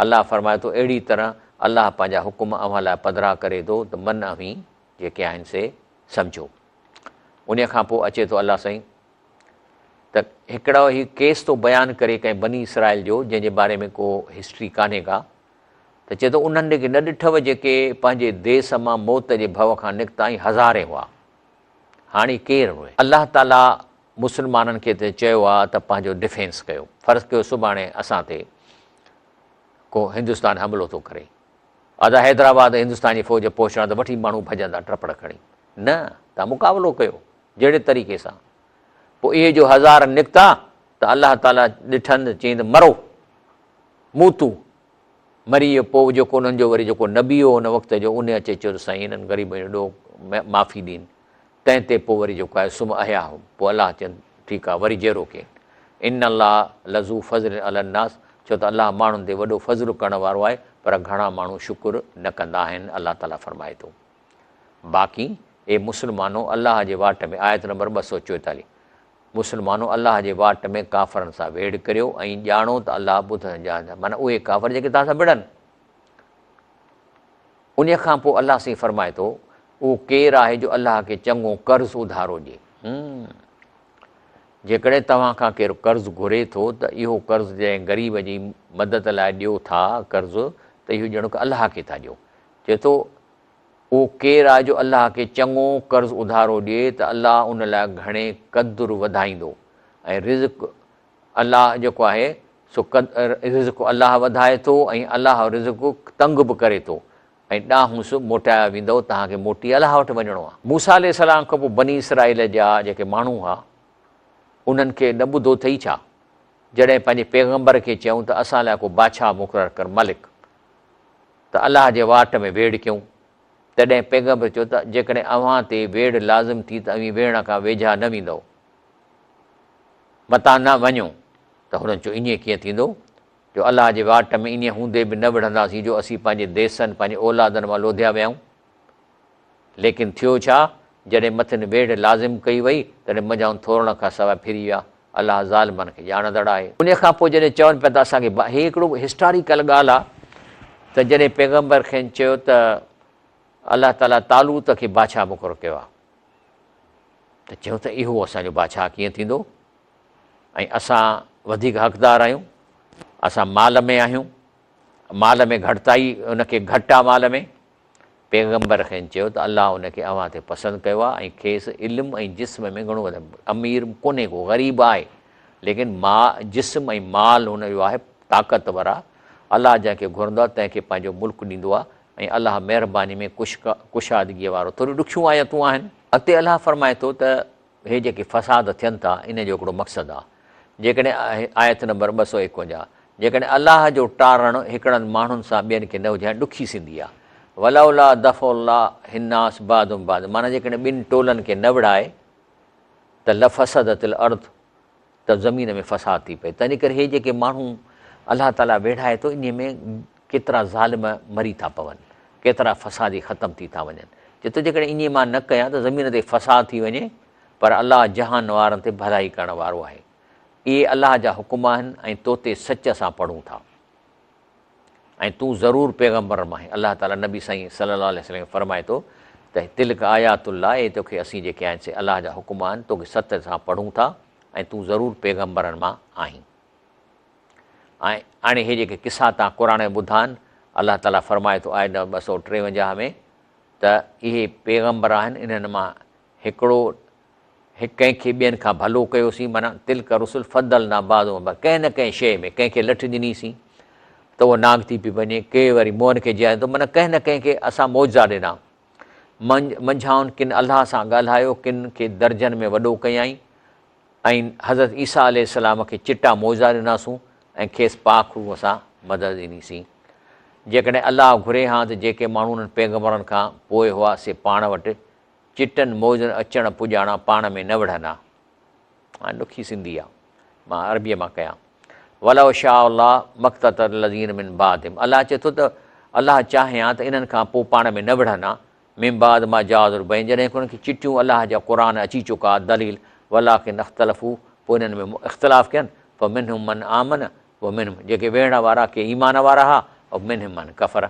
الله فرمائي ٿو اهڙي طرح الله پنهنجا حڪم اوهان لاء پڌرا ڪري ٿو ته من اوهين جيڪي آهن سي سمجهو. انهيء کان پوء اچي ٿو الله سائين ته هڪڙو هي ڪيس ٿو بيان ڪري ڪنهن بني اسرائيل جو جنهن جي باري ۾ ڪو هسٽري ڪانهي ڪا ته چئي ٿو انهن کي نه ڏٺو جيڪي پنهنجي ديس مان موت جي ڀؤ کان نڪتا ۽ هزارين هئا هاڻي ڪير اهي؟ الله تعالي مسلمانن کي ته چيو آ ته پنهنجو ڊفينس ڪيو فرض ڪيو سڀاڻي اسان تي ڪو هندستان حملو ٿو ڪري ادا حيدرآباد هندستان جي فوج پهچڻ ته وٺي ماڻهو ڀڄندا ٽپڙ کڻي نه تان مقابلو ڪيو جهڙي طريقي سان پوء اهي جو هزار نڪتا ته الله تعاليٰ ڏٺن ته چيائين ته مرو، موتو، مري ويو پوء جيڪو انهن جو وري جيڪو نبي هو ان وقت جو ان اچي چيو ته سائين انهن غريبن جو ڏوهه معافي ڏين تنهن تي پوء وري جيڪو آهي ثم احياهم پوء الله چين ٺيڪ آهي وري جيئرو ڪين ان الله لذو فضل علي الناس ڇو ته الله ماڻهن تي وڏو فضل ڪرڻ وارو آهي پر گهڻا ماڻهو شڪر نه ڪندا آهن الله تعاليٰ فرمائي ٿو. باقي، اي مسلمانو! الله جي واٽ ۾، آيت نمبر 244، مسلمانو! الله جي واٽ ۾ ڪافرن سان ويڙهه ڪريو ۽ ڄاڻو ته الله ٻڌندڙ ڄاڻندڙ آهي، معنيٰ اهي ڪافر جيڪي توهان سان وڙهن. انهيء کان پوء الله سائين فرمائي ٿو، اهو ڪير آهي جو الله کي چڱو قرض اڌارو ڏئي؟ جيڪڏهن توهان کان ڪير قرض گهري ٿو ته اهو قرض جنهن غريب جي مدد لاء ڏيو ٿا قرض ته اهو ڄڻڪ الله کي ٿا ڏيو. چئي ٿو، اهو ڪير آهي جو الله کي چڱو قرض اڌارو ڏئي ته الله ان لاء گهڻي قدر وڌائيندو ۽ رزق الله جيڪو آهي سو رزق الله وڌائي ٿو ۽ الله رزق تنگ به ڪري ٿو ۽ ڏانهنس موٽايا ويندؤ توهان کي موٽي الله وٽ وڃڻو آهي. موسيٰ عليه السلام کان پوء بني اسرائيل جا جيڪي ماڻهو هئا انهن کي نه ٻڌو اٿئي ڇا؟ جڏهن پنهنجي پيغمبر کي چيائون ته اسان لاء ڪو بادشاهه مقرر ڪر، ملڪ، ته الله جي واٽ ۾ ويڙهه ڪيون، تڏهن پيغمبر چيو ته جيڪڏهن اوهان تي ويڙهه لازم ٿي ته اوهين ويڙهڻ کان ويجها نه ويندؤ، متان نه وڃو، ته هنن چيو ائين ڪيئن ٿيندو، جو الله جي واٽ ۾ انهيء هوندي به نه وڙهنداسين جو اسين پنهنجي ديسن، پنهنجي اولادن مان لوڌيا ويا آهيون. ليڪن ٿيو ڇا، جڏهن مٿن ويڙهه لازم ڪئي وئي، تڏهن منجهائن ٿورڙن کان سواء ڦري ويا. الله ظالمن کي ڄاڻندڙ آهي. انهيء کان پوء جڏهن چون پيا ته اسان کي هي هڪڙو هسٽاريڪل ڳالهه آهي ته جڏهن پيغمبر کين چيو ته الله تعاليٰ طالوت کي بادشاهه مقرر ڪيو آهي ته چيو ته اهو اسان جو بادشاهه ڪيئن ٿيندو ۽ اسان وڌيڪ حقدار آهيون، اسان مال ۾ آهيون، مال ۾ گهٽتائي ان کي گهٽ آهي مال ۾. پيغمبر کين چيو ته الله ان کي اوهان تي پسند ڪيو آهي ۽ کيس علم ۽ جسم ۾ گهڻو وڌايو. امير ڪونهي ڪو، غريب آهي، ليڪن جسم ۽ مال هن جو آهي طاقتور آهي. الله جنهن کي گهرندو آهي تنهن کي پنهنجو ملڪ ڏيندو آهي ۽ الله مهرباني ۾ ڪشادگيء وارو. ٿوريون ڏکيون آيتون آهن. اڳتي الله فرمائي ٿو ته هي جيڪي فساد ٿين ٿا ان جو هڪڙو مقصد آ. جيڪڏهن آيت نمبر 251 جيڪڏهن الله جو ٽارڻ هڪڙن ماڻهن سان ٻين کي نه هجي ها ڏکي سنڌي آ. ولولا دفع الله الناس بعضهم ببعض معنيٰ جيڪڏهن ٻن ٽولن کي نه وڙهائي ته لفسدت الارض ته زمين ۾ فساد ٿي پئي. تنهن ڪري هي جيڪي ماڻهو الله تعاليٰ ويڙهائي ٿو انهي ۾ ڪيترا ظالم مري ٿا پون، ڪيترا فسادي ختم ٿي ٿا وڃن. چئي ٿو جيڪڏهن ائين مان نه ڪيان ته زمين تي فساد ٿي وڃي، پر الله جهان وارن تي ڀلائي ڪرڻ وارو آهي. اهي الله جا حڪم آهن ۽ تو تي سچ سان پڙهون ٿا ۽ تون ضرور پيغمبرن مان آهين. الله تعاليٰ نبي سائين صلّي الله عليه وسلّم کي فرمائي ٿو ته تلڪ آيات الله اهي توکي اسين جيڪي آهن سي الله جا حڪم آهن، توکي سچ سان پڙهون ٿا ۽ تون ضرور پيغمبرن مان آهين. ۽ هاڻي هي جيڪي قصا توهان قرآن ۾ ٻڌا آهن، الله تعاليٰ فرمائي ٿو آيت نمبر 253 ۾ ته اهي پيغمبر آهن انهن مان هڪڙو هڪ ڪنهن کي ٻين کان ڀلو ڪيوسين معنيٰ تلڪ الرسل فضلنا بعضهم علي بعض ڪنهن نه ڪنهن شيء ۾ ڪنهن کي لٺ ڏنيسين ته اهو نانگ ٿي پئي وڃي ڪي وري مئن کي جيارين ٿو معنيٰ ڪنهن نه ڪنهن کي اسان معجزا ڏنا منجهائن ڪن الله سان ڳالهايو ڪن کي درجن ۾ وڏو ڪيائين ۽ حضرت عيسيٰ عليه السلام کي چٽا معجزا ڏناسون ۽ کيس پاڪ روح سان مدد ڏنيسين. جيڪڏهن الله گهري ها ته جيڪي ماڻهو انهن پيغمبرن کان پوء هئا سي پاڻ وٽ چٽن معجزن اچڻ پڄاڻان پاڻ ۾ نه وڙهن ها. هاڻي ڏکي سنڌي آ مان عربيء مان ڪيان. ولو شاء الله ما اقتتل الذين من بعدهم الله چئي ٿو ته الله چاهي ها ته انهن کان پوء پاڻ ۾ نه وڙهن ها من بعد ما جاءهم البينات جڏهن انهن کي چٽيون الله جا قرآن اچي چڪا دليل ولڪن اختلفوا پوء انهن ۾ اختلاف ڪين فمنهم من آمن ومنهم جيڪي ويڙهڻ وارا ڪي ايمان وارا ها ومنهم من ڪفر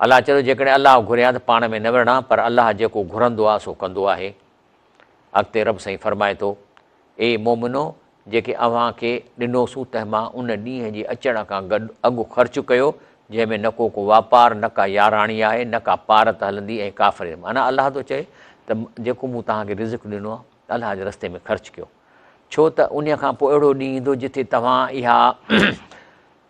الله چئي ٿو جيڪڏهن الله گهري ها ته پاڻ ۾ نه وڙهن ها پر الله جيڪو گهرندو آهي سو ڪندو آهي اڳتي رب سائين فرمائي ٿو اي مومنو! جيڪي اوهان کي ڏنوسون تنهن مان ان ڏينهن جي اچڻ کان گڏ اڳ خرچ ڪيو، جنهن ۾ نڪو ڪو واپار، نه ڪا ياراڻي آهي، نه ڪا پارت هلندي ۽ ڪافر معنيٰ الله ٿو چئي ته جيڪو مون توهان کي رزق ڏنو آهي الله جي رستي ۾ خرچ ڪيو، ڇو ته انهيء کان پوء اهڙو ڏينهن ايندو جتي توهان اها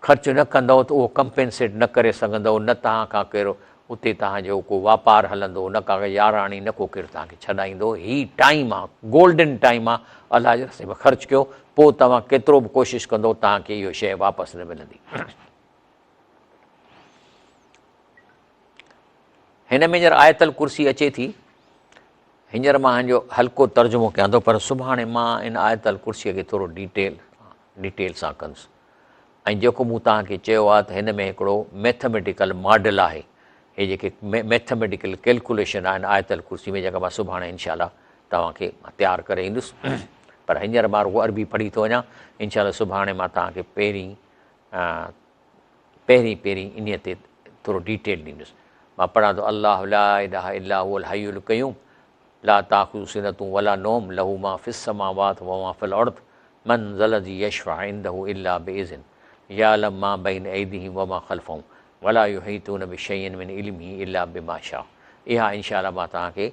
خرچ نه ڪندؤ ته اهو ڪمپينسيٽ نه ڪري سگهندؤ، نه توهان کان ڪير اتي توهان جو ڪو واپار هلندو، نه ڪا ياراڻي، نه ڪو ڪير توهان کي ڇڏائيندو. هي ٽائيم آ، گولڊن ٽائيم آ، الله جي رستي ۾ خرچ ڪيو، پوء توهان ڪيترو به ڪوشش ڪندؤ توهان کي اهو شيء واپس نه ملندي. هن ۾ هينئر آيت الڪرسي اچي ٿي، هينئر مان هن جو هلڪو ترجمو ڪيان ٿو، پر سڀاڻي مان ان آيت الڪرسي کي ٿورو ڊيٽيل ڊيٽيل سان ڪندس. ۽ جيڪو مون توهان کي چيو آهي ته هن ۾ هڪڙو ميٿميٽيڪل ماڊل آهي، هي جيڪي ميٿميٽيڪل ڪيلڪوليشن آهن آيت الڪرسي ۾ جيڪا مان سڀاڻي انشاء الله توهان کي تيار ڪري ايندس پر هينئر مان رڳو عربي پڙهي ٿو وڃان انشاء الله سڀاڻي مان توهان کي پهرين پهرين پهرين انهي تي ٿورو ڊيٽيل ڏيندس مان پڙهان ٿو الله لا اله الا هو الحي القيوم لا تاخذه سنة ولا نوم له ما في السماوات وما في الارض من ذا الذي يشفع عنده الا باذنه يعلم ما بين ايديهم وما خلفهم ولا يحيطون بشيء من علمه الا بما شاء اها ان شاء الله مان توهان کي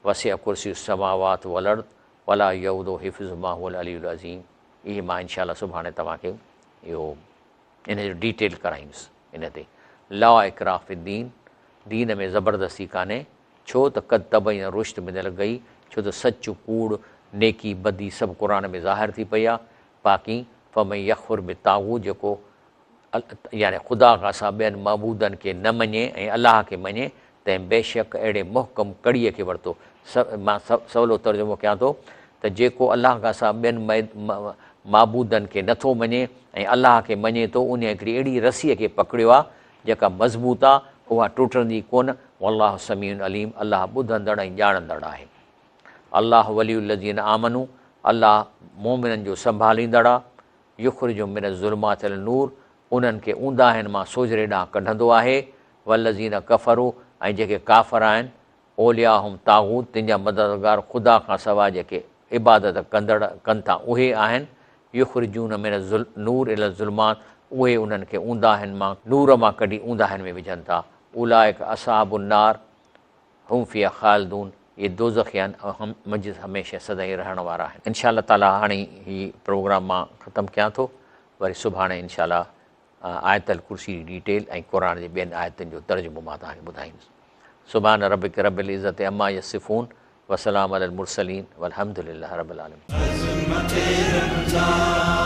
وسع ڪرسيه السماوات والارض ولا يؤوده حفظهما وهو العلي العظيم اهي مان ان شاء الله سڀاڻي توهان کي اهو ان جو ڊيٽيل ڪرائيندس ان تي لا اڪراه في الدين دين ۾ زبردستي ڪانهي ڇو ته قد تبين الرشد من الغي ڇو ته سچ ڪوڙ نيڪي بدي سڀ قرآن ۾ ظاهر ٿي پئي آ باقي فمن يڪفر بالطاغوت جيڪو يعني خدا کان سوا ٻين معبودن کي نه مڃي ۽ الله کي مڃي تنهن بيشڪ اهڙي محڪم ڪڙيء کي ورتو. مان سولو ترجمو ڪيان ٿو ته جيڪو الله کان سواء ٻين معبودن کي نه ٿو مڃي ۽ الله کي مڃي ٿو انهيء هڪڙي اهڙي رسيء کي پڪڙيو آهي جيڪا مضبوط آهي اها ٽٽندي ڪونه والله سميع عليم الله ٻڌندڙ ۽ ڄاڻندڙ آهي. الله ولي الذين آمنوا الله مؤمنن جو سنڀاليندڙ آهي يخرجهم من الظلمات الي النور انهن کي اونداهين مان سوجهري ڏانهن ڪڍندو آهي، والذين ڪفروا ۽ جيڪي ڪافر آهن، اولياهم طاغوت تن جا مددگار خدا کان سواء جيڪي عبادت ڪندڙ ڪن ٿا اهي آهن، يخرجون من النور الي الظلمات اهي انهن کي اونداهين مان نور مان ڪڍي اونداهين ۾ وجهن ٿا، اولئڪ اصحاب النار هم فيها خالدون اهي دوزخي آهن ۽ هم منجهس هميشه سدائين رهڻ وارا آهن. انشاء الله تعالي هاڻي هي پروگرام مان ختم ڪيان ٿو وري سڀاڻي انشاء الله آيت الڪرسي جي ڊيٽيل ۽ قرآن جي ٻين آيتن جو ترجمو مان توهان کي ٻڌائيندس. سبحان ربک رب العزت عما يصفون وسلام علي المرسلين والحمد لله رب العالمين. عظمت رب جا.